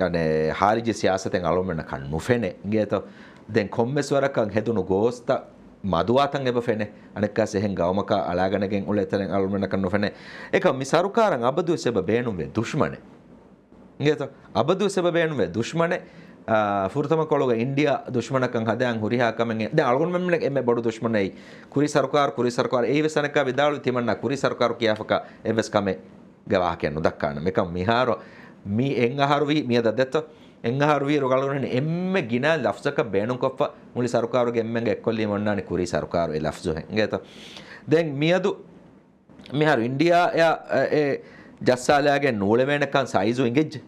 އަނެއް، ހާރިޖީ ސިޔާސަތެއް އަޅުގަނޑުމެންނަކަށް ނުފެނޭ އިނގޭތޯ؟ ދެން ކޮންމެސް ވަރަކަށް ހެދުނު ގޯސްތައް މަދުވާތަން އެބަ ފެނޭ. އަނެއްކާސް އެހެން ގައުމަކާ އަޅާގަނެގެން އުޅޭތަނެއް އަޅުގަނޑުމެންނަކަށް ނުފެނޭ. އެކަމް މި ސަރުކާރަށް އަބަދުވެސް އެބަ ބޭނުންވޭ ދުޝްމަނެއް. އިނގޭތޯ؟ އަބަދުވެސް އެބަ ބޭނުންވޭ ދުޝްމަނެއް. އާ، ފުރަތަމަ ކޮޅުގަ އިންޑިއާ ދުޝްމަނަކަށް ހަދާން ހުރިހާ ކަމެއް. ދެން އަޅުގަނޑުމެން އެންމެ ބޮޑު ދުޝްމަނެއް ކުރީ ސަރުކާރު، ކުރީ ސަރުކާރު. އެއީވެސް އަނެއްކާ ވިދާޅުވި ތިމަންނާ ކުރީ ސަރުކާރު ކިޔާފަކާ އެއްވެސް ކަމެއްގެ ވާހަކައެއް ނުދައްކާނަމޭ. އެކަމް މިހާރު މި އެއް އަހަރު ވީ، މިއަދަށް ދެއްތޯ؟ އެއް އަހަރު ވީ ރޮގަޅުން އެންމެ ގިނަ ލަފްޒަކަށް ބޭނުންކޮށްފަ މުޅި ސަރުކާރުގެ އެންމެންގެ އެއްކޮށްލީމަ އޮންނާނީ ކުރީ ސަރުކާރު އެ ލަފްޒުހެން. އިނގޭތޯ؟ ދެން މިއަދު މިހާރު އިންޑިއާއަށް އެ ޖައްސާލާގެން ނޫޅެވޭނެކަން ސައިޒު އިނގެއްޖެ.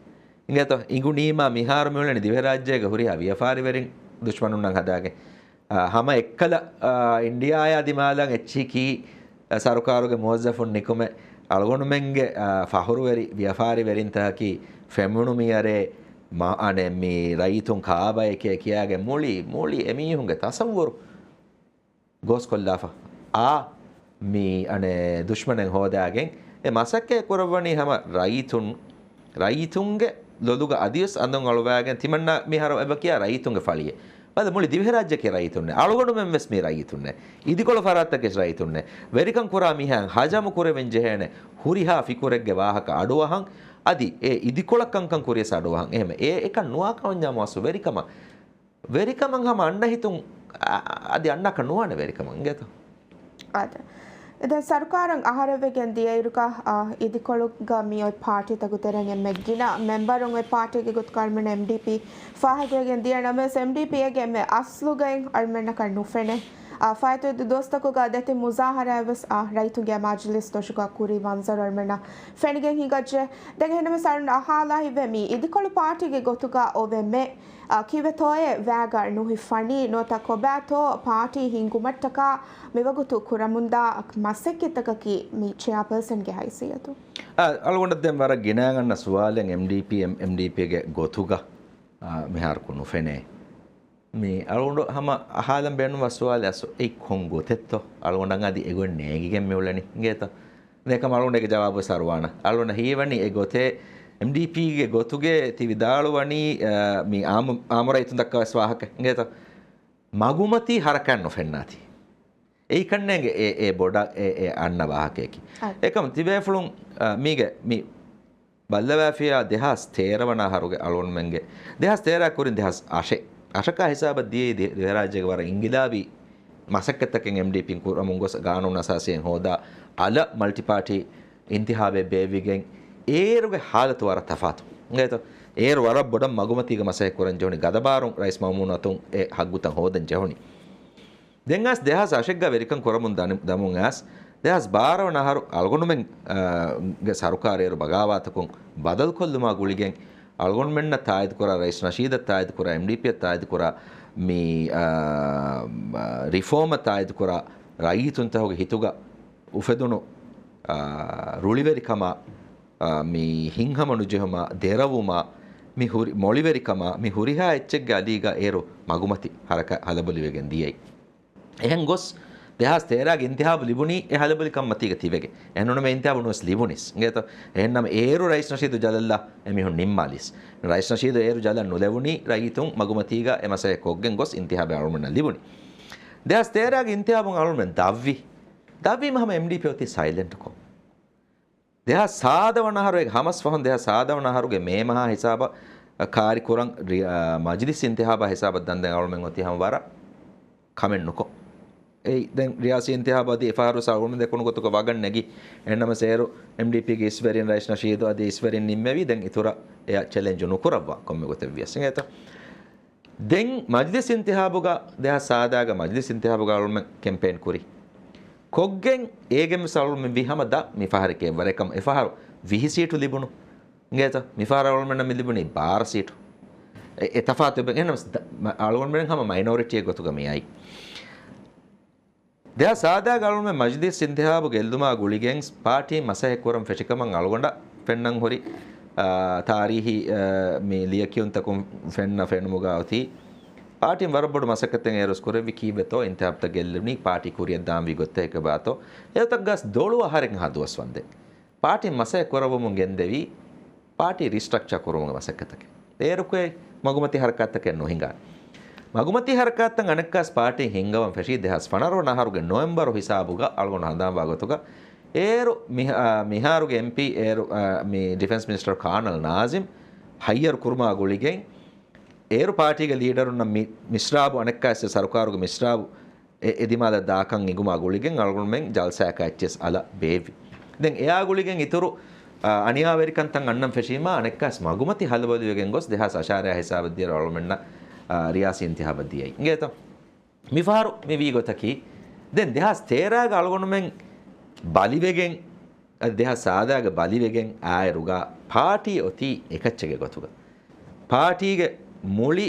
އިނގޭތޯ؟ އިނގުނީމާ މިހާރު މިއުޅެނީ ދިވެހިރާއްޖޭގެ ހުރިހާ ވިޔަފާރިވެރިން ދުޝްމަނުންނަށް ހަދާގެން. އާ، ހަމަ އެއްކަލަ، އާ، އިންޑިއާއާ ދިމާލަށް އެއްޗިހި ސަރުކާރުގެ މުވައްޒަފުން ނިކުމެ އަޅުގަނޑުމެންގެ، އާ، ފަހުރުވެރި ވިޔަފާރިވެރިންތަކަކީ ފެނުނު މިޔަރޭ މަ-، އަނެއް މި ރައްޔިތުން ކާބައެކޭ ކިޔާގެން މުޅި، މުޅި އެމީހުންގެ ތަސައްވުރު ގޯސްކޮށްލާފަ. އާ، މި އަނެއް ދުޝްމަނެއް ހޯދާގެން އެ މަސައްކަތް ކުރައްވަނީ ހަމަ ރައްޔިތުން، ރައްޔިތުންގެ ލޮލުގަ އަދިވެސް އަނދުން އަޅުވާގެން ތިމަންނާ މިހާރު އެބަ ކިޔާ ރައްޔިތުންގެ ފަޅިއެއް. ބަލަ މުޅި ދިވެހިރާއްޖެއަކީ ރައްޔިތުންނޭ. އަޅުގަނޑުމެން ވެސް މީ ރައްޔިތުންނޭ. އިދިކޮޅު ފަރާތްތަކެސް ރައްޔިތުންނޭ. ވެރިކަން ކުރާ މީހާއަށް ހަޖަމު ކުރެވެން ޖެހޭނެ ހުރިހާ ފިކުރެއްގެ ވާހަކަ އަޑުއަހަން. އަދި އެ އިދިކޮޅަށް ކަންކަން ކުރިޔަސް އަޑުއަހަން. އެހެމެ އެ އެކަން ނުވާ ކަމަންޏާ މުއައްސު ވެރިކަމަށް ވެރިކަމަށް ހަމަ އަންނަ ހިތުން، އަ-، އަދި އަންނާކަށް ނުވާނެ ވެރިކަމަށް އިނގޭތޯ؟ އާދެ. ދެން ސަރުކާރަށް އަހަރެއްވެގެން ދިޔައިރުގަ، އާ، އިދިކޮޅުގަ މިއޮތް ޕާޓީތަކު ތެރެއިން އެންމެ ގިނަ މެމްބަރުން އޮތް ޕާޓީގެ ގޮތުގަ އަޅުމެން އެމްޑީޕީ ފާހަގަވެގެން ދިޔަ ނަމަވެސް، އެމްޑީޕީއެއްގެ އެންމެ އަސްލުގައި އަޅުމެންނަކަށް ނުފެނޭ. އާ، ފާއިތުވެދި ދުވަސްތަކުގަ ދެތި މުޒާހަރާއެއް ވެސް، އާ، ރައްޔިތުންގެ މަޖިލިސް ދޮށުގަ ކުރި މަންޒަރު އަޅުމެންނަށް ފެނިގެން ހިނގައްޖެ. ދެން އެހެންނަމަވެސް އަޅުން އަހާލާ ހިތްވޭ މި އިދިކޮޅު ޕާޓީގެ ގޮތުގަ އޮވެމެ އާ، ކީއްވެތޯއޭ ވައިގަ ނުހިފަނީ ނުވަތަ ކޮބާތޯ ޕާޓީ ހިންގުމަށްޓަކާ މިވަގުތު ކުރަމުންދާ މަސައްކަތްތަކަކީ މި ޗެއާޕާސަންގެ ހައިސިއްޔަތު؟ އަ، އަޅުގަނޑަށް ދެން ވަރަށް ގިނައިން އަންނަ ސުވާލެއް އެމްޑީޕީ، އެމްޑީޕީގެ ގޮތުގަ، އަ، މިހާރަކު ނުފެނޭ. މި އަޅުގަނޑު ހަމަ އަހާލަން ބޭނުންވާ ސުވާލެއް އަސް އެއީ ކޮން ގޮތެއްތޯ؟ އަޅުގަނޑަށް އަދި އެގޮތް ނޭނގިގެން މިއުޅެނީ އިނގޭތަ؟ ދެން އެކަމް އަޅުގަނޑު އޭގެ ޖަވާބުވެސް އަރުވާނަ. އަޅުގަނޑަށް ހީވަނީ އެ ގޮތެއް އެމްޑީޕީގެ ގޮތުގެ ތި ވިދާޅުވަނީ، އަ، މި އާއްމު، އާއްމު ރައްޔިތުން ދައްކަވާ ވެސް ވާހަކަ އިނގޭތަ؟ މަގުމަތީ ހަރަކާތް ނުފެންނާތީ. އެއީ ކަންނޭނގެ އެ، އެ ބޮޑަށް އެ، އެ އަންނަ ވާހަކައަކީ. އަދި. އެކަމް ތިބޭފުޅުން، އަ، މީގެ މި ބައްލަވާފިޔާ ދެހާސް ތޭރަ ވަނަ އަހަރުގެ އަޅުގަނޑުމެންގެ، ދެހާސް ތޭރަ ކުރިން ދެހާސް އަށެއް، އަށަކާ ހިސާބަށް ދިޔައީ ދި-، ދިވެހިރާއްޖޭގެ ވަރަށް އިންގިލާބީ މަސައްކަތްތަކެއް އެމްޑީޕީން ކުރަމުން ގޮސް ގާނޫނު އަސާސީއެއް ހޯދާ އަލަށް މަލްޓިޕާޓީ އިންތިހާބެއް ބޭއްވިގެން އޭރުގެ ހާލަތު ވަރަށް ތަފާތު. އިނގޭތޯ؟ އޭރު ވަރަށް ބޮޑަށް މަގުމަތީގެ މަސައްކަތް ކުރަން ޖެހުނީ ގަދަބާރުން ރައީސް މައުމޫނު އަތުން އެ ހައްގުތައް ހޯދަން ޖެހުނީ. ދެން އައިސް ދެހާސް އަށެއްގަ ވެރިކަން ކުރަމުން ދަނި-، ދަމުން އައިސް، ދެހާސް ބާރަ ވަނަ އަހަރު އަޅުގަނޑުމެން، އާ، ގެ ސަރުކާރު އޭރު ބަޣާވާތަކުން ބަދަލުކޮށްލުމާ ގުޅިގެން، އަޅުގަނޑުމެންނަށް ތާއީދުކުރާ، ރައީސް ނަޝީދަށް ތާއީދުކުރާ، އެމްޑީޕީއަށް ތާއީދުކުރާ، މި، އާ، ރިފޯމަށް ތާއީދުކުރާ ރައްޔިތުންތަކުގެ ހިތުގަ އުފެދުނު، އާ، ރުޅިވެރިކަމާ، އާ، މި ހިތްހަމަ ނުޖެހުމާ، ދެރަވުމާ، މި ހުރި-، މޮޅިވެރިކަމާ، މި ހުރިހާ އެއްޗެއްގެ އަލީގަ އޭރު މަގުމަތި ހަރަކާތް ހަލަބޮލިވެގެން ދިޔައީ. އެހެން ގޮސް، ދެހާސް ތޭރަގެ އިންތިހާބު ލިބުނީ އެ ހަލަބޮލިކަން މަތީގަ ތިބެގެން. އެހެންނޫނަމަ އިންތިހާބު ނުވެސް ލިބުނީސް. އިނގޭތޯ؟ އެހެންނަމަ އޭރު ރައީސް ނަޝީދު ޖަލަށްލާ އެމީހުން ނިންމާލީސް. ރައީސް ނަޝީދު އޭރު ޖަލަށް ނުލެވުނީ، ރައްޔިތުން މަގުމަތީގަ އެ މަސައްކަތް ކޮށްގެން ގޮސް އިންތިހާބެއް އަޅުމެންނަށް ލިބުނީ. ދެހާސް ތޭރަގެ އިންތިހާބުން އަޅުމެން ދަށްވީ. ދަށްވީމަ ހަމަ އެމްޑީޕީ އޮތީ ސައިލެންޓްކޮށް. ދެހާސް ސާދަ ވަނަ އަހަރު، އެ ހަމަސް ފަހުން ދެހާސް ސާދަ ވަނަ އަހަރުގެ މޭ މަހާ ހިސާބަށް ކާރި ކުރަން ރި-، އާ، މަޖިލިސް އިންތިހާބާ ހިސާބަށް ދަން ދެން އަޅުމެން އޮތީ ހަމަ ވަރަށް ކަމެއް ނުކޮށް. އެއީ ދެން ރިޔާސީ އިންތިހާބު އަދި އެފަހަރު އަޅުގަނޑު ދެކުނު ގޮތުގަ ވަގަށް ނެގި، އެހެންނަމަސް އޭރު އެމްޑީޕީގެ އިސްވެރިން ރައީސް ނަޝީދު އަދި އިސްވެރިން ނިންމެވީ ދެން އިތުރަށް އެއަށް ޗެލެންޖު ނުކުރައްވާ ކޮންމެ ގޮތެއް ވިޔަސް. އިނގޭތަ؟ ދެން މަޖިލިސް އިންތިހާބުގަ ދެހާސް ސާދަގަ މަޖިލިސް އިންތިހާބުގަ އަޅުމެން ކެމްޕޭން ކުރި. ކޮށްގެން އޭގެން ވެސް އަޅުމެން ވީ ހަމަ ދަށް މި ފަހަރެކޭ ވަރެކަމް އެފަހަރު ވިހި ސީޓު ލިބުނު. އިނގޭތަ؟ މިފަހަރަށް އަޅުމެންނަށް މި ލިބުނީ ބާރަ ސީޓު. އެ، އެ ތަފާތު އެބަ-، އެހެންނަމަސް ދަ-، މަ-، އަޅުގަނޑުމެން ހަމަ މައިނޯރިޓީއެއް ގޮތުގަ މި އައީ. ދެހާސް ސާދަގަ އަޅުމެން މަޖިލިސް އިންތިހާބު ގެއްލުމާ ގުޅިގެން ޕާޓީން މަސައްކަތް ކުރަން ފެށިކަމަށް އަޅުގަނޑަށް ފެންނަން ހުރި، އާ، ތާރީހީ، އާ، މި ލިޔެކިޔުންތަކުން ފެންނަ ފެނުމުގަ އޮތީ، ޕާޓީން ވަރަށް ބޮޑު މަސައްކަތެއް އޭރުސް ކުރެއްވި ކީއްވެތޯ އިންތިހާބުތައް ގެއްލުނީ ޕާޓީ ކުރިއަށް ދާންވީ ގޮތްތަކެއް ބާތޯ، އެއޮތަށް ގަސް ދޮޅު އަހަރެއްހާ ދުވަސް ވަންދެން. ޕާޓީން މަސައްކަތް ކުރައްވަމުން ގެންދެވީ، ޕާޓީ ރީސްޓްރަކްޗާ ކުރުމުގެ މަސައްކަތަކެއް. އޭރުކޮއެ މަގުމަތި ހަރަކާތްތަކެއް ނުހިނގާ. މަގުމަތި ހަރަކާތްތައް އަނެއްކާސް ޕާޓީން ހިންގަވަން ފެށީ ދެހާސް ފަނަރަ ވަނަ އަހަރުގެ ނޮވެމްބަރު ހިސާބުގަ އަޅުގަނޑު ހަނދާންވާ ގޮތުގަ، އޭރު މި-، އާ، މިހާރުގެ އެމްޕީ އޭރު، އާ، މި ޑިފެންސް މިނިސްޓަރ ކާނަލް ނާޒިމް ހައްޔަރު ކުރުމާ ގުޅިގެން، އޭރު ޕާޓީގެ ލީޑަރުންނަށް މި-، މިސްރާބު އަނެއްކާސް ސަރުކާރުގެ މިސްރާބު އެ-، އެދިމާލަށް ދާކަން އިނގުމާ ގުޅިގެން އަޅުގަނޑުމެން ޖަލްސާއަކަށް އެއްޗެސް އަލަށް ބޭއްވި. ދެން އެއާ ގުޅިގެން އިތުރު، އާ، އަނިޔާވެރިކަންތައް އަންނަން ފެށީމާ އަނެއްކާސް މަގުމަތި ހަލަބޮލިވެގެން ގޮސް ދެހާސް އަށާރައާ ހިސާބަށް ދިޔައިރު އަޅުމެންނަށް، އާ، ރިޔާސީ އިންތިހާބަށް ދިޔައީ. އިނގޭތަ؟ މިފަހަރު މި ވީ ގޮތަކީ، ދެން ދެހާސް ތޭރަގަ އަޅުގަނޑުމެން ބަލިވެގެން، އަދި ދެހާސް ސާދަގަ ބަލިވެގެން އާއިރުގަ ޕާޓީ އޮތީ އެކައްޗެއްގެ ގޮތުގަ. ޕާޓީގެ މުޅި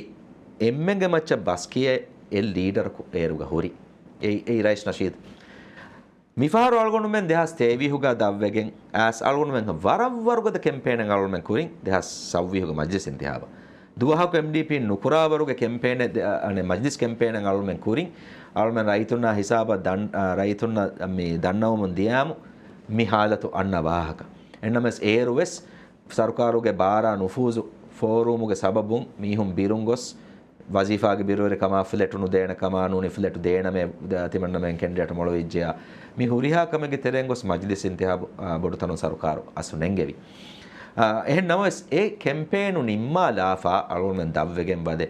އެންމެންގެ މައްޗަށް ބަސްކިޔައި އެއް ލީޑަރަކު އޭރުގަ ހުރި. އެއީ، އެއީ ރައީސް ނަޝީދު. މިފަހަރު އަޅުގަނޑުމެން ދެހާސް ތޭވީހުގަ ދަށްވެގެން އައިސް އަޅުގަނޑުމެން ވަރަށް ވަރުގަދަ ކެމްޕޭނެއް އަޅުގަނޑުމެން ކުރިން ދެހާސް ސައުވީހުގެ މަޖިލިސް އިންތިހާބަށް. ދުވަހަކު އެމްޑީޕީން ނުކުރާ ވަރުގެ ކެމްޕޭނެއް ދެ-، އަނެއް މަޖިލިސް ކެމްޕޭނެއް އަޅުގަނޑުމެން ކުރިން. އަޅުގަނޑުމެން ރައްޔިތުންނާ ހިސާބަށް ދަން-، އަ، ރައްޔިތުންނަށް މި ދަންނަވަމުން ދިޔާމު މި ހާލަތު އަންނަ ވާހަކަ. އެހެންނަމަވެސް އޭރުވެސް ސަރުކާރުގެ ބާރާ ނުފޫޒު ފޯރުވުމުގެ ސަބަބުން މީހުން ބިރުން ގޮސް، ވަޒީފާގެ ބިރުވެރިކަމާ ފްލެޓު ނުދޭނެ ކަމާ ނޫނީ ފްލެޓު ދޭނަމޭ ތިމަންނަމޭން ކެންޑިޑޭޓް މޮޅުވިއްޖެޔާ، މި ހުރިހާ ކަމެއްގެ ތެރެއިން ގޮސް މަޖިލިސް އިންތިހާބު، އާ، ބޮޑުތަނުން ސަރުކާރު އަސްލު ނެންގެވި. އާ، އެހެން ނަމަވެސް އެ ކެމްޕޭނު ނިންމާލާފާ އަޅުގަނޑުމެން ދަށްވެގެން ވަދެ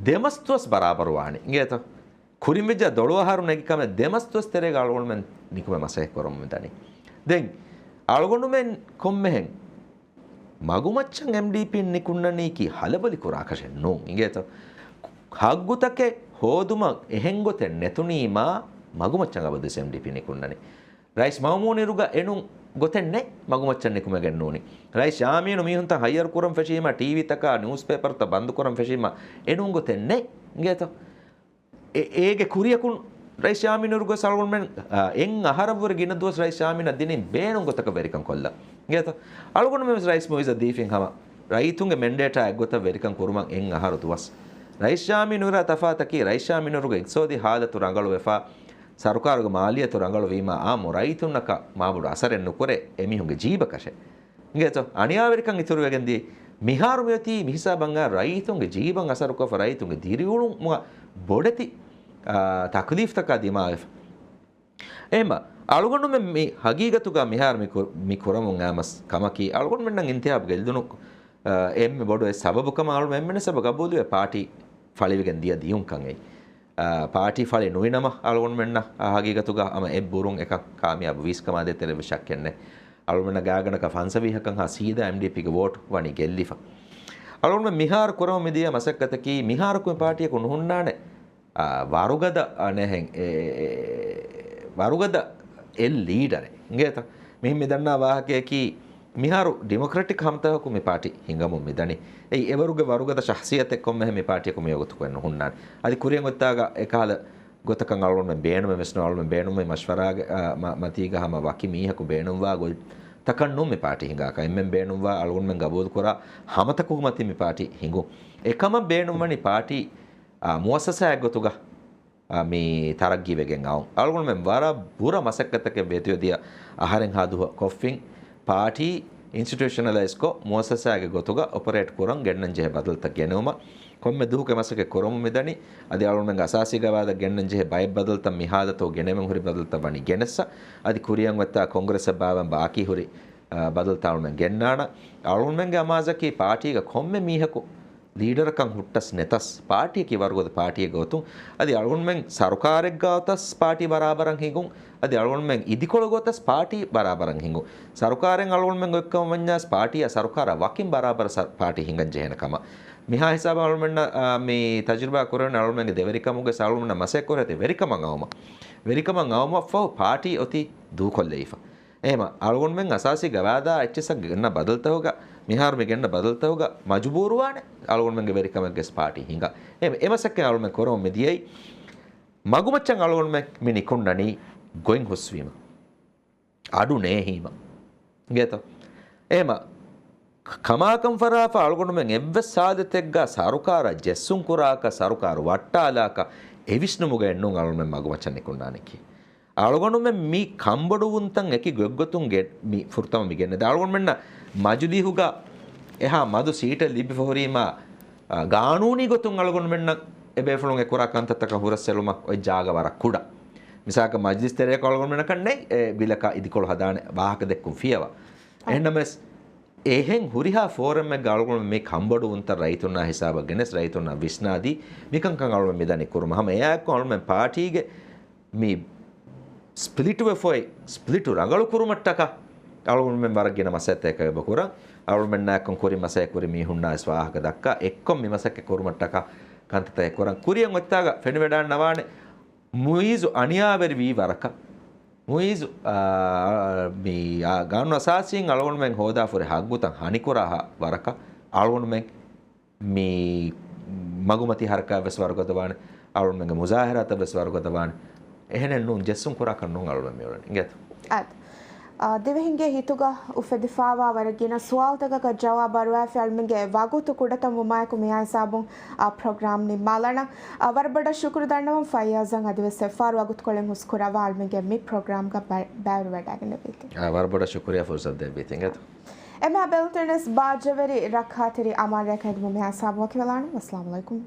ދެމަސް ދުވަސް ބަރާބަރު ވާނެ. އިނގޭތަ؟ ކުރިން ވެއްޖާ ދޮޅު އަހަރު ނެގި ކަމެއް ދެމަސް ދުވަސް ތެރޭގަ އަޅުގަނޑުމެން ނިކުމެ މަސައްކަތް ކުރަމުން މި ދަނީ. ދެން އަޅުގަނޑުމެން ކޮންމެހެން މަގުމައްޗަށް އެމްޑީޕީން ނިކުންނަނީކީ ހަލަބޮލި ކުރާކަށެއް ނޫން. އިނގޭތަ؟ ހައްގުތަކެއް ހޯދުމަށް އެހެން ގޮތެއް ނެތުނީމާ މަގުމައްޗަށް އަބަދުވެސް އެމްޑީޕީ ނިކުންނަނީ. ރައީސް މައުމޫން އިރުގަ އެނޫން ގޮތެއް ނެތް މަގުމައްޗަށް ނިކުމެގެން ނޫނީ. ރައީސް ޔާމީނު މީހުންތައް ހައްޔަރު ކުރަން ފެށީމާ، ޓީވީތަކާ ނިއުސްޕޭޕަރުތައް ބަންދު ކުރަން ފެށީމާ އެނޫން ގޮތެއް ނެތް. އިނގޭތަ؟ އެ-، އޭގެ ކުރިއަކުން ރައީސް ޔާމީނު އިރުގަސް އަޅުގަނޑުމެން، އާ، އެއް އަހަރަށްވުރެ ގިނަ ދުވަސް ރައީސް ޔާމީނަށް ދިނީ ބޭނުން ގޮތަކަށް ވެރިކަން ކޮށްލަން. އިނގޭތަ؟ އަޅުގަނޑުމެން ވެސް ރައީސް މުއިއްޒަށް ދީފިން ހަމަ ރައްޔިތުންގެ މެންޑޭޓާ އެއްގޮތަށް ވެރިކަން ކުރުމަށް އެއް އަހަރު ދުވަސް. ރައީސް ޔާމީނު އިރާ ތަފާތަކީ ރައީސް ޔާމީނު އިރުގެ އިޤްތިޞާދީ ހާލަތު ރަނގަޅުވެފާ، ސަރުކާރުގެ މާލިއްޔަތު ރަނގަޅުވީމާ އާއްމު ރައްޔިތުންނަކަށް މާބޮޑު އަސަރެއް ނުކުރޭ އެމީހުންގެ ޖީބަކަށެއް. އިނގޭތޯ؟ އަނިޔާވެރިކަން އިތުރުވެގެން ދިޔަ މިހާރު މިއޮތީ މިހިސާބަށް އައި ރައްޔިތުންގެ ޖީބަށް އަސަރުކޮށްފަ ރައްޔިތުންގެ ދިރިއުޅުމުގަ ބޮޑެތި، އާ، ތަކުލީފްތަކާ ދިމާވެފަ. އެހެންމަ އަޅުގަނޑުމެން މި ހަގީގަތުގަ މިހާރު މި ކު-، މި ކުރަމުން އައި މަސް ކަމަކީ، އަޅުގަނޑުމެންނަށް އިންތިހާބު ގެއްލުނު، އާ، އެންމެ ބޮޑު އެއް ސަބަބު ކަމަށް އަޅުގަނޑުމެންނަށް ސަބަބު ގަބޫލުވެ ޕާޓީ ފަޅިވެގެން ދިޔަ ދިޔުންކަން އެއީ. އާ، ޕާޓީ ފަޅި ނުވިނަމަ އަޅުގަނޑުމެންނަށް އާ ހަގީގަތުގަ ހަމަ އެއް ބުރުން އެކަން ކާމިޔާބު ވީސް ކަމާ ދޭތެރޭ ޝައްކެއް ނެތް. އަޅުގަނޑުމެންނަށް ގާތްގަނޑަކަށް ފަންސަވީހަކަށް ހާ ސީދާ އެމްޑީޕީގެ ވޯޓް ވަނީ ގެއްލިފަ. އަޅުގަނޑުމެން މިހާރު ކުރަމުން މިދިޔަ މަސައްކަތަކީ މިހާރަކު މި ޕާޓީއަކު ނުހުންނާނެ، އާ، ވަރުގަދަ، އާ، ނެހެން، އެ، އެ، ވަރުގަދަ އެއް ލީޑަރެއް. އިނގޭތަ؟ މިހެން މި ދަންނާ ވާހަކަޔަކީ މިހާރު ޑިމޮކްރެޓިކް ހަމަތަހަކު މި ޕާޓީ ހިނގަމުން މިދަނީ. އެއީ އެވަރުގެ ވަރުގަދަ ޝަހްސިޔަތެއް ކޮންމެހެން މި ޕާޓީއަކު މިވަގުތުކު ނުހުންނާނެ. އަދި ކުރިއަށް އޮތްތާގަ އެކަހަލަ ގޮތަކަށް އަޅުގަނޑުމެން ބޭނުމެއް ވެސް ނުވާ، އަޅުގަނޑުމެން ބޭނުމެއް މަޝްވަރާގެ، އާ، މަ-، މަތީގަ ހަމަ ވަކި މީހަކު ބޭނުންވާ ގޮތްތަކަށް ނޫން މި ޕާޓީ ހިނގާކަށް. އެންމެން ބޭނުންވާ އަޅުގަނޑުމެން ގަބޫލުކުރާ ހަމަތަކުގެ މަތީ މި ޕާޓީ ހިނގުން. އެކަމަށް ބޭނުންވަނީ ޕާޓީ، އާ، މުއައްސަސާއެއް ގޮތުގަ އާ، މި ތަރައްގީވެގެން އައުން. އަޅުގަނޑުމެން ވަރަށް ބުރަ މަސައްކަތަކެއް ވެތިވެ ދިޔަ އަހަރެއްހާ ދުވަހަށް ކޮށްފިން، ޕާޓީ އިންސްޓިޓިއުޝަނަލައިޒްކޮށް، މުއައްސަސާގެ ގޮތުގަ އޮޕަރޭޓް ކުރަން ގެންނަން ޖެހޭ ބަދަލުތައް ގެނެވުމަށް ކޮންމެ ދުވަހަކު މަސައްކަތް ކުރަމުން މިދަނީ. އަދި އަޅުގަނޑުމެންގެ އަސާސީ ގަވާއިދަށް ގެންނަން ޖެހޭ ބައެއް ބަދަލުތައް މި ހާލަތު ގެނެވެން ހުރި ބަދަލުތައް ވަނީ ގެނެއްސަ. އަދި ކުރިއަށް އޮތްތާ ކޮންގްރެސްއަށް ބާވަން ބާކީ ހުރި، އާ، ބަދަލުތައް އަޅުގަނޑުމެން ގެންނާނަން. އަޅުގަނޑުމެންގެ އަމާޒަކީ ޕާޓީގަ ކޮންމެ މީހަކު ލީޑަރަކަށް ހުއްޓަސް ނެތަސް، ޕާޓީއަކީ ވަރުގަދަ ޕާޓީއެއްގެ ގޮތުން، އަދި އަޅުގަނޑުމެން ސަރުކާރެއްގަ އޮތަސް ޕާޓީ ބަރާބަރަށް ހިނގުން، އަދި އަޅުގަނޑުމެން އިދިކޮޅުގަ އޮތަސް ޕާޓީ ބަރާބަރަށް ހިނގުން. ސަރުކާރެއް އަޅުގަނޑުމެން އޮތްކަމަށް ވަންޏާސް ޕާޓީއާ ސަރުކާރާ ވަކިން ބަރާބަރަށް ސަ-، ޕާޓީ ހިނގަން ޖެހޭނެ ކަމަށް. މިހާ ހިސާބަށް އަޅުގަނޑުމެންނަށް، އާ، މި ތަޖުރިބާ ކުރެވެނީ އަޅުގަނޑުމެންގެ ދެވެރިކަމުގެ އަޅުގަނޑުމެންނަށް މަސައްކަތް ކުރެވޭ ވެރިކަމަށް އައުމަށް. ވެރިކަމަށް އައުމަށްފަހު ޕާޓީ އޮތީ ދޫކޮށްލައިފަ. އެހެމަ އަޅުގަނޑުމެން އަސާސީ ގަވާއިދާ އެއްޗިއްސަށް ގެންނަ ބަދަލުތަކުގަ، މިހާރު މި ގެންނަ ބަދަލުތަކުގަ މަޖުބޫރުވާނެ އަޅުގަނޑުމެންގެ ވެރިކަމެއްގެ ޕާޓީ ހިނގާ. އެ، އެ މަސައްކަތް އަޅުގަނޑުމެން ކުރަމުން މިދިޔައީ. މަގުމައްޗަށް އަޅުގަނޑުމެން މި ނިކުންނަނީ ގޮތް ހުސްވީމަ. އަޑު ނޭހީމަ. އިނގޭތޯ؟ އެހެމަ ކަ-، ކަމާކަން ފަރާފަ އަޅުގަނޑުމެން އެއްވެސް ހާލަތެއްގަ ސަރުކާރަށް ޖެއްސުން ކުރާކަށް، ސަރުކާރު ވައްޓާލާކަށް އެ ވިސްނުމުގައެއް ނޫން އަޅުގަނޑުމެން މަގުމައްޗަށް ނިކުންނާނެކީ. އަޅުގަނޑުމެން މި ކަންބޮޑުވުންތައް އެކި ގޮތްގޮތުން ގެ-، މި ފުރަތަމަ މި ގެންނަދާ. އަޅުގަނޑުމެންނަށް މަޖިލީހުގަ އެހާ މަދު ސީޓެއް ލިބިފަ ހުރީމާ، އާ، ގާނޫނީ ގޮތުން އަޅުގަނޑުމެންނަށް އެ ބޭފުޅުން އެ ކުރާ ކަންތައްތަކަށް ހުރަސްއެޅުމަށް އޮތް ޖާގަ ވަރަށް ކުޑަ. މިސާލަކަށް މަޖިލިސް ތެރެއަކު އަޅުގަނޑުމެންނަކަށް ނެތް އެ ބިލަކާ އިދިކޮޅު ހަދާނެ ވާހަކަ ދެއްކުން ފިޔަވާ. އެހެންނަމަވެސް، އެހެން ހުރިހާ ފޯރަމެއްގަ އަޅުގަނޑު މި ކަންބޮޑުވުންތައް ރައްޔިތުންނާ ހިސާބަށް ގެނެސް ރައްޔިތުންނާ ވިސްނާދީ، މިކަންކަން އަޅުގަނޑު މިދަނީ ކުރުމަށް. ހަމަ އެއާއެކު އަޅުގަނޑުމެން ޕާޓީގެ މި ސްޕްލިޓުވެފައި، ސްޕްލިޓު ރަނގަޅު ކުރުމަށްޓަކާ އަޅުގަނޑުމެން ވަރަށް ގިނަ މަސައްކަތްތަކެއް އެބަ ކުރަން. އަޅުގަނޑުމެންނާއެކު ކުރިން މަސައްކަތް ކުރި މީހުންނާވެސް ވާހަކަ ދައްކާ، އެއްކޮށް މި މަސައްކަތް ކުރުމަށްޓަކާ ކަންތައްތަކެއް ކުރަން. ކުރިއަށް އޮތްތާގަ ފެނިވަޑާންނަވާނެ މުއިޒު އަނިޔާވެރި ވީ ވަރަކަށް. މުއިޒު، އާ، މި، އާ، ގާނޫނު އަސާސީން އަޅުގަނޑުމެން ހޯދާފަ ހުރި ހައްގުތައް ހަނިކުރާ ހަ-، ވަރަކަށް އަޅުގަނޑުމެން މި މަގުމަތީ ހަރަކާތް ވެސް ވަރުގަދަވާނެ، އަޅުގަނޑުމެންގެ މުޒާހަރާތައް ވެސް ވަރުގަދަވާނެ. އެހެނެއް ނޫން، ޖެއްސުން ކުރާކަށް ނޫން އަޅުގަނޑު މިއުޅެނީ. އިނގޭތޯ؟ އާދެ. އާ، ދިވެހިންގެ ހިތުގަ އުފެދިފާވާ ވަރަށް ގިނަ ސުވާލުތަކަކަށް ޖަވާބު އަރުވާފަ އަޅުމެންގެ ވަގުތު ކުޑަތައް ވުމާއެކު މިއާ ހިސާބުން އާ ޕްރޮގްރާމް ނިންމާލަނަން. އާ، ވަރަށް ބޮޑަށް ޝުކުރު ދަންނަވަން ފައްޔާޒަށް އަދިވެސް އެއްފަހަރު ވަގުތުކޮޅެއް ހުސްކުރައްވާ އަޅުމެންގެ މި ޕްރޮގްރާމްގަ ބަ-، ބައިވެރިވަޑައިގެންނެވީތީ. އާ، ވަރަށް ބޮޑަށް ޝުކުރިއްޔާ ފުރުސަތު ދެއްވީތީ. އިނގޭތޯ؟ އެމާ ބެލުންތެރިންވެސް ބާއްޖަވެރި ރައްކާތެރި އަމާން ރެއަކަށް އެދުމުން މިހާ ހިސާބުން ވަކިވެލާނަން. ވައްސަލާމު ޢަލައިކުމް.